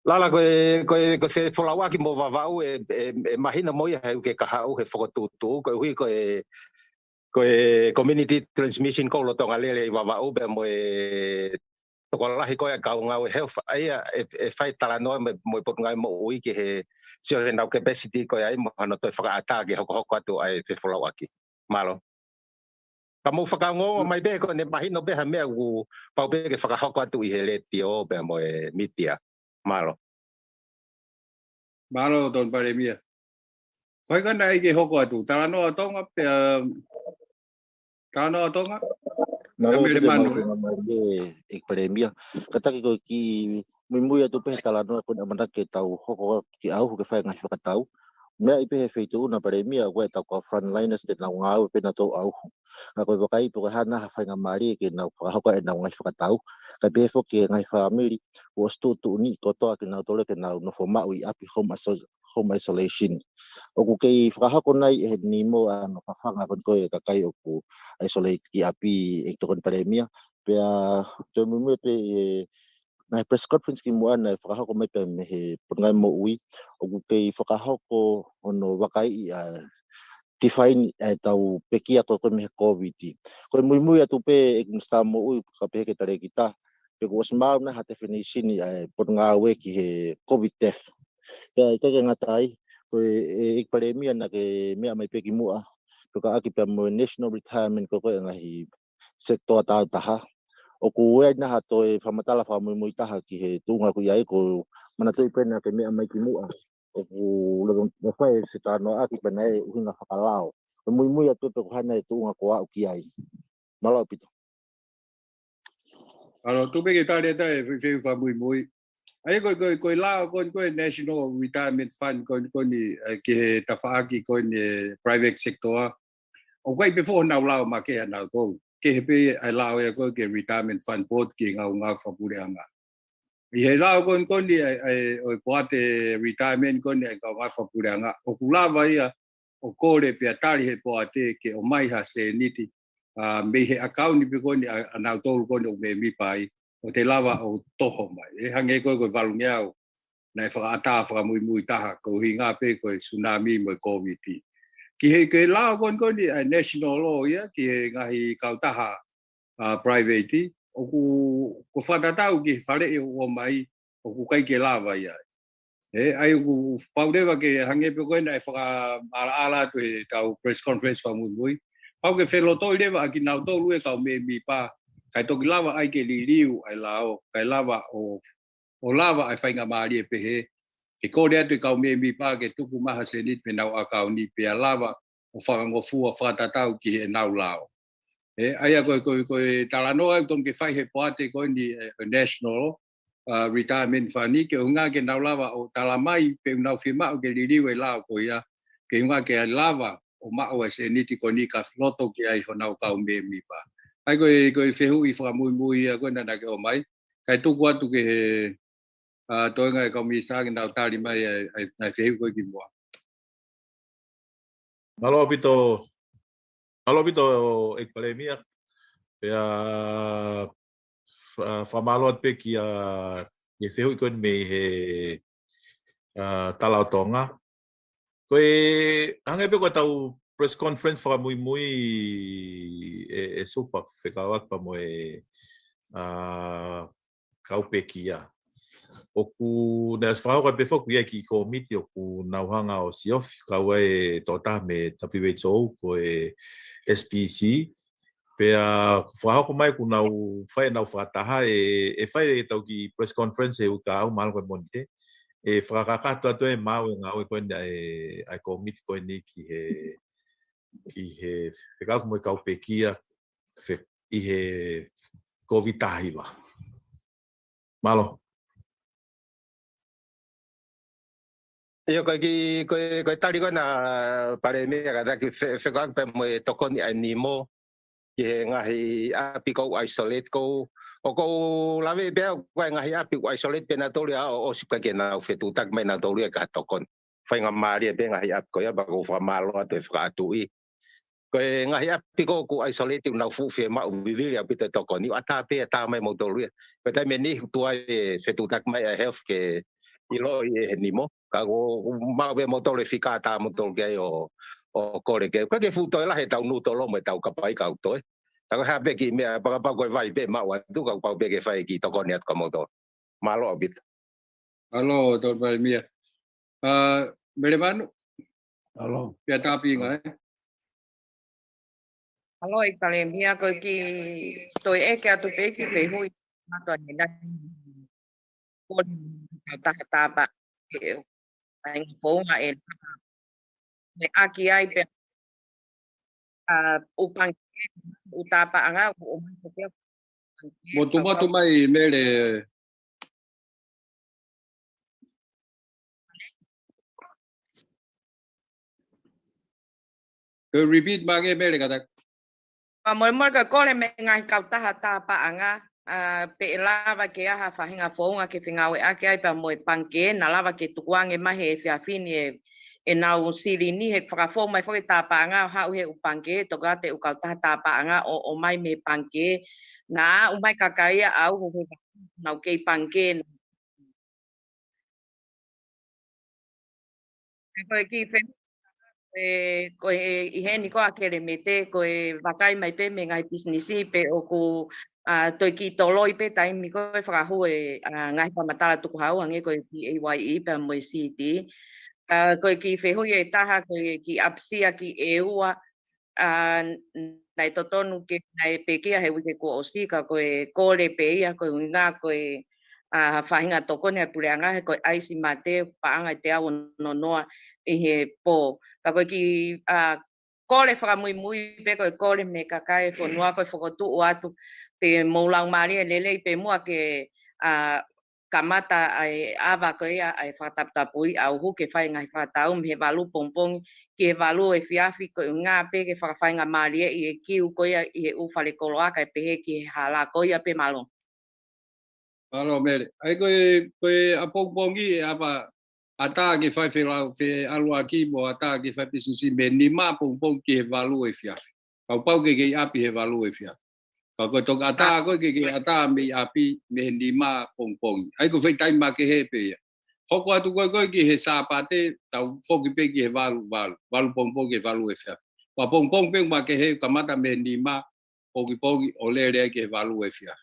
Lala, ko e, ko e, ko e fefolauʻaki mo Vavaʻu ʻe, ʻe, ʻe mahino mo ia he uike kahaʻu he fokotuʻutuʻu, koeʻuhi ko e, ko e community transmission ko ē ʻoku lolotonga lele ʻi Vavaʻu pea mo e tokolahi ko ē ʻa e kau ngāue health, ʻa ia ʻe, ʻe fai talanoa mo, mo e Potungāue Moʻui ki he sio heʻenau capacity ko ē ai mo hano toe fakaʻatā ke hokohoko atu ʻa e fefolauʻaki. Mālō. Ka mou fakaongoongo mai pē ko ʻene mahino pē ha meʻa ʻoku pau pē ke fakahoko atu ʻi he letiō pea mo e mītia. Mālō. Mālō, Tony Palēmia. Ko hai ka naʻe ʻai ke hoko atu? Talanoa Tonga, pea, Talanoa Tonga? Mālō, Pea Pita, Melemanu. Mālō, mālō, ʻEiki Palēmia. Kātaki ko e kiʻi muimui atu pē he talanoa ko eni ʻamanaki ke tau hoko ki ʻauhu ke fai e ngaahi fakatau. Meʻa ia pē he feituʻu na Palēmia, ko ʻetau kau frontliners te nau ngāue pē nautolu ʻauhu. Ka ko e vakai pe ko e hā nai ha faingamālie ke nau fakahoko ʻenau ngaahi fakatau. Kae pehē foki ki he ngaahi fāmili, kuo ʻosi tuʻutuʻuni kotoa kinautolu ke nau nofo maʻu ʻi ʻapi, home iso-, home isolation. ʻOku kei fakahoko nai ʻe he NEMO ʻa hono fafanga ko eni ko ē e kakai ʻoku isolate ki ʻapi, ʻEiki Tokoni Palēmia? Pea toe muimui atu pē he ngaahi press conference kimuʻa naʻe fakahoko mai pē mei he Potungāue Moʻui, ʻoku kei fakahoko hono vakaiʻi ʻa e define ʻa ʻetau pekia ko ē ko ē mei he COVID. Ko e muimui atu pē ʻEiki Minisitā Moʻui, ka pehē ki he talēkita, Pea kuo ʻosi maʻu nai ha tefinisini ʻa e potungāue ki he COVID death. Pea ʻikai ke ngata ai, ko e, ʻEiki Palēmia naʻa ke meʻa mai pē ki muʻa, fekauʻaki pea mo e national retirement ko ē ʻa e ngaahi sekitoa tāutaha. ʻOku ʻi ai nai ha toe fakamatala fakamuimui taha ki he tuʻunga ko ia, ʻoku ou manatuʻi pē naʻa ke meʻa mai ki muʻa. ʻOku lava ke fai e fetalanoaʻaki pea naʻe ʻuhinga fakalao. Ko e muimui atu pē ko e hā nai e tuʻunga ʻoku aʻu ki ai. Mālō ʻaupito. Mālō, tuku pē ke tali atu e fehuʻi fakamuimui. ʻA ia ko e, ko e, ko e lao ko eni ko e National Retirement Fund ko eni ko eni, ē, ki he tafaʻaki ko eni e private sector. ʻOku ʻi ai pē foʻi honau lao makehe ʻanautolu. Kehe pē ʻa e lao ia ko ē ki he Retirement Fund Board ki he ngāue fakapuleʻanga. ʻI he lao ko eni ko eni ʻa e, ʻa e, ʻo e poate retirement ko eni ʻa e kau ngāue fakapuleʻanga, ʻoku lava ia ʻo kole pea tali he poate ke ʻomai ha sēniti, ā, mei he ʻakauni pē ko eni ʻa, ʻanautolu ko eni ʻoku mēmipa ai, ʻo toe lava ʻo toho mai. ʻE hangē ko e, ko e valungeau naʻe fakaʻatā fakamuimui taha, ko e ʻuhinga pē ko e tsunami mo e COVID. Ki he, ki he lao ko eni ko eni ʻa e national law ia, ki he ngaahi kautaha, ā, private, ʻoku, ʻoku fakatatau ki he faleʻi ʻoku ʻomai, ʻoku ʻikai ke lava ia. ʻE, ʻa ia ʻoku pau leva ke hangē pē ko ē naʻe fakamaʻalaʻala atu he ʻetau press conference fakamuimui. Pau ke felotoi leva ʻa kinautolu e kau mēmipa, kae toki lava ai ke liliu ʻa e lao, kae lava ʻo, ʻo lava ʻa e faingamālie pehē, ke kole atu e kau mēmipa ke tuku mai ha sēniti mei heʻenau ʻakauni pea lava ʻo fakangofua fakatatau ki heʻenau lao. ʻE, ʻa ia ko e, ko e, ko e talanoa ʻoku totonu ke fai he poate ko eni, ē, national, ā, retirement fund ke ʻuhinga ke nau lava ʻo tala mai pe ʻoku nau fiemaʻu ke liliu e lao ko ia, ke ʻuhinga ke lava ʻo maʻu e sēniti ko eni ka loto ki ai honau kau mēmipa. ʻA ia ko e, ko e fehuʻi fakamuimui ia ko ē naʻa ke ʻomai. Kae tuku atu ki he, ā, toenga e kau minisitā ke nau tali mai ʻa e, ʻa e, ʻa e fehuʻi ko ē ki muʻa. Mālō ʻaupito, mālō ʻaupito ʻEiki Palēmia. Pea, fa-, fakamālō atu pē ki he, ki he fehuʻi ko eni mei he, ā, Tala ʻo Tonga. Ko e, hangē pē ko ʻetau press conference fakamuimui ē, ē Supa, fekauʻaki pea mo e, ā, kau pekia. ʻOku, naʻe fakahoko pē foki ia ki he kōmiti ʻoku nau hanga ʻo siofi, kau ai e tokotaha mei he W H O ko e S P C, pea fakahoko mai kuo nau fai ʻenau fakataha ē, ʻe fai ʻetau kiʻi press conference he uike kahaʻu, mahalo ko e Mōnite. ʻE fakakakato atu e maʻu e ngāue ko eni ʻa e, ʻa e kōmiti ko eni ki he, ki he fekauʻaki mo e kau pekia, fe-, ʻi he COVID taha hiva. Mālō. ʻIo, ko e kiʻi, ko e, ko e tali ko ena Palēmia kātaki fe-, fekauʻaki pea mo e tokoni ʻa e NEMO ki he ngaahi ʻapi ʻoku isolate ko ē. ʻOku ou lave pē au ko e ngaahi ʻapi ʻoku isolate pē nautolu ia ʻo, ʻosi pē ke nau fetuʻutaki mai nautolu ia ki ha tokoni. Faingamālie pē ngaahi ʻapi ko ia pea ʻoku ou fakamālō atu he fakaʻatuʻi. Ko e ngaahi ʻapi ko ē ʻoku isolate ʻoku nau fuʻu fiemaʻu vivili ʻaupito e tokoni, ʻoku ʻatā pē ʻatā mai moutolu ia. Ko e taimi ʻe niʻihi tuai e fetuʻutaki mai ʻa e health ke ʻiloʻi ʻe he NEMO. Ka ʻoku, ʻoku maʻu pē moutolu e fika ʻatā moutolu ki ai ʻo, ʻo kole ke. Ko e ke fuʻu toe lahi ʻetau nūtolo mo ʻetau kapai kau toe. Ka ko e hā pē kiʻi meʻa, pea kapau ko e vai pē maʻu atu, ka pau pē ke fai kiʻi tokoni atu kia moutolu. Mālō ʻaupito. Mālō, Tolu Palēmia. Ā, Mele Manu? Mālō. Pea tāpinga, ē? Mālō, ʻEiki Palēmia, ko e kiʻi toe ʻeke atu pē kiʻi fehuʻi mātuʻa ni na. Ko e kautaha tāpaʻanga ʻe ʻai ngaahi founga ʻe lava. Ne ʻaki ai pē, ā, ʻū pangikē, ʻū tāpaʻanga, ʻū, ʻū mai ko pē. Motumotu mai, Mele. Ko e repeat mai ange, Mele, kātaki. Pea molemole ka kole mei he ngaahi kautaha tāpaʻanga, ā, pe ʻe lava ke ʻai ha faʻahinga founga ke fengāueʻaki ai pea mo e pangikē, naʻa lava ke tukuange mai he efiafi ni ʻe, ʻenau silini he fakafou mai foki e tāpaʻanga ʻo haʻu he ʻū pangikē, toka te ʻū kautaha tāpaʻanga ʻo, ʻomai mei he pangikē, naʻa ʻomai kakai ia ʻo aʻu he nau kei pangikē. Ko e kiʻi fe-, e, ko e ʻi heni ko ē ʻa Kelemete, ko e vakai mai pē mei he ngaahi pisinisi pe ʻoku ʻa, toe kiʻi toloi pē taimi ko ē fakahū e, ʻa, ngaahi fakamatala tukuhau hangē ko e P A Y E pea mo e C T. ʻA, ko e kiʻi fehuʻi ʻe taha ko e kiʻi ʻapasia ki ʻEua, ʻa, naʻe totonu ke, naʻe pekia he uike kuo ʻosi ka ko e kole pē ia ko e ʻuhinga ko e, ʻa, faʻahinga tokoni ʻa e puleʻanga he ko e ʻaisi mate paʻanga ʻe teau ono noa ʻi he pō. Ka ko e kiʻi, ʻa, kole fakamuimui pē ko e kole mei he kakai e fonua ko e fokotuʻu atu pē mou laumālie lelei pē muʻa ke, ʻa, kamata ʻa e ʻava ko ia ʻa e fakataputapui ʻauhu ke fai ngaahi fakatau mei he valu pongipongi ki he valu efiafi ko e ʻuhinga pē ke fakafaingamālieʻi e kiu ko ia ʻi he ʻū fale koloa kae pehē ki he hala. Ko ia pē, mālō. Mālō Mele. ʻAi ko e, ko e ʻapongipongi ʻe ʻapa ʻatā ke fai felau, feʻaluʻaki mo ʻatā ke fai pisinisi mei he nima pongipongi ki he valu efiafi. Kapau ke kei ʻapi he valu efiafi. Ka ko e toki ʻatā ko ē ke kei ʻatā mei ʻapi mei he nima pongipongi. ʻAi ko e foʻi taimi makehe pē ia. Hoko atu ko ē ko ē ki he Sāpate, tau foki pē ki he valu, valu, valu pongipongi ki he valu efiafi. Ko e pongipongi pē makehe kamata mei he nima pongipongi ʻo lele ai ki he valu efiafi.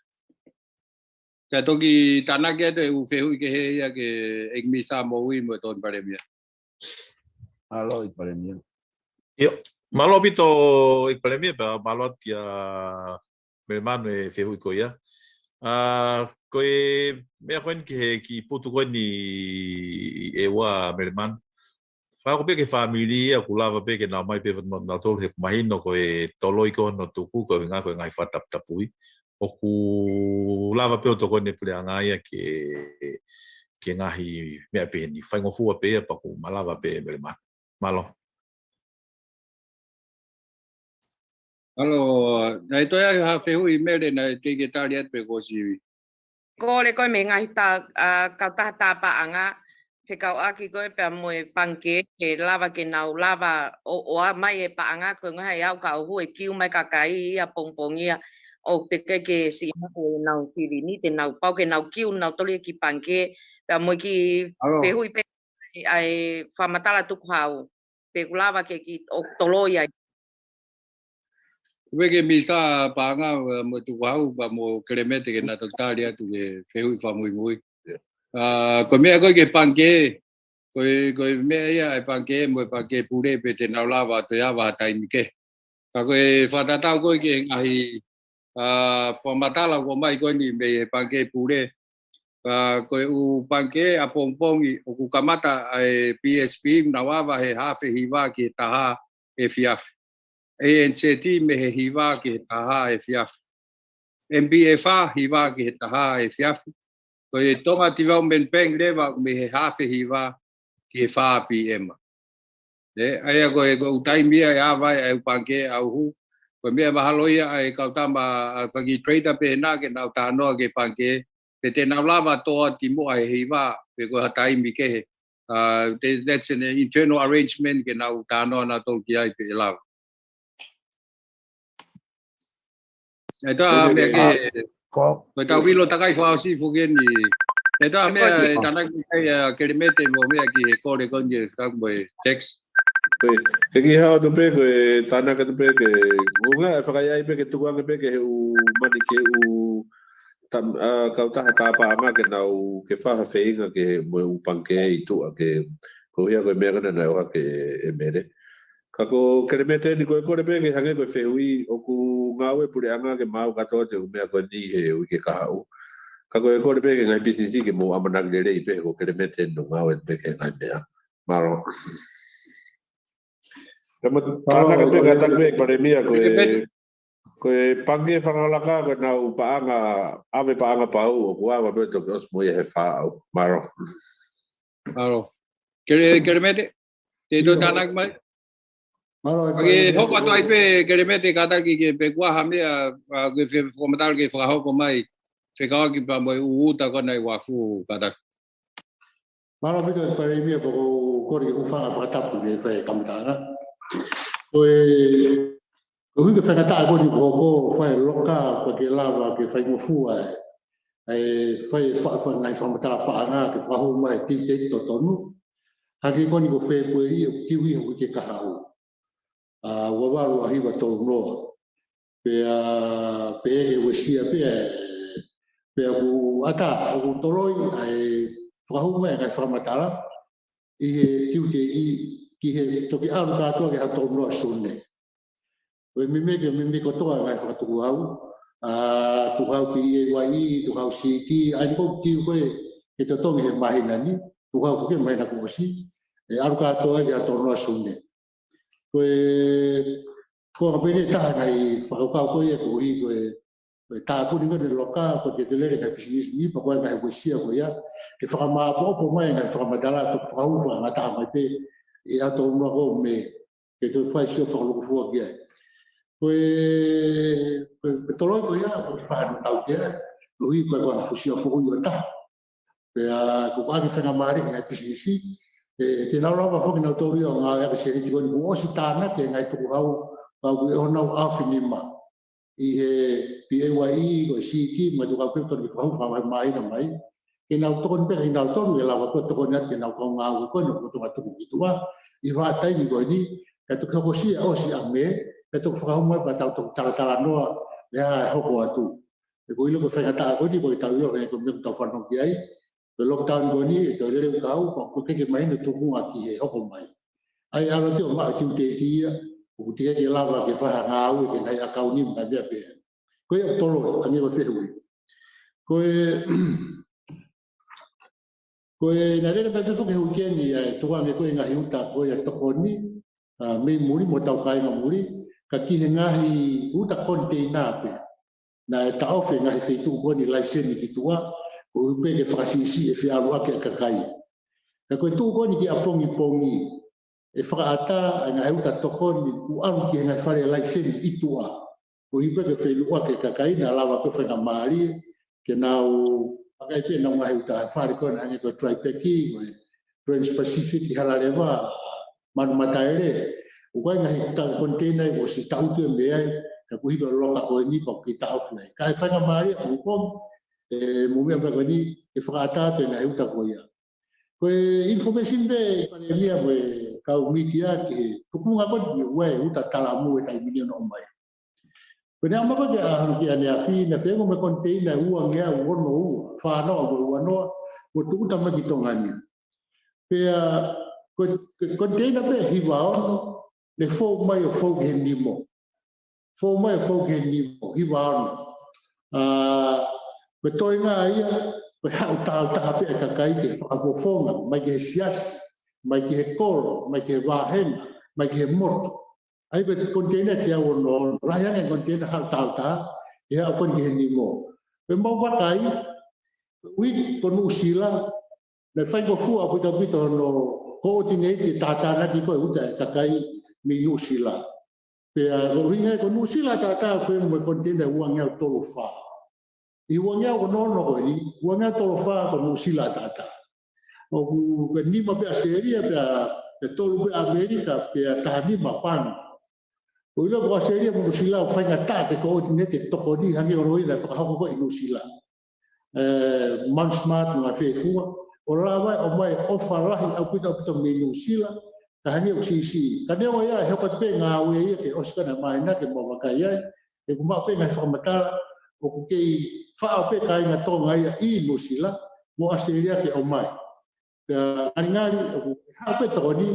Ka toki tānaki atu e ʻū fehuʻi kehe ia ki he ʻEiki Minisitā Moʻui mo e Tokoni Palēmia. Mālō ʻEiki Palēmia. ʻIo, mālō ʻaupito ʻEiki Palēmia, pea mālō atu kia Melemanu e fehuʻi ko ia. ʻA, ko e meʻa ko eni ki he kiʻi putu ko eni ʻEua Melemanu. Fakahoko pē ki he fāmili ia ʻoku lava pē ke nau ōmai pē nautolu he ʻoku mahino ko e toloi ko hono tuku ko e ʻuhinga ko e ngaahi fakataputapui. ʻOku lava pē ʻo tokoni e puleʻanga ia ki he, ki he ngaahi meʻa pehē ni. Faingofua pē ia pea ʻoku malava pē Melemanu. Mālō. Mālō, naʻe toe ʻi ai ha fehuʻi Mele naʻe teʻeki ke tali atu pē kuo ʻosi. Kole ko ē mei he ngaahi tā, ʻa, kautaha tāpaʻanga, fekauʻaki ko ē pea mo e pangikē, ke lava ke nau lava ʻo, ʻoatu mai e paʻanga ko e ngaahi ʻauhu ka ʻoku hū e kiu mai kakai ia pongipongi ia ʻoku teʻeki ke siʻi maʻu ʻenau silini, te nau pau ke nau kiu nautolu ia ki he pangikē, pea mo e kiʻi Mālō. Fehuʻi pē ʻa e fakamatala tukuhau. Pe ʻoku lava ke kiʻi ʻo toloi ai. Ko e Minisitā Paʻanga, ʻa, mo e Tukuhau, pea mo Kelemete ke na toki tali atu ki he fehuʻi fakamuimui. ʻA, ko e meʻa ko ē ki he pangikē, ko e, ko e meʻa ia ʻa e pangikē mo e pangikē pule pe te nau lava ʻo toe ʻave ha taimi kehe. Ka ko e fakatatau ko ē ki he ngaahi, ʻa, fakamatala ʻoku ʻomai ko eni mei he pangikē pule. ʻA, ko e ʻū pangikē ʻapongipongi ʻoku kamata ʻa e P S P nau ʻave he hafe hiva ki he taha efiafi. A N Z mei he hiva ki he taha efiafi. M P F hiva ki he taha efiafi. Ko e Tonga Development Bank leva mei he hafe hiva ki he fā P M. ʻE, ʻa ia ko e, ko e ʻū taimi ia ʻe ʻave ai e ʻū pangikē ʻauhu. Ko e meʻa mahalo ia ʻa e kau tama, ʻa, fanga trader pehē na ke nau talanoa ki he pangikē. Pe te nau lava ʻo tō atu ki muʻa he hiva, pe ko ha taimi kehe. ʻA, te-, that's an internal arrangement ke nau talanoa nautolu ki ai pe ʻe lava. ʻE tā Ko e meʻa meʻa ke, ko ko e tau ʻilo takai fakaʻosi foki eni. ʻE tā Ko meʻa ko e tānaki ai ʻa Kelemete mo meʻa ki he kole ko eni ka mo e text. Ko e, ke kiʻi hao atu pē ko e tānaki atu pē ke, ʻuhinga ʻe fakaʻaiʻai pē ke tuku ange pē ke he ʻū mani ke ʻū tam-, ʻa, kautaha tāpaʻanga ke nau ke fai ha feinga ke he mo e ʻū pangikē ʻi tuʻa ke, ko ia ko e meʻa ko ena naʻe ʻohake ʻe Mele. Ka ko Kelemete eni ko e kole pē ke hangē ko e fehuʻi ʻoku ngāue puleʻanga ke maʻu kātoa e ʻū meʻa ko eni he uike kahaʻu. Ka ko e kole pē ke ngaahi pisinisi ke mou ʻamanaki lelei pē ko Kelemete eni ʻoku ngāue pē ki he ngaahi meʻa. Mālō. Ka ma-, Mālō, tānaki pē Kelemete. Kātaki pē Palēmia ko e, Kelemete. Ko e pangikē fakalakalaka ko e nau paʻanga, ʻave paʻanga pau ʻoku ʻave pē toki ʻosi mo ia he fā ʻaho. Mālō. Mālō. Kele-, Kelemete. Te tō ʻIo. Tānaki mai. Mālō, ʻEiki Palēmia. Hoko atu ai pē Kelemete kātaki ke pe kuo ʻi ai ha meʻa, ʻa, ke fe-, fakamatala ke fakahoko mai. Fekauʻaki pea mo e ʻū uta ko ena ʻi Uafu kātaki. Mālō ʻaupito ʻEiki Palēmia pea ʻoku ou kole ke u hūfanga he fakatapu ke fai e kamataʻanga. Ko e, ko e ʻuhi ko e faingataʻa ko eni ʻoku hoko fai loka pea ke lava ke faingofua e, e fai e fa-, fa-, ngaahi fakamatala paʻanga ke fakahū mai he due date totonu. Hangē ko eni ko Fēpueli ʻoku due ia he uike kahaʻu. ʻA, ua valu ua hiva tolu noa. Pea, pea ʻe uesia pea, pea ʻoku ʻatā, ʻoku toloi ʻa e fakahū mai ʻa e ngaahi fakamatala ʻi he tiuteʻi ki he toki ʻalu kātoa ki he ʻaho tolu noa Sune. Ko e meimei, ko e meimei kotoa ngaahi fakatukuhau, ʻa, tukuhau PAYE, tukuhau CT, ʻa ia ko e tiu ko ē ke totongi he māhina ni, tukuhau foki he māhina kuo ʻosi, ʻe ʻalu kātoa ki he ʻaho tolu noa Sune. Ko e, ko e pehē ʻe taha ngaahi fakakaukau ko ia koeʻuhi ko e, ko e tāpuni ko eni e loka, ko e ke te lele ngaahi pisinisi ni, pea ko e ngaahi uesia ko ia, ke fakamāʻopoʻopo mai ngaahi fakamatala, toki fakahū fakangataha mai pē ʻi he ʻaho tolu noa ko ē Mē, ke toe fai sio fakalūkufua ki ai. Ko e, ko e, ko e toloi ko ia, ko e fānau tau ki ai, koeʻuhi ko e, ko e fuʻu sio foʻou ʻo taha. Pea ko e ʻoange faingamālie ki he ngaahi pisinisi, ʻe, te nau lava foki nautolu ia ʻo ngāueʻaki e sēniti ko eni kuo ʻosi tānaki ʻe he ngaahi tukuhau, pea ʻoku ʻi honau ʻaofi nima. ʻI he PAYE, ko e CT, mo e tukuhau pē ʻoku totonu ke fakahū fakamāhina mai. Ke nau tokoni pē kinautolu, ʻe lava ko ē tokoni atu ki heʻenau kau ngāue ko eni ʻoku totonu ke tuku ki tuʻa ʻi he vahaʻa taimi ko eni, kae toki hokosia ʻosi ʻa Mē, kae toki fakahū mai pea tau toki talatalanoa, ʻe hā e hoko atu. He ko e ʻilo ko e faingataʻa ko eni, ko e tau ʻilo, he ko e meʻa ʻoku tau fanongo ki ai. Ko e lockdown ko eni, ʻe toe lele ʻo kau, pea ʻoku ʻikai ke mahino e tuʻunga ki he hoko mai. ʻA ia ʻalu atu ʻo maʻu e tiuteʻi ia, ʻoku teʻeki ke lava ke fai ha ngāue ki he ngaahi ʻakauni mo e ngaahi meʻa pehē. Ko ia ʻoku toloi, hangē ko e fehuʻi. Ko e, ko e naʻe lele mai pē foki he uike ni ʻa e tukuange ko ē e ngaahi uta ko ia tokoni, ʻa, mei muli mo hotau kāinga muli, ka ki he ngaahi uta koniteina pē. Naʻe taʻofi e ngaahi feituʻu ko eni laiseni ki tuʻa, koeʻuhi pē ke fakasiʻisiʻi e fie ʻalu ʻaki e kakai. Ka ko e tuʻu ko eni ki ʻapongipongi, ʻe fakaʻatā e ngaahi uta tokoni kuo ʻalu ki he ngaahi fale laiseni ʻi tuʻa. Koeʻuhi pē ke feʻiloaki e kakai naʻa lava pē faingamālie ke nau ʻai pē ʻenau ngaahi uta he fale ko ena hangē ko e Tripac, ko e Trans-Pacific ʻi Halaleva, Manumataele. ʻOku ʻi ai e ngaahi uta koniteina ʻoku ʻosi taʻutu e meʻa ai, ka kuo hili e loka ko eni pea ʻoku kei taʻofi ai. Ka ʻe faingamālie ʻapongipongi, ʻe, mo e meʻa pē ko eni, ke fakaʻatā atu e ngaahi uta ko ia. Ko e information pē, Palēmia, mo e kau mītia ki he tuʻunga ko eni ʻa e uta talamū he taimi ni ʻoku nau ʻomai. Ko ʻene ʻomai ko ē ki he ʻaho ni ʻaneafi, naʻe feinga mo e koniteina ʻe uangeau ono ua, fā noa mo e ua noa, kuo tūʻuta mai ki Tonga ni. Pea, ko e, ko e koniteina pē ʻe hiva ono, naʻe fou mai ʻo fou ki he nimo. Fou mai ʻo fou ki he nimo, hiva ono. ʻA, ko e toenga ia, ko e haʻu tāutaha pē e kakai ke fakafofonga, mai ki he siasi, mai ki he kolo, mai ki he vāhenga, mai ki he motu. ʻA ia ko e koniteina ʻe teau ono ono, lahi ange e koniteina haʻu tāutaha, ʻe haʻu ko eni ki he nimo. Pea mau vakai, ui ko Nuʻusila, naʻe faingofua ʻaupito ʻaupito hono coordinate e tātānaki ko ē e uta e kakai mei Nuʻusila. Pea ko e ʻuhinga ia ko Nuʻusila ʻa tātā ko ē mo e koniteina ʻe uangeau tolu fā. ʻI he uangeau ono ono ko eni, uangeau tolu fā ko Nuʻusila ʻa tātā. ʻOku, ko e nima pē ʻAositelēlia, pea, pea tolu pē ʻAmelika, pea taha nima Pango. Ko e ʻilo ko ʻAositelēlia mo Nuʻusila ʻoku faingataʻa ke coordinate e tokoni hangē ko e ʻuhinga naʻe fakahoko ko ē ʻi Nuʻusila. ʻE, Mount Smart mo e ngaahi fefua, ʻo lava ʻo ʻomai e ʻofa lahi ʻaupito ʻaupito mei Nuʻusila, ka hangē ʻoku siʻisiʻi. Ka neongo ia, ʻe hoko atu pē e ngāue ia ke ʻosi ko ena e māhina ke mau vakai ai, he ʻoku maʻu pē e ngaahi fakamatala, ʻoku kei faʻo pē e kāinga Tonga ia ʻi Nuʻusila, mo ʻAositelēlia ke ʻomai. Pea ngalingali, ʻoku haʻu pē e tokoni,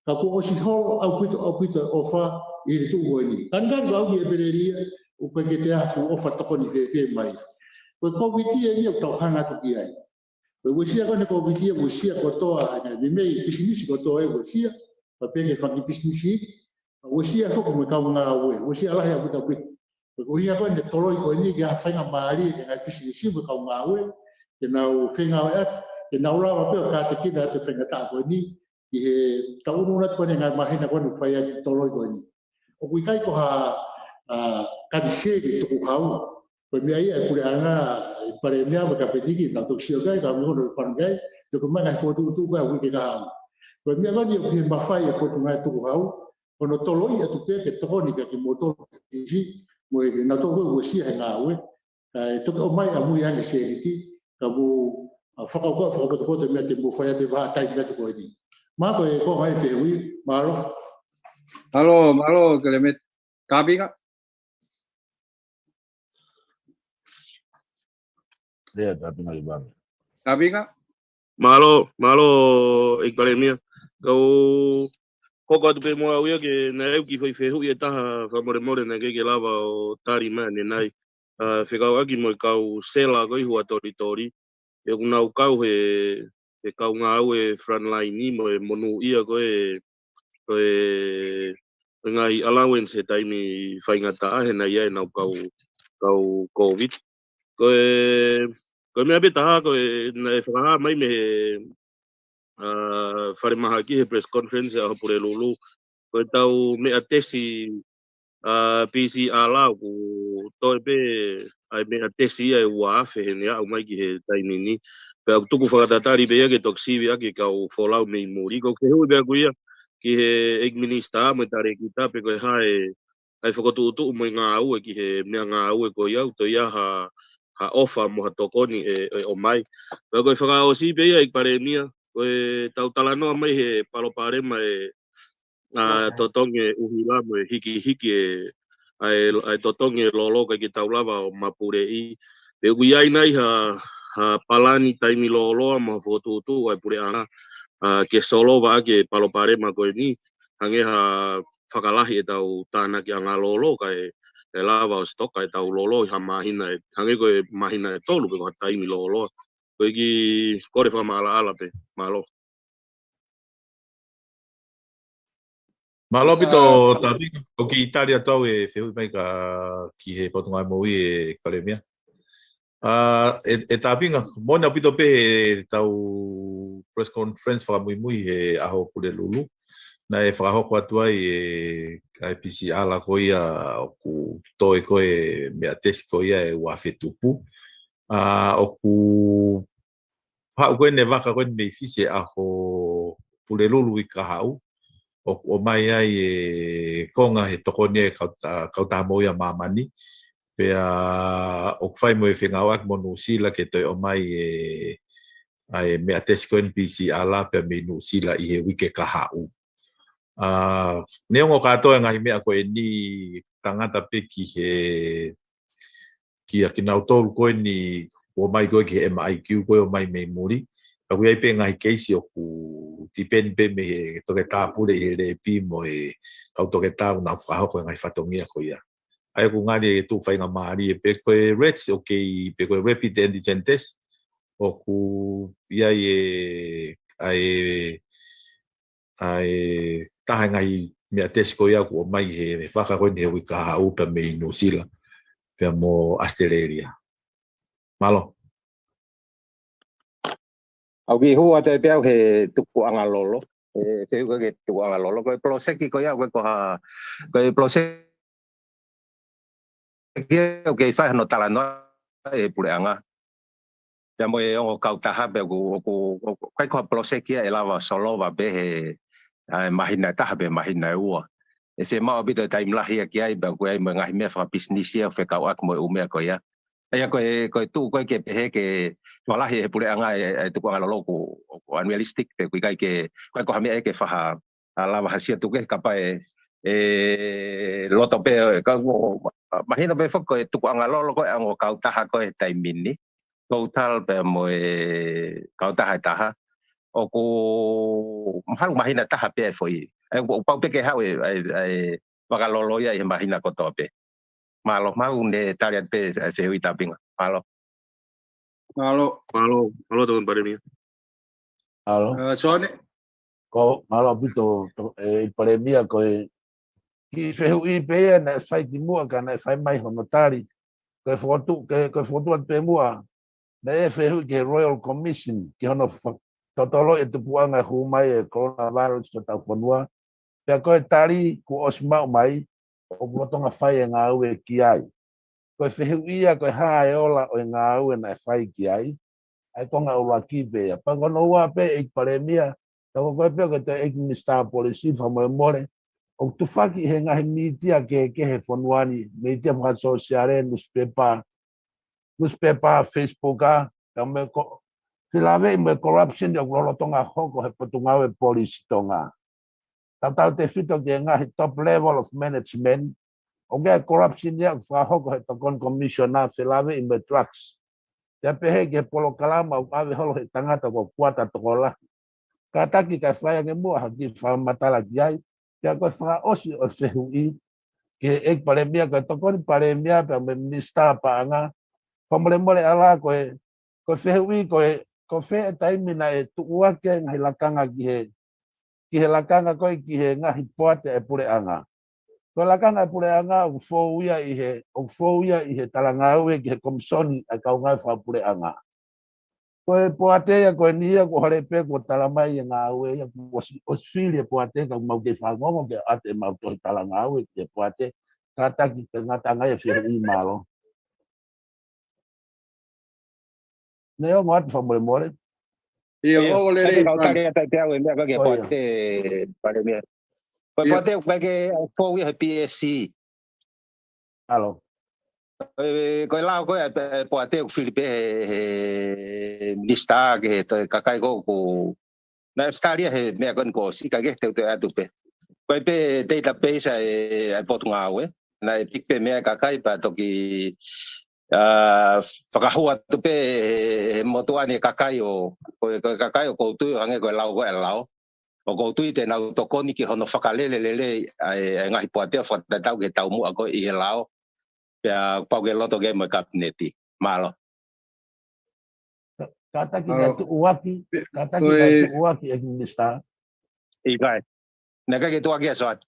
ka kuo ʻosi holo ʻaupito, ʻaupito e ʻofa ʻi he tuʻu ko eni. Ngalingali, ʻoku ʻi ʻEpeleli ia, ʻoku ʻikai ke toe ʻi ai ha fuʻu ʻofa tokoni fēfē mai. Ko e Covid ia ʻoku tau hanga atu ki ai. Ko e uesia ko eni e Covid ia, uesia kotoa, ʻa e ngaahi meimei pisinisi kotoa ʻe uesia, pea pehē ki he fanga kiʻi pisinisi, uesia foki mo e kau ngāue, uesia lahi ʻaupito ʻaupito. Ko e ʻuhinga ko ē ʻene toloi ko eni ke ʻi ai ha faingamālie ki he ngaahi pisinisi mo e kau ngāue, ke nau fengāueʻaki, ke nau lava pē ʻo kātekina atu e faingataʻa ko eni, ʻi he taʻu ʻe ua atu ko eni e ngaahi māhina ko eni ʻoku fai ai e toloi ko eni. ʻOku ʻikai ko ha, ʻa, kaniseli e tukuhau. Ko e meʻa ia ʻa e puleʻanga, ʻa e Palēmia mo e Kapineti, naʻa nau toki sio ki ai, ka mei hono fanu ki ai, toki ʻomai e ngaahi fokotuʻutuʻu ko ē ʻa e uike kahaʻu. Ko e meʻa ko eni ʻoku ʻi he mafai ʻa e Potungāue Tukuhau, ko hono toloi atu pē ke tokoni kiate kimoutolu, ʻi he, mo e, naʻa nau toki uesia he ngāue, kae toki ʻomai ʻamui ange e sēniti, ka mou, ʻa, fakakaukau fakapotopoto e meʻa te mou fai atu he vahaʻa taimi atu ko eni. Mālō, ko e, ko e ngaahi fehuʻi, mālō. Mālō, mālō, Kelemeti. Kapinga? Pea Tāpinga Ivanga. Tāpinga? Mālō, mālō, ʻEiki Palēmia. Kau hoko atu pē mo au ia ke naʻe ʻi ai e kiʻi foʻi fehuʻi ʻe taha fakamolemole naʻe ʻikai ke lava ʻo tali mai ʻanenai. ʻA, fekauʻaki mo e kau sela ko ē ʻi Huʻatolitoli. ʻOku nau kau he, he kau ngāue frontline ni mo e monūʻia ko ē, ko e, ko e ngaahi allowance he taimi faingataʻa he naʻe ʻi ai ʻenau kau, kau COVID. Ko e, ko e meʻa pē taha ko ē naʻe fakahā mai mei he, ʻa, falemahaki he press conference ʻa ʻAho Pulelulu. Ko ʻetau meʻa tesi, ʻa, P C R ʻoku toe pē ʻa e meʻa tesi ia ʻe ua afe he naʻe aʻu mai ki he taimi ni. Pea ʻoku tuku fakatatali pē ia ke toki sivi ʻaki e kau folau mei muli. Ko e fehuʻi pē ʻaku ia ki he ʻEiki Minisitā mo e Talēkita pe ko e hā e ʻa e fokotuʻutuʻu mo e ngāue ki he meʻangāue ko ia, ʻoku toe ʻi ai ha, ha ʻofa mo ha tokoni ʻe, ʻe ʻomai. Pea ko e fakaʻosi pē ia ʻEiki Palēmia, ko ʻetau talanoa mai he palopalema ʻe, ʻa, totongi e ʻuhila mo e hikihiki e, ʻa e, ʻa e totongi e lolo ʻikai ke tau lava ʻo mapuleʻi. Pea ʻoku ʻi ai nai ha, ha palani taimi lōloa mo ha fokotuʻutuʻu ʻa e puleʻanga, ʻa, ke solova ʻaki e palopalema ko eni, hangē ha fakalahi ʻetau tānakiʻanga lolo kae, ʻe lava ʻo sitoka ʻetau lolo ʻi ha māhina ʻe, hangē ko e māhina ʻe tolu pe ko ha taimi lōloa. Ko e kiʻi kole fakamaʻalaʻala pē. Mālō. Mālō ʻaupito, Tāpinga, ʻoku ou kiʻi tali atu au e fehuʻi mai ka ki he Potungāue Moʻui ʻEiki Palēmia. ʻA, ʻe, ʻe Tāpinga, moʻoni ʻaupito pē heʻetau press conference fakamuimui he ʻAho Pulelulu. Naʻe fakahoko atu ai e, ʻa e P C R ko ia ʻoku toe ko e meʻa tesi ko ia ʻe ua afe tupu. ʻA, ʻoku haʻu ko eni e vaka ko eni mei Fisi he ʻAho Pulelulu uike kahaʻu. ʻOku ʻomai ai e konga he tokoni e kau, ʻa, Kautaha Moʻui ʻa Māmani. Pea ʻoku fai mo e fengāueʻaki mo Nuʻusila ke toe ʻomai e, ʻa e meʻa tesi ko eni P C R pea mei Nuʻusila ʻi he uike kahaʻu. ʻA, neongo kātoa e ngaahi meʻa ko eni tangata pē ki he, kia kinautolu ko eni ʻoku ʻomai ko ē ki he M I Q ko ē ʻomai mei muli. Ka ʻoku ʻi ai pē ngaahi keisi ʻoku tipeni pē mei he toketā pule ʻi he lēpi mo e kau toketā ʻoku nau fakahoko e ngaahi fatongia ko ia. ʻA ia ʻoku ngali ʻe tuʻu faingamālie pē ko e RATs ʻoku kei, pe ko e rapid antigen test ʻoku ʻi ai e, ʻa e, ʻa e taha e ngaahi meʻa tesi ko ia ʻoku ʻomai he, he vaka ko eni he uike kahaʻu pea mei Nuʻusila pea mo ʻAositelēlia. Mālō. ʻOku ou kiʻi hū atu pē au he tukuʻanga lolo. ʻE, ke, ke tukuʻanga lolo. Ko e poloseki ko ia, ko e ko ha, ko e poloseki ʻoku kei fai hano talanoa e puleʻanga. Pea mo e ongo kautaha pea ʻoku, ʻoku, ʻoku ʻikai ko ha poloseki ia ʻe lava solova pē he, ʻa e māhina ʻe taha pe māhina ʻe ua. ʻE fiemaʻu ʻaupito e taimi lahi ia ki ai pea ʻoku ʻi ai mo e ngaahi meʻa fakapisinisi ia fekauʻaki mo e ʻū meʻa ko ia. ʻA ia ko e, ko e tuʻu ko ē ke pehē ke fakalahi e puleʻanga e, e tukuʻanga lolo ʻoku, ʻoku unrealistic pe ʻoku ʻikai ke, ʻoku ʻikai ko ha meʻa ia ke faʻa, ʻa, lava ha sio tuku ke kapau ʻe, ʻe loto pē, ka ʻoku, mahino pē foki ko e tukuʻanga lolo ko e ongo kautaha ko e taimi ni. Total pea mo e kautaha ʻe taha. ʻOku mahalo māhina ʻe taha pē e foʻi. ʻE, ʻoku pau pē ke haʻu e, e, e vakalolo ia ʻi he māhina kotoa pē. Mālō, mahalo ne tali atu pē e fehuʻi Tāpinga. Mālō. Mālō. Mālō, mālō Tokoni Palēmia. Mālō. ʻE, Soane? Ko, mālō ʻaupito, to-, e, ʻEiki Palēmia ko e kiʻi fehuʻi pē ia naʻe fai kimuʻa ka naʻe fai mai hono tali. Ko e fokotuʻu, ke, ko e fokotuʻu atu pē muʻa. Naʻe fehuʻi ki he Royal Commission, ki hono fa-, totoloʻi e tupuʻanga hū mai e coronavirus ki hotau fonua. Pea ko e tali kuo ʻosi maʻu mai, ʻoku lolotonga fai e ngāue ki ai. Ko e fehuʻi ia, ko e hā e ola ʻo e ngāue naʻe fai ki ai. ʻA e konga ʻuluaki pē ia. Pea ko hono ua pē ʻEiki Palēmia, ka ko koe pē ko e toe ʻEiki Minisitā Polisi fakamolemole. ʻOku tufaki he ngaahi mītia kehekehe he fonua ni, mītia fakasōsiale, newspaper, newspaper, Facebook, ʻa, ka mo e ko-, felāveʻi mo e corruption ʻoku lolotonga hoko he Potungāue Polisi Tonga. Tautautefito ki he ngaahi top level of management, ʻoku ʻi ai e corruption ia ʻoku fakahoko he Tokoni Commissioner felāveʻi mo e drugs. Pea pehē ki he polokalama ʻoku ʻave holo he tangata ko Kuata Tokolahi. Kātaki kae fai ange muʻa ha kiʻi fakamatala ki ai, pea ko e fakaʻosi ʻo e fehuʻi, ki he ʻEiki Palēmia, ko e Tokoni Palēmia, pea mo e Minisitā Paʻanga, fakamolemole ʻalā ko e, ko e fehuʻi ko e, ko fē e taimi naʻe tuʻuaki ai e ngaahi lakanga ki he, ki he lakanga ko ē ki he ngaahi poate ʻa e puleʻanga. Ko e lakanga ʻa e puleʻanga ʻoku fou ia ʻi he, ʻoku fou ia ʻi he talangāue ki he komisoni ʻa e kau ngāue fakapuleʻanga. Ko e poate ia ko eni ia kuo hale pē kuo tala mai e ngāue ia kuo ʻosi, ʻosi fili e poate ka mau kei fanongo ke ʻoatu ʻemau tohi talangāue ki he poate kātaki ke ngata ange e fehuʻi, mālō. Neongo atu fakamolemole. ʻIo, ʻio, ʻo lele sai ke i kau tali atu ai pē au e meʻa ko ē ki he ʻIo, ʻio. poate, Palēmia. Ko e ʻIo. poate ʻoku ʻikai ke fou ia he P S C. ʻAlo. Ko e, ko e lao ko ē ʻa e poate ʻoku fili pē he, he minisitā ki he toe kakai ko ē ʻoku nau ʻosi tali ia he meʻa ko eni kuo ʻosi, ʻikai ke te u toe ʻatu pē. Ko e pē database ʻa e, ʻa e Potungāue. Naʻe piki pē meʻa ʻa e kakai pea toki, ʻa, fakahū atu pē he, he motuʻa ni e kakai ʻo, ko e, ko e kakai ʻoku ou tui ʻo hangē ko e lao ko ē ʻa e lao. ʻOku ou tui te nau tokoni ki hono fakalele lelei ʻa e, ʻa e ngaahi poate ʻo fakatatau ki he taumuʻa ko ē ʻi he lao. Pea pau ke loto ke mo e Kapineti. Mālō. Ka-, kātaki Mālō. naʻe tuʻuaki, Pe-, kātaki ko naʻe e tuʻuaki e Minisitā. ʻIkai. Naʻe ʻikai ke tuʻuaki ʻa Soati.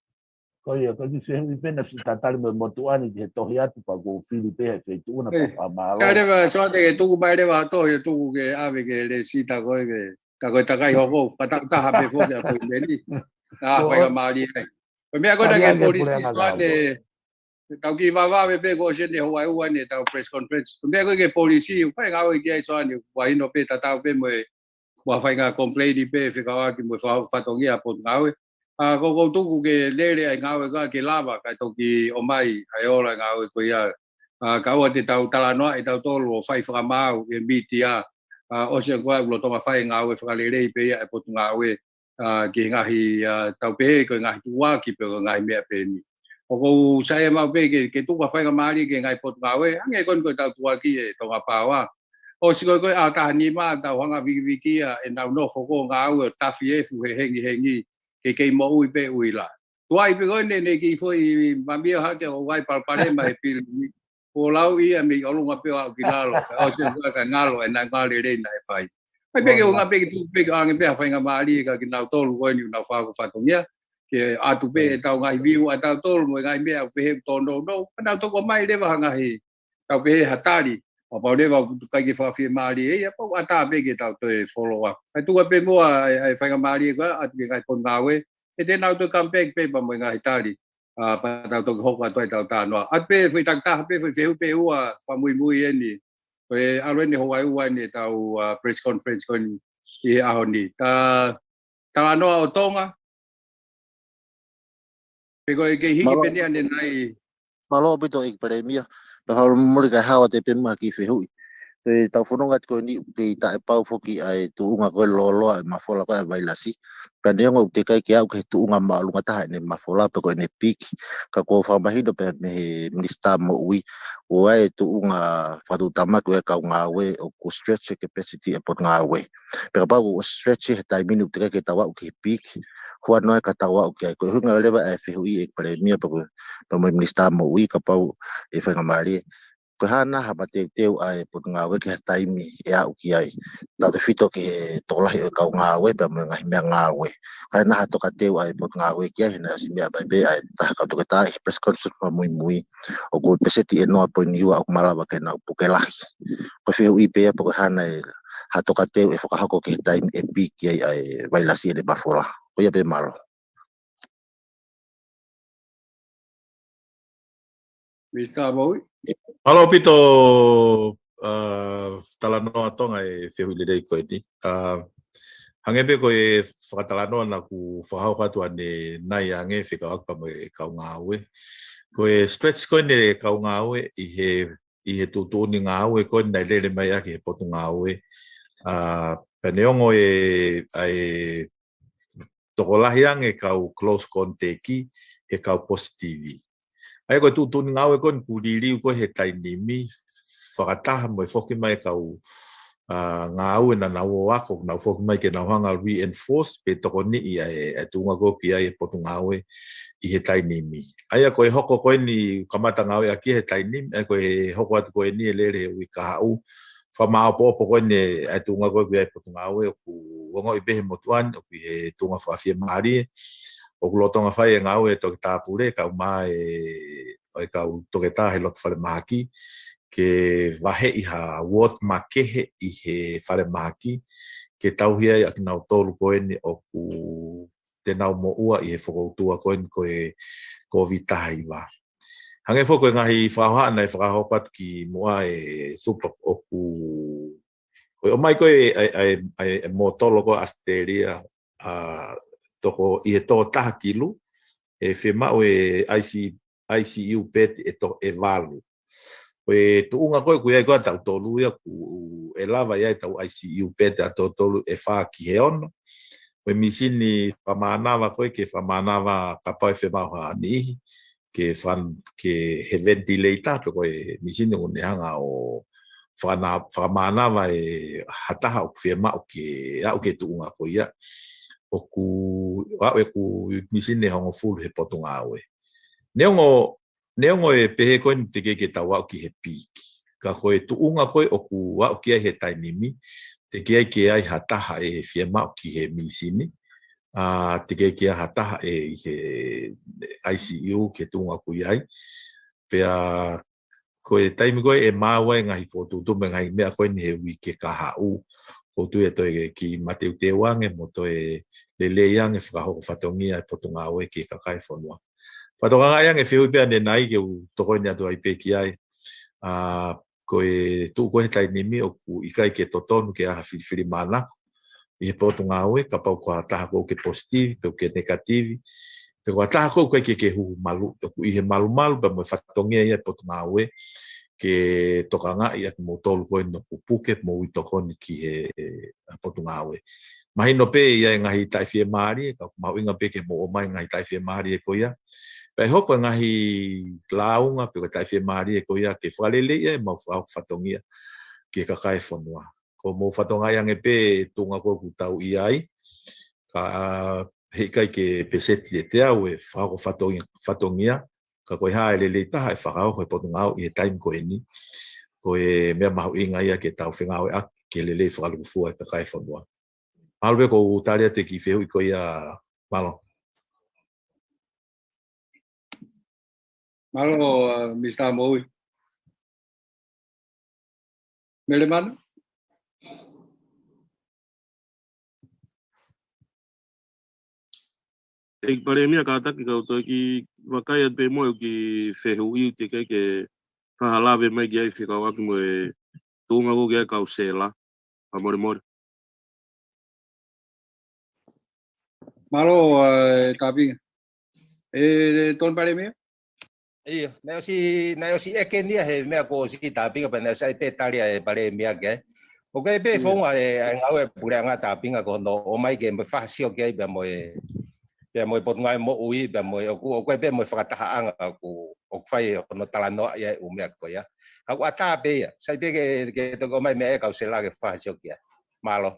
Ko ia, ko e kiʻi fehuʻi pē naʻe ʻosi tatali mo e motuʻa ni ki he tohi atu pea kuo fili pē he feituʻu na Ē. pea fakamālō. Kae leva Soati ke tuku mai leva ha tohi ʻo tuku ke ʻave ki he lēsisita ko ē ke, ka ko e takai hoko, fakatakutaha pē foki ʻa e ko e meni. Ka Ko e faingamālie ai. Ko e meʻa ko ē Tali naʻe ange e polisi puleʻanga Soati, ngāue. Tau kiʻi vavave pē kuo ʻosi eni e houa ʻe ua ni ʻetau press conference. Ko e meʻa ko ē ki he polisi, ʻoku fai ngāue ki ai Soati, ʻoku mahino pē tatau pē mo e, mo ha faʻahinga complain pē fekauʻaki mo e fa-, fatongia ʻa e Potungāue. ʻA, ko ʻoku ou tuku ke lele ʻa e ngāue ko ē ke lava, kae toki ʻomai ʻa e ola e ngāue ko ia. ʻA, kae ʻoua te tau talanoa ʻe tautolu ʻo fai fakamaau ʻi he mītia. ʻA, ʻosi ko ē ʻoku lolotonga fai e ngāue fakalelei pē ia ʻa e Potungāue. ʻA, ki he ngaahi, ʻa, tau pehē ko e ngaahi tuʻuaki pe ko e ngaahi meʻa pehē ni. ʻOku ou saiʻia maʻu pē ke, ke tuku ha faingamālie ki he ngaahi Potungāue, hangē ko eni ko ʻetau tuʻuaki ʻe Tonga Power. ʻOsi ko ē ko e ʻaho taha nima tau hanga vikiviki ia ʻenau nofo ko ē ngāue ʻo tafi efu he hengihengi, ke kei moʻui pē ʻuila. Tuai pē ko eni ne kiʻi foʻi mamio hake ʻo ʻai palopalema he pilini. Kuo lau ia mei ʻolunga pē ʻo aʻu ki lalo, kae ʻosi ʻa e ngalo, ʻenau ngāue lelei naʻe fai. ʻAi pē ke ʻOua. ʻUhinga pē ke tuku pē ke ʻoange pē ha faingamālie kia kinautolu ko eni ʻoku nau fakahoko fatongia, ke ʻatu pē ʻetau ngaahi view ʻa tautolu, mo e ngaahi meʻa ʻoku pehē ʻoku tōnounou, ka nau toki ʻomai leva ha ngaahi, tau pehē ha tali, pea pau leva ʻoku ʻikai ke fakafiemālie ia, pea ʻoku ʻatā pē ke tau toe follow up. Kae tuku pē muʻa ʻa e, ʻa e faingamālie ko ē, ʻatu ki he ngaahi Potungāue, ʻe te nau toe come back pē pea mo e ngaahi tali. ʻA, pea tau toki hoko atu ai ʻetau talanoa. ʻAi pē foʻi takitaha pē foʻi fehuʻi pē ʻe ua fakamuimui eni. Ko e ʻalu eni houa ʻe ua eni ʻetau, ʻa, press conference ko eni ʻi he ʻaho ni. Ta-, talanoa ʻo Tonga. Pe ko e kei hiki Mālō. pē eni ʻanenai. Mālō ʻaupito ʻEiki Palēmia. Pea fakamolemole kae hao atu pē muʻa ha kiʻi fehuʻi. Ko ʻetau fononga atu ko eni ʻoku kei taʻepau foki ʻa e tuʻunga ko ē lōloa e mafola ko ē ʻa e vailasi. Pea neongo ʻoku teʻeki ai ke aʻu ki he tuʻunga māʻolunga taha ʻene mafola pe ko ʻene peak. Ka kuo fakamahino pē mei he Minisitā Moʻui, ʻoku ʻi ai e tuʻunga fakatuʻutāmaki ʻo e kau ngāue ʻoku stretch e capacity ʻa e Potungāue. Pea kapau ʻoku stretch he taimi ni ʻoku teʻeki ai ke tau aʻu ki he peak, huanoa ka tau aʻu ki ai. Ko e ʻuhinga leva e fehuʻi ʻEiki Palēmia pea ko, pea mo e Minisitā Moʻui kapau ʻe faingamālie. Ko e hā nai ha mateuteu ʻa e Potungāue ki ha taimi ʻe aʻu ki ai. Tautefito ki he tokolahi ʻo e kau ngāue pea mo e ngaahi meʻangāue. Ko e hā nai ha tokateu ʻa e Potungāue ki ai, he naʻe ʻosi meʻa mai pē ʻa e taha kau toketā ʻi he press conference fakamuimui. ʻOku peseti ʻe noa poini ua ʻoku malava ke nau puke lahi. Ko e fehuʻi pē ia pe ko e hā nai ha tokateu ʻe fakahoko ki he taimi ʻe peak ai ʻa e vailasi ʻene mafola. Ko ia pē, mālō. Minisitā Moʻui. Mālō ʻaupito, ʻa, talanoa Tonga e fehuʻi lelei ko eni. ʻA, hangē pē ko e fakatalanoa naʻa ku fakahoko atu ʻanenai ange fekauʻaki pea mo e kau ngāue. Ko e stretch ko eni e kau ngāue ʻi he, ʻi he tuʻutuʻuni ngāue ko eni naʻe lele mai ʻaki he Potungāue. ʻA, pea neongo e, ʻa e tokolahi ange kau close contact he kau positive. ʻA ia ko e tuʻutuʻuni ngāue ko eni kuo liliu ko ē he taimi ni, fakataha mo e foki mai e kau, ā, ngāue naʻa nau ō ako, nau foki mai ke nau hanga reinforce pe tokoniʻi ʻa e, ʻa e tuʻunga ko ē ʻoku ʻi ai e Potungāue ʻi he taimi ni. ʻA ia ko e hoko ko eni kamata ngāueʻaki he taimi ni, ʻa ia ko e hoko atu ko eni e lele he uike kahaʻu, fakamāopoopo ko eni ʻa e tuʻunga ko ē ʻoku ʻi ai e Potungāue, ʻoku ongoʻi pē he motuʻa ni ʻoku ʻi he tuʻunga fakafiemālie, ʻoku lolotonga fai e ngāue ʻa e toketā pule, kae ʻumaʻā e, ʻa e kau toketā he loto falemahaki, ke vaheʻi ha ward makehe ʻi he falemahaki, ke tauhi ai ʻa kinautolu ko eni ʻoku te nau moʻua ʻi he fokoutua ko eni ko e Kōviti taha hiva. Hangē foki ko e ngaahi fakahohaʻa naʻe fakahoko atu kimuʻa ʻe Supa, ʻoku, ko e ʻomai ko ē ʻa e, ʻa e, ʻa e, ʻa e mōtolo ko ē ʻAositelēlia, ā, toko, ʻi he toko taha kilu, ʻe fiemaʻu e I C, I C U bed ʻe to-, ʻe valu. Ko e tuʻunga ko ē ʻoku ʻi ai ko ē ʻa tautolu ia ʻoku ʻe lava ʻi ai ʻetau I C U bed ʻatautolu ʻe fā ki he ono. Ko e mīsini fakamānava ko ē ke fakamānava kapau ʻe fiemaʻu ha niʻihi, ke fan-, ke he ventilator pe ko e mīsini ʻoku ne hanga ʻo fakana-, fakamānava e ha taha ʻoku fiemaʻu ke aʻu ki he tuʻunga ko ia. ʻOku, ʻa, ʻoku mīsini ʻe hongofulu he Potungāue. Neongo, neongo ʻe pehē ko eni teʻeki ke tau aʻu ki he peak. Ka ko e tuʻunga ko ē ʻoku aʻu ki ai he taimi ni, teʻeki ai ke ʻi ai ha taha ʻe fiemaʻu ki he mīsini, ā, teʻeki ai ke ʻi ai ha taha ʻe ʻi he I C U ki he tuʻunga ʻoku ʻi ai. Pea ko e taimi ko ē ʻe maʻu ai e ngaahi fokotuʻutuʻu mo e ngaahi meʻa ko eni he uike kahaʻu, ʻoku ou tui ʻe toe kiʻi mateuteu ange mo toe lelei ange e fakahoko fatongia ʻa e Potungāue ki he kakai e fonua. Fakatokangaʻi ange e fehuʻi pē ʻanenai ke u tokoni atu ai pē ki ai. Ā, ko e tuʻu ko ē he taimi ni ʻoku ʻikai ke totonu ke ʻi ai ha filifilimānako ʻi he Potungāue, kapau ko ha taha ʻoku ke positive, pe ʻoku ke negative, pe ko ha taha ʻoku ʻikai ke ke huhu malu, ʻoku ʻi he malumalu pea mo e fatongia ia e Potungāue, ke tokangaʻi ʻa kimoutolu ko eni ʻoku puke mo ui tokoni ki he, ā, Potungāue. Mahino pē ʻi ai e ngaahi taʻefiemālie, ka ʻoku mahuʻinga pē ke mou ʻomai e ngaahi taʻefiemālie ko ia. Pea ʻe hoko e ngaahi lāunga pe ko e taʻefiemālie ko ia ke fakaleleiʻi ai ʻemau fakahoko fatongia ki he kakai e fonua. Ko hoʻomou fakatokangaʻi ange pē e tuʻunga ko ē ʻoku tau ʻi ai, ka, ā, heʻikai ke peseti ʻe teau e fakahoko fatongi-, fatongia, ka ko e hā e lelei taha ʻe fakahoko ʻe he Potungāue ʻi he taimi ko eni, ko e meʻa mahuʻinga ia ke tau fengāueʻaki ke lelei fakalūkufua e kakai e fonua. Mahalo pē ʻoku ou tali atu e kiʻi fehuʻi ko ia, mālō. Mālō, ā, Mister Moʻui. Melemanu? ʻEiki Palēmia, kātaki kau toe kiʻi vakai atu pē mo e kiʻi fehuʻi teʻeki ke fai ha lave mai ki ai fekauʻaki mo e tuʻunga ko ē ki he kau sela. Fakamolemole. Mālō, ē, Tāpinga. ʻE, Tokoni Palēmia? ʻIo, naʻe ʻosi, naʻe ʻosi ʻeke eni ia he meʻa kuo ʻosi Tāpinga pea naʻe ʻosi ʻai pē tali ʻa e Palēmia ki ai. ʻOku ʻi ai pē ʻIo. founga e, ʻa e ngāue puleʻanga Tāpinga ko hono ʻomai ke mo e fakasio ki ai pea mo e, pea mo e Potungāue Moʻui, pea mo e ʻoku, ʻoku ʻi ai pē mo e fakatahaʻanga ʻoku, ʻoku fai hono talanoaʻi ʻa e ʻū meʻa ko ia. Ka ʻoku ʻatā pē ia, sai pē ke, ke toki ʻomai meʻa ʻa e kau sela ke fakasio ki ai. Mālō.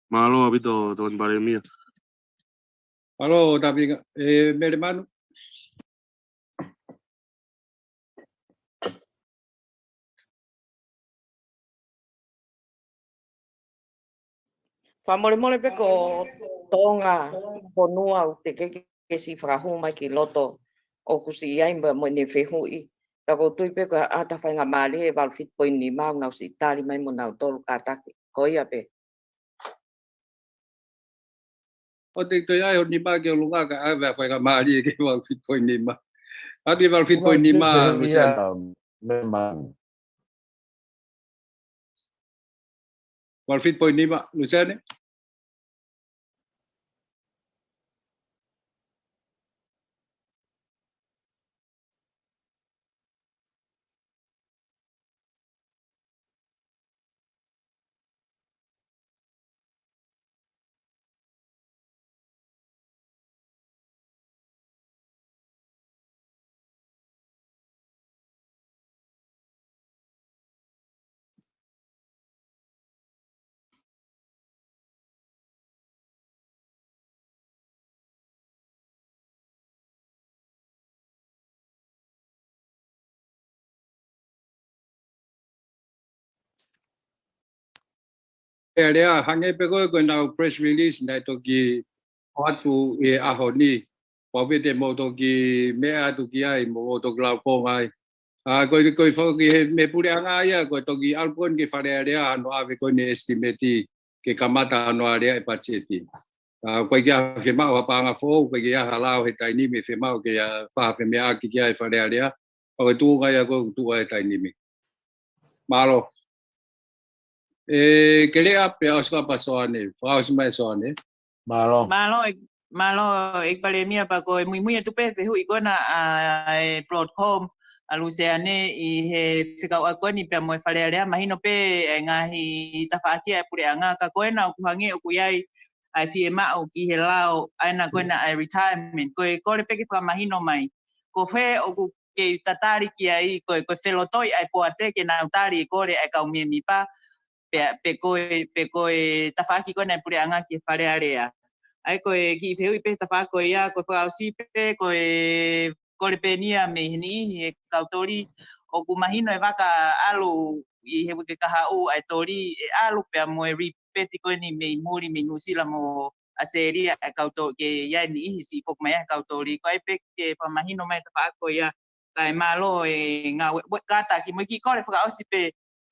Mālō ʻaupito, Tokoni Palēmia. Mālō, Tāpinga. ʻE, Melemanu. Fakamolemole pē ko Tonga fonua ʻoku teʻeki ke siʻi fakahū mai ki loto ʻoku siʻi ʻi ai mo, mo ʻene fehuʻi. Pea ʻoku ou tui pē ko e ʻata faingamālie ʻe valu fitu poini nima ʻoku nau siʻi tali mai mo nautolu kātaki. Ko ia pē. ʻOku te toe ʻai ho nima ki ʻolunga kae ʻave ʻa e faingamālie ki he valu fitu poini nima. ʻAi ki he valu fitu poini nima, Luseane. Valu fitu poini nima, Luseane. Alea, hangē pē ko e, ko ʻenau press release naʻe toki ʻoatu ʻi he ʻaho ni. Pau pē te mou toki meʻa atu ki ai, mou toki lau konga ai. ʻA, ko e, ko e foki he, mei he puleʻanga ia, ko e toki ʻalu ko eni ki Fale Alea, hano ʻave ko eni estimate ke kamata hano alea e patiseti. ʻA, ʻoku ʻikai ke ʻi ai ha fiemaʻu ha paʻanga foʻou, ʻoku ʻikai ke ʻi ai ha lao he taimi ni ʻe fiemaʻu ke ʻi ai ha femeʻaʻaki ki ai Fale Alea, ʻa, ko e tuʻunga ia ko e tuʻunga he taimi ni. Mālō. ʻE, Kelea pea ʻosi ka pea Soane, fakaʻosi mai Soane. Mālō. Mālō, ʻe, mālō, ʻEiki Palēmia, pea ko e muimui atu pē he fehuʻi ko ena ʻa e Broadcom, ʻa Luseane ʻi he fekauʻaki ko eni pea mo e Fale Alea, mahino pē e ngaahi tafaʻaki ʻa e puleʻanga, ka ko ena ʻoku hangē ʻoku ʻi ai ʻa e fiemaʻu ki he lao, ʻa ena ko ena ʻa e retirement, ko e kole pē ke fakamahino mai. Ko fē ʻoku kei tatali ki ai, ko e, ko e felotoʻi ʻa e poate ke nau tali e kole ʻa e kau mēmipa, pe, pe ko e, pe ko e tafaʻaki ko ena ʻa e puleʻanga ki Fale Alea. ʻA ia ko e kiʻi fehuʻi pē tafaʻaki ko ia, ko e fakaʻosi pē, ko e kole pē eni ia mei he niʻihi e kau toli, ʻoku mahino e vaka ʻalu ʻi he uike kahaʻu ʻa e toli ʻe ʻalu pea mo e ripeti ko eni mei muli mei Nuʻusila mo ʻAositelēlia ʻa e kau toli ke ʻi ai e niʻihi siʻi foki mai ʻa e kau toli. Ko e pē ke fakamahino mai tafaʻaki ko ia, kae mālō e ngāue, ue, kātaki mo e kiʻi kole fakaʻosi pē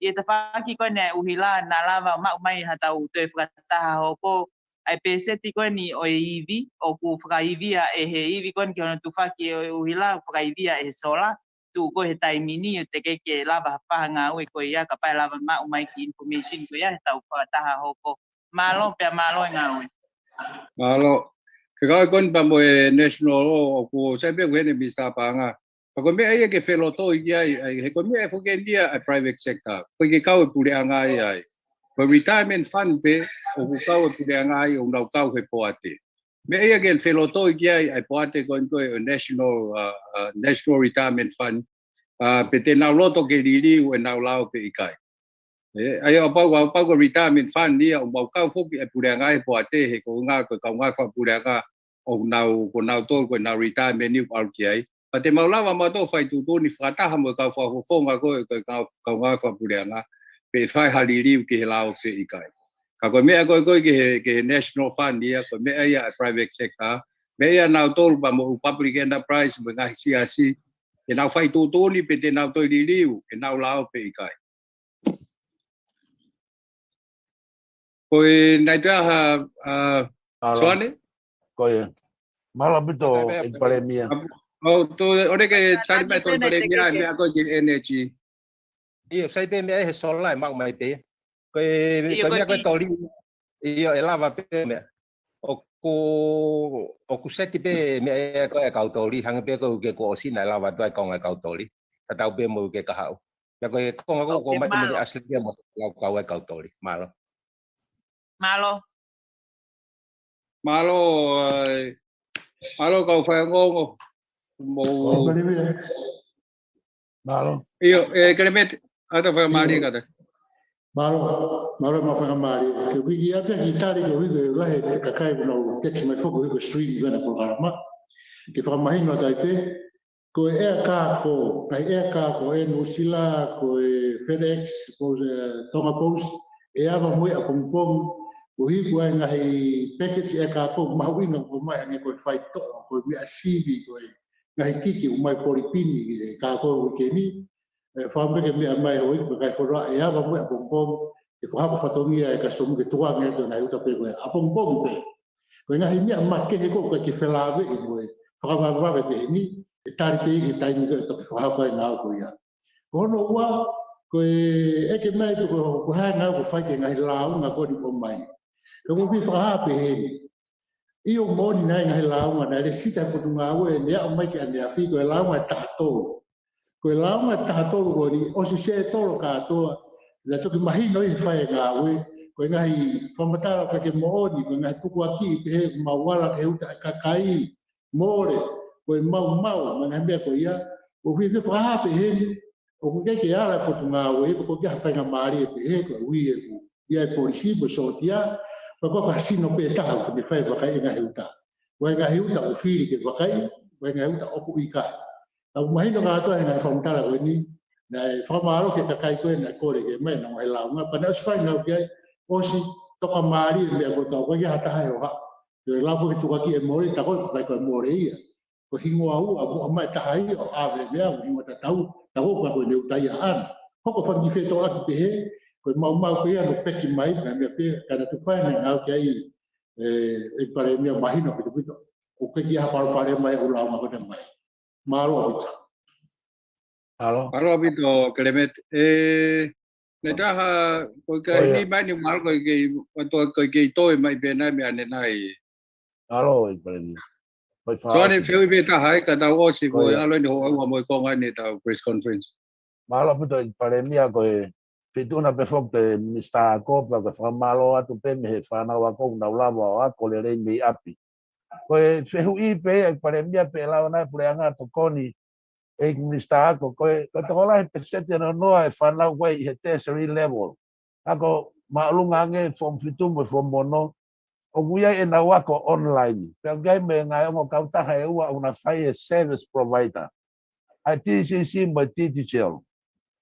ʻi he tafaʻaki ko ena ʻuhila naʻa lava maʻu mai ha tau toe fakataha hoko, ʻa e pēseti ko eni ʻo e ivi, ʻoku fakaivia ʻe he ivi ko eni ki hono tufaki ʻo e ʻuhila, fakaivia ʻe he sola, tuʻu ko ē he taimi ni ʻo teʻeki ke lava ha faʻahinga ngāue ko ia, kapau ʻe lava maʻu mai kiʻi information ko ia he tau fakataha hoko. Mālō, pea mālō e ngāue. Mālō. Ke kau ko eni pea mo e National Law, ʻoku sai pē ko eni Mister Paʻanga. Pea ko e meʻa ia ke felotoʻi ki ai, ʻa e, he ko e meʻa foki eni ia ʻa e private sector. Ko e ke kau e puleʻanga ia ai. Ko e retirement fund pē, ʻoku kau e puleʻanga ai, ʻoku nau kau he poate. Meʻa ia ke felotoʻi ki ai, ʻa e poate ko eni ko e National, uh, uh, National Retirement Fund, uh, pe te nau loto ke liliu ʻenau lao pe ʻikai. ʻE, ʻa ia ʻo pau, ʻo pau ko e retirement fund ia, ʻoku mau kau foki e puleʻanga he poate he ko e ngaahi, ko e kau ngāue fakapuleʻanga, ʻoku nau, ko nautolu, ko ʻenau retirement ni ʻoku ʻalu ki ai. Pea te mau lava mautolu fai tuʻutuʻuni fakataha mo e kau fakafofonga ko e, ko e kau, kau ngāue fakapuleʻanga, pe fai ha liliu ki he lao pe ʻikai. Ka ko e meʻa ko e ko e ki he, ki he National Fund ia, ko e meʻa ia ʻa e private sector, meʻa ia nautolu pea mo e public enterprise, mo e ngaahi siasi, ʻenau fai tuʻutuʻuni pe te nau toe liliu ʻenau lao pe ʻikai. Ko e naʻe toe ʻi ai ha, uh, Mālō. Soane? Ko ia. Mālō ʻaupito, ʻEiki Palēmia. ʻO, tō, ʻoua ke tali mai tō ʻEiki Palēmia, meʻa ko e ki he energy. ʻIo, sai pē meʻa he sola ʻe maʻu mai pē. Ko e, ʻio, ko e meʻa ko e toli. ʻIo, ʻe lava pē meʻa. ʻOku, ʻoku seti pē meʻa ia ko e kau toli, hangē pē ko e uike kuo ʻosi naʻe lava atu ai e konga e kau toli. Tatau pē mo e uike kahaʻu. Pea ko e konga ko, ko e mai mene Ashley ia mo lau kau e kau toli. Mālō. Mālō. Mālō, ʻai. Mālō kau faiongoongo. Mo. Mālō. ʻIo, ʻe, Kelemeti, ʻata fakamālie kātaki. Mālō, mālō mo fakamālie. Ke uki ia pē ki tali ko e uike lahi e kakai ko ʻenau text mai foki ko e stream ko ena polokalama. Ke fakamahino atu ai pē, ko e air cargo, ʻai air cargo ʻa Nuʻusila, ko e FedEx, ko e Tonga Post, ʻe ava mo ia ʻapongipongi, ko e hiki ʻa e ngaahi package air cargo mahuʻinga ko mai hangē ko e faitoʻo, ko e meʻa sivi, ko e ngaahi kiki ʻoku ʻomai Polipini, e cargo uike ni, ʻe fakaʻamu ke meʻa mai ʻo ʻikai ke foloa, ʻe ava mo ia ʻapongipongi, ke fakahoko fatongia e customs ke tukuange atu e ngaahi uta pē ko ia ʻapongipongi pē. Ko e ngaahi meʻa makehe ko ē ʻoku ʻikai ke felāveʻi mo e fakavavevave pehē ni, ʻe tali pē ʻi he taimi ko ē ʻe toki fakahoko ai e ngāue ko ia. Ko hono ua, ko e ʻeke mai pe ko e, ko e hā e ngāue ʻoku fai ki he ngaahi lāunga ko eni ʻoku ʻomai. Ka ʻoku ou fie fakahā pehē ni. ʻIo, moʻoni naʻe ʻi ai e ngaahi lāunga naʻe lēsisita ʻe he Potungāue, naʻe aʻu mai ki ʻaneafi, ko e lāunga ʻe taha tolu. Ko e lāunga ʻe taha tolu ko eni, ʻosi sētolo kātoa, naʻe toki mahino ʻi he fai e ngāue, ko e ngaahi fakamatala ʻoku ʻikai ke moʻoni, ko e ngaahi tukuakiʻi pehē, mau ala ki he uta e kakai, mole, ko e maumau, mo e ngaahi meʻa ko ia, ʻoku ou fie fakahā pehē ni, ʻoku ʻikai ke ala e Potungāue, ʻoku ʻikai ha faingamālie pehē, ko e ui e ku, ia e polisi, mo e sōtia, pea ko e ka sino pē taha, ʻoku ne fai vakai e ngaahi uta. Ko e ngaahi uta ʻoku fili ke vakai, ko e ngaahi uta ʻoku ʻikai. Ka ʻoku mahino kātoa he ngaahi fakamatala ko eni, naʻe fakamālō ki he kakai ko ē naʻe kole ke mai, naʻa nau ʻi he lāunga, pea naʻe ʻosi fai e ngāue ki ai, ʻOsi tokamālie e meʻa ko ē, ʻoku ʻikai ha taha ʻe ʻoha. Pea ʻe lava ko ē ke tukuakiʻi e mole, tā ko ē ʻoku ʻikai ko e mole ia. Ko e hingoa ua, muʻa mai e taha ia ʻo ʻave e meʻa, ko e hingoa tatau, tā ko ē ʻoku ʻikai ko e leutai ʻaʻana. Ko e fanga kiʻi fetōʻaki pehē, ko e maumau pē ia ʻoku peki mai, ngaahi meʻa pē, ka naʻa tau fai e ngāue ki ai, ē, ʻEiki Palēmia, mahino ʻaupito. ʻOku ʻikai ke ʻi ai ha palopalema ia ʻoku lāunga ko ē mai. Mālō ʻaupito. Mālō. Mālō ʻaupito, Kelemete. Ē, ne taha, ko e kai ʻOia. Ni mai ni mālō ko e kei, ko e kei toe mai pē nai meʻa ne nai. Mālō, ʻEiki Palēmia. Ko e fā Soane, ʻosi. Fehuʻi pē taha ai, ka tau ʻosi, ko e ʻOia. ʻAlu eni hoʻo ʻaua mo e konga ni ʻetau press conference. Mālō ʻaupito, ʻEiki Palēmia, ko e feituʻu na pē foki ʻa e Minisitā Ako, pea ko e fakamālō atu pē mei he fānau ako ʻoku nau lava ʻo ako lelei mei ʻapi. Ko e fehuʻi pē ia, ʻEiki Palēmia, pe ʻe lava nai e puleʻanga ʻo tokoni, ʻEiki Minisitā Ako, ko e, ko e tokolahi e peseti ʻe noa noa e fānau ko ē ʻi he tertiary level, ako māʻolunga ange, form fitu mo e form ono, ʻoku ʻi ai ʻenau ako online. Pea ʻoku ʻi ai mo e ngaahi ongo kautaha ʻe ua ʻoku na fai e service provider, ʻa e T C C mo e Digicel.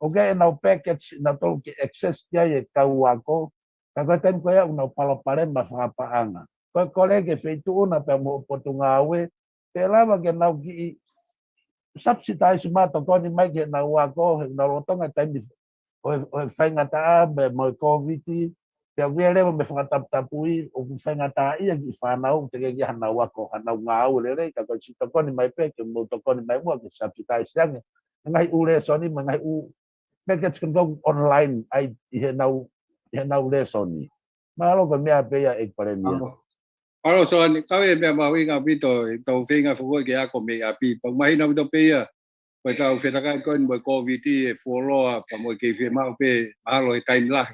ʻOku ʻi ai ʻenau package ʻe nautolu ke access ki ai e kau ako, ka ko e taimi ko ia ʻoku nau palopalema fakapaʻanga. Ko e kole ki he feituʻu na pea mo e potungāue, pe ʻe lava ke nau kiʻi subsidize mai, tokoni mai ki heʻenau ako, he ʻoku nau lolotonga e taimi ʻo e, ʻo e faingataʻa, pea mo e Kōviti, pea ʻoku ʻi ai leva mo e fakataputapui, ʻoku faingataʻaʻia e kiʻi fānau, teʻeki ke ʻi ai hanau ako, hanau ngāue lelei, ka ko e siʻi tokoni mai pē, ke mou tokoni mai muʻa ke subsidize ange e ngaahi ʻū lēsoni, mo e ngaahi ʻū package ko ē ʻoku online ai ʻi heʻenau, ʻi heʻenau lēsoni. Mālō, ko e meʻa pē ia, ʻEiki Palēmia. Mālō. Mālō Soane, kau e meʻa mahuʻinga ʻaupito, ʻetau feinga foki ke ako mei ʻapi. Pea ʻoku mahino ʻaupito pē ia, ko ʻetau fetakai ko eni mo e Kōviti ʻe fuoloa, pea mo e kei fiemaʻu pē, mahalo he taimi lahi,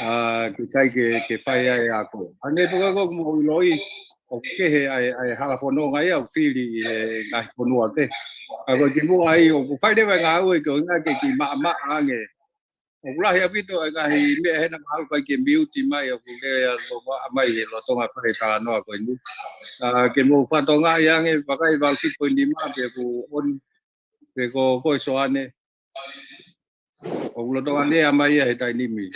ʻa, ke ʻikai ke, ke fai ai e ako. Hangē pē ko ē ʻoku mou ʻiloʻi, ʻoku kehe ʻa e, ʻa e hala fononga ia ʻoku fili ʻi he ngaahi fonua kehe. Ka ko e kimuʻa ai, ʻoku fai leva e ngāue koeʻuhi ke kiʻi maʻamaʻa ange. ʻOku lahi ʻaupito e ngaahi meʻa hena mahalo ʻikai ke miuti mai, ʻoku lea loa mai he lolotonga fai e talanoa ko eni. ʻA, ke mou fakatokangaʻi ange, vakai valu fitu poini nima, pe ko ʻOni, pe ko koe Soane. ʻOku lolotonga lea mai ia he taimi ni.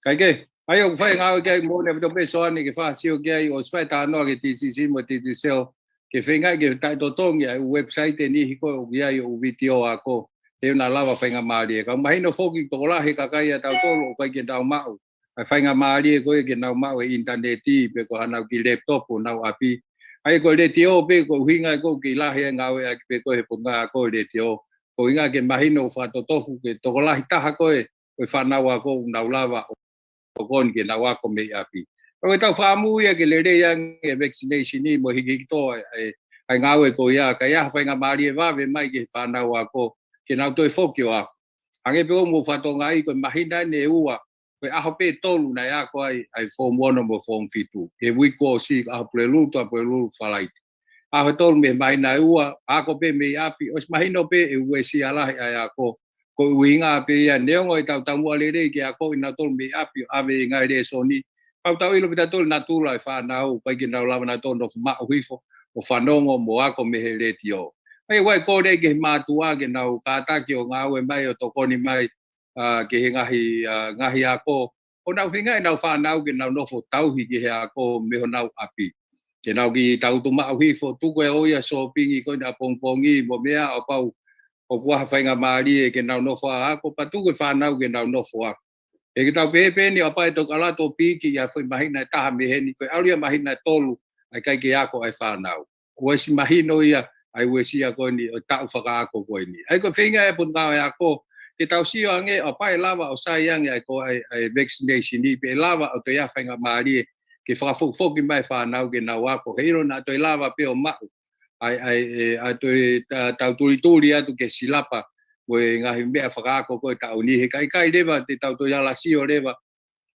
Kae kehe, ʻa ia ʻoku fai e ngāue ki ai, moʻoni ʻaupito pē Soane ke fakasio ki ai, ʻosi fai e talanoa ki he T C C mo e Digicel, ke feingaʻi ke taʻetotongi ʻa e ʻū website ʻe niʻihi ko ē ʻoku ʻi ai e ʻū vitiō ako, he ʻoku na lava faingamālie. Ka ʻoku mahino foki tokolahi e kakai ʻatautolu ʻoku ʻikai ke nau maʻu ʻa e faingamālie ko ē ke nau maʻu e ʻinitaneti, pe ko hanau kiʻi laptop ʻo nau ʻapi. ʻA ia ko e letiō pē, ko e ʻuhinga ia ʻoku kei lahi e ngāueʻaki pē ko ē he Potungāue Ako e letiō. Koeʻuhi ke mahino fakatotofu ki he tokolahi taha ko ē ʻo e fānau ako ʻoku nau lava ʻo tokoni ke nau ako mei ʻapi. Ko ʻetau fakaʻamu ia ke lelei ange e vaccination ni mo e hikihiki tō ʻa e, ʻa e ngāue ko ia, ka ʻi ai ha faingamālie vave mai ki he fānau ako, ke nau toe foki ʻo ako. Hangē pē ʻoku mou fakatokangaʻi, ko e māhina eni ʻe ua, ko e ʻaho pē ʻe tolu naʻe ako ai ʻa e form ono mo e form fitu. He uike kuo ʻosi, ʻaho Pulelulu, Tuʻapulelulu, Falaite. ʻAho ʻe tolu mei he māhina ʻe ua, ako pē mei ʻapi, ʻosi mahino pē ʻe uesia lahi ʻa e ako. Ko e ʻuhinga pē ia, neongo ʻetau taumuʻa lelei ke akoʻi kinautolu mei ʻapi ʻo ʻave e ngaahi lēsoni, pea ʻoku tau ʻilo pē ʻe tautolu e natula e fānau, ʻikai ke nau lava nautolu ʻo nofo maʻu hifo ʻo fanongo mo ako mei he letiō. ʻA ia ʻoku ou kole ki he mātuʻa ke nau kātaki ʻo ngāue mai ʻo tokoni mai, ʻa, ki he ngaahi, ʻa, ngaahi ako. ʻO nau feingaʻi ʻenau fānau ke nau nofo tauhi ki he ako mei honau ʻapi. Ke nau kiʻi tangutu maʻu hifo, tuku e ō ia ʻo sōpingi ko eni ʻapongipongi mo e meʻa, ʻo kapau ʻoku ʻi ai ha faingamālie ke nau nofo ʻo ako, pea tuku e fānau ke nau nofo ako. ʻE ke tau pehē pē eni ʻo kapau ʻe toki ʻalu atu ʻo piki ʻi ha foʻi māhina ʻe taha mei heni, ko e ʻalu ia māhina ʻe tolu ʻa e ʻikai ke ako ʻa e fānau. ʻOsi mahino ia ʻa e uesia ko eni ʻo e taʻu fakaako ko eni. ʻA ia ko e feinga ʻa e Potungāue Ako, ke tau sio ange ʻo kapau ʻe lava ʻo sai ange ʻa e ko ē ʻa e, ʻa e vaccination ni, pe ʻe lava ʻo toe ʻi ai ha faingamālie ke fakafokifoki mai e fānau ke nau ako. He ʻilo naʻa toe lava pē ʻo maʻu ʻa e, ʻa e, ʻe, ʻa e toe ta-, tau tulituli atu ki he silapa mo e ngaahi meʻa fakaako ko ē taʻu ni. He ʻikai, ʻikai leva te tau toe ala sio leva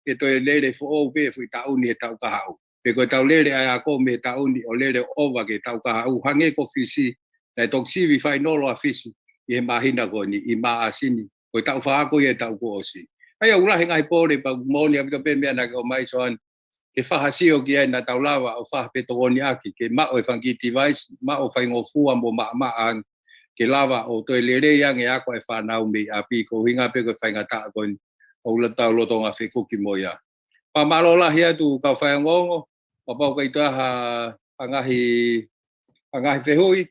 ke toe lele foʻou pē foʻi taʻu ni he taʻu kahaʻu. Pe ko ʻetau lele ʻa e ako mei he taʻu ni ʻo lele ʻova ki he taʻu kahaʻu. Hangē ko Fisi, naʻe toki sivi fainolo ʻa Fisi ʻi he māhina ko eni, ʻi Maʻasi ni. Ko e taʻu fakaako ia e taʻu kuo ʻosi. ʻA ia ʻoku lahi e ngaahi pole, pea ʻoku moʻoni ʻaupito pē e meʻa naʻa ke ʻomai Soane, ke fakasio ki ai naʻa tau lava ʻo fakapetokoniʻaki, ke maʻu e fanga kiʻi device, maʻu e faingofua mo maʻamaʻa ange, ke lava ʻo toe lelei ange e ako ʻa e fānau mei ʻapi, koeʻuhi pē ko e faingataʻa ko eni ʻoku tau lolotonga fekuki mo ia. Fakamālō lahi atu kau faiongoongo, kapau ʻoku ʻi ai ha, ha ngaahi, ha ngaahi fehuʻi,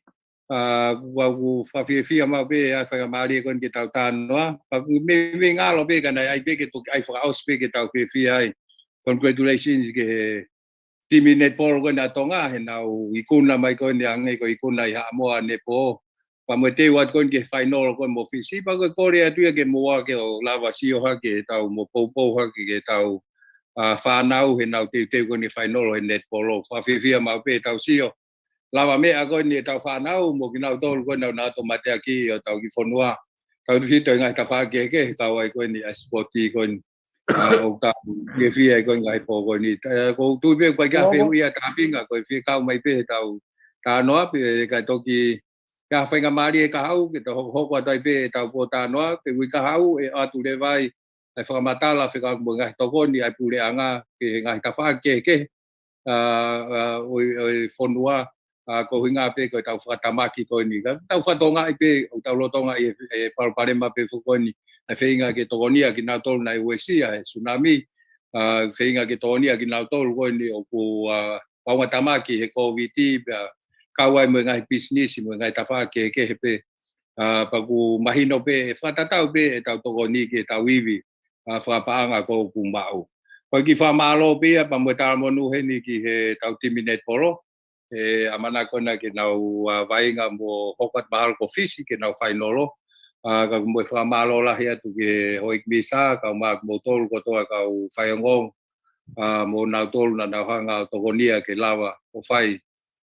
ʻa, ʻoku ou fakafiefia maʻu pē ʻa e faingamālie ko eni ke tau talanoa. Pea ʻoku meimei ngalo pē ka naʻe ʻi ai pē ke toki ʻai fakaʻosi pē ke tau fiefia ai. Congratulations ki he timi netball ko eni ʻa Tonga, heʻenau ikuna mai ko eni hangē ko e ikuna ʻi Haʻamoa netball. Pea mo e teu atu ko eni ki he fainolo ko eni mo Fisi, pea ʻoku ou kole atu ia ke mou ō ke ʻo lava sio hake ʻetau mo poupou hake ki heʻetau, ʻa, fānau heʻenau teuteu ko eni fainolo he netball. Fakafiefia maʻu pē ʻetau sio. Lavameʻa ko eni ʻetau fānau mo kinautolu ko eni ʻoku nau toki mateaki ʻi hotau kiʻi fonua. Tautefito ʻi he ngaahi tafaʻaki kehekehe kau ai ko eni ʻa e sipoti ko eni. ʻA, ʻoku tau fiefia ai ko eni ngaahi pō ko eni. ʻA, ʻoku ou tui pē ʻoku ʻikai ke ʻi ai ha fehuʻi ʻa Tāpinga, ko e fie kau mai pē heʻetau talanoa, pea ʻikai toki ʻi ai ha faingamālie kahaʻu ke tau hokohoko atu ai pē ʻetau pōtalanoa, pea ʻi he kahaʻu ʻe ʻoatu leva ai ʻa e fakamatala fekauʻaki mo e ngaahi tokoni ʻa e puleʻanga ki he ngaahi tafaʻaki kehekehe, ʻa, ʻa, ʻo e, ʻo e fonua, ʻa, ko e ʻuhinga pē ko ʻetau fakatamaki ko eni. Ka tau fakatokangaʻi pē, ʻoku tau lolotonga ʻi he, he palopalema pē foki ko eni, ʻa e feinga ke tokonia kinautolu naʻe uesia he tsunami, ʻa, feinga ke tokonia kinautolu ko eni ʻoku, ʻa, vaunga tamaki he Kōviti, pea kau ai mo e ngaahi pisinisi, mo e ngaahi tafaʻaki kehekehe pē, ʻa, pea ʻoku mahino pē, ʻe fakatatau pē ʻetau tokoni ki heʻetau ivi, ʻa, fakapaʻanga ko ē ʻoku maʻu. Ko e kiʻi fakamālō pē ia, pea mo e talamonū heni ki heʻetau timi netball, ʻe ʻamanaki ko ena ke nau, ʻa, vaʻinga mo hoko atu mahalo ko Fisi ke nau fainolo. ʻA, ka ʻoku ou fakamālō lahi atu ki he houʻeiki misa, kae ʻumaʻā kimoutolu kotoa kau faiongoongo, ʻa, mo kinautolu naʻa nau hanga ʻo tokonia ke lava ʻo fai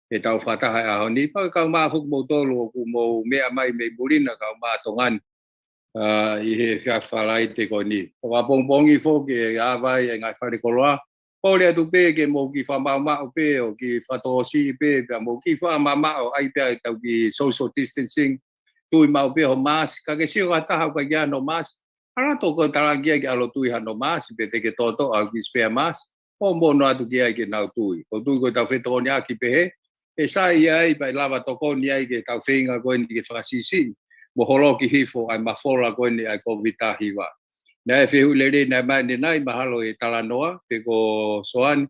ʻetau fakataha he ʻaho ni. Pea kae ʻumaʻā foki kimoutolu ʻoku mou meʻa mai mei muli na kae ʻumaʻā Tonga ni, ʻa, ʻi he efiafi Falaite ko eni. Pea pongipongi foki ʻe ʻave ai e ngaahi fale koloa. Kole atu pē ke mou kiʻi fakamaʻumaʻu pē ʻo kiʻi fakatokosiʻi pē, pea mou kiʻi fakamamaʻo ai pē ʻetau kiʻi social distancing. Tui maʻu pē hoʻo mask, ka ke sio ha taha ʻoku ʻikai ke ʻi ai hano mask, ala toki talaki ai ke ʻalu ʻo tui hano mask, pe te ke toʻotoʻo ha kiʻi spare mask, ʻo mono atu ki ai ke nau tui. ʻOku ou tui ko ʻetau fetokoniʻaki pehē, ʻe sai ai pea ʻe lava tokoni ai ki heʻetau feinga ko eni ke fakasiʻisiʻi mo holoki hifo ʻa e mafola ko eni ʻa e Kōviti taha hiva. Naʻe fehuʻi lelei naʻe ʻomai ʻanenai, mahalo ʻe talanoa pē ko Soani.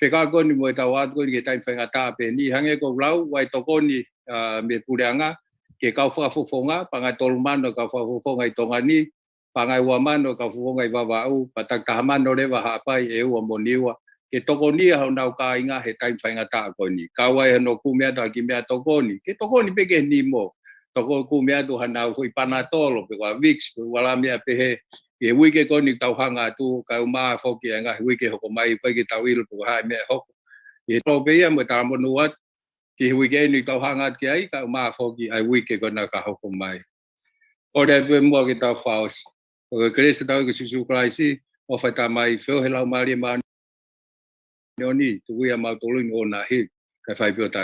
Fekauʻaki ko eni mo ʻetau ō atu ko eni ki he taimi faingataʻa pē eni, hangē ko ʻeku lau, ʻoku ʻi ai e tokoni, ʻa, mei he puleʻanga ki he kau fakafofonga, paʻanga ʻe tolu mano kau fakafofonga ʻi Tonga ni, paʻanga ʻe ua mano kau fofonga ʻi Vavaʻu, pea taki taha mano leva Haʻapai, ʻEua mo Niua, ke tokonia honau kāinga he taimi faingataʻa ko eni. Kau ai hono kumi atu ha kiʻi meʻatokoni, ke tokoni pē ki he nimo. Toki kumi atu hanau foʻi panatolo, pe ko ha Vicks, pe ko ha meʻa pehē. ʻI he uike ko eni ʻoku tau hanga atu, kae ʻumaʻā foki ʻa e ngaahi uike hoko mai, ʻoku ʻikai ke tau ʻilo pe ko e hā e meʻa ʻe hoko. ʻI he tolo pē ia mo e talamonū atu ki he uike eni ʻoku tau hanga atu ki ai, kae ʻumaʻā foki ʻa e uike ko ena ka hoko mai. Kole atu pē muʻa ke tau fakaʻosi. Ko e kelesi ʻa hotau ʻEiki ko Sīsū Kalaisi, ʻofa ʻa e Tamai, feohi ʻa e Laumālie Māʻoniʻoni, tuku ia maʻa kimoutolu ʻi he ʻaho ni, kae fai pē ʻo taʻe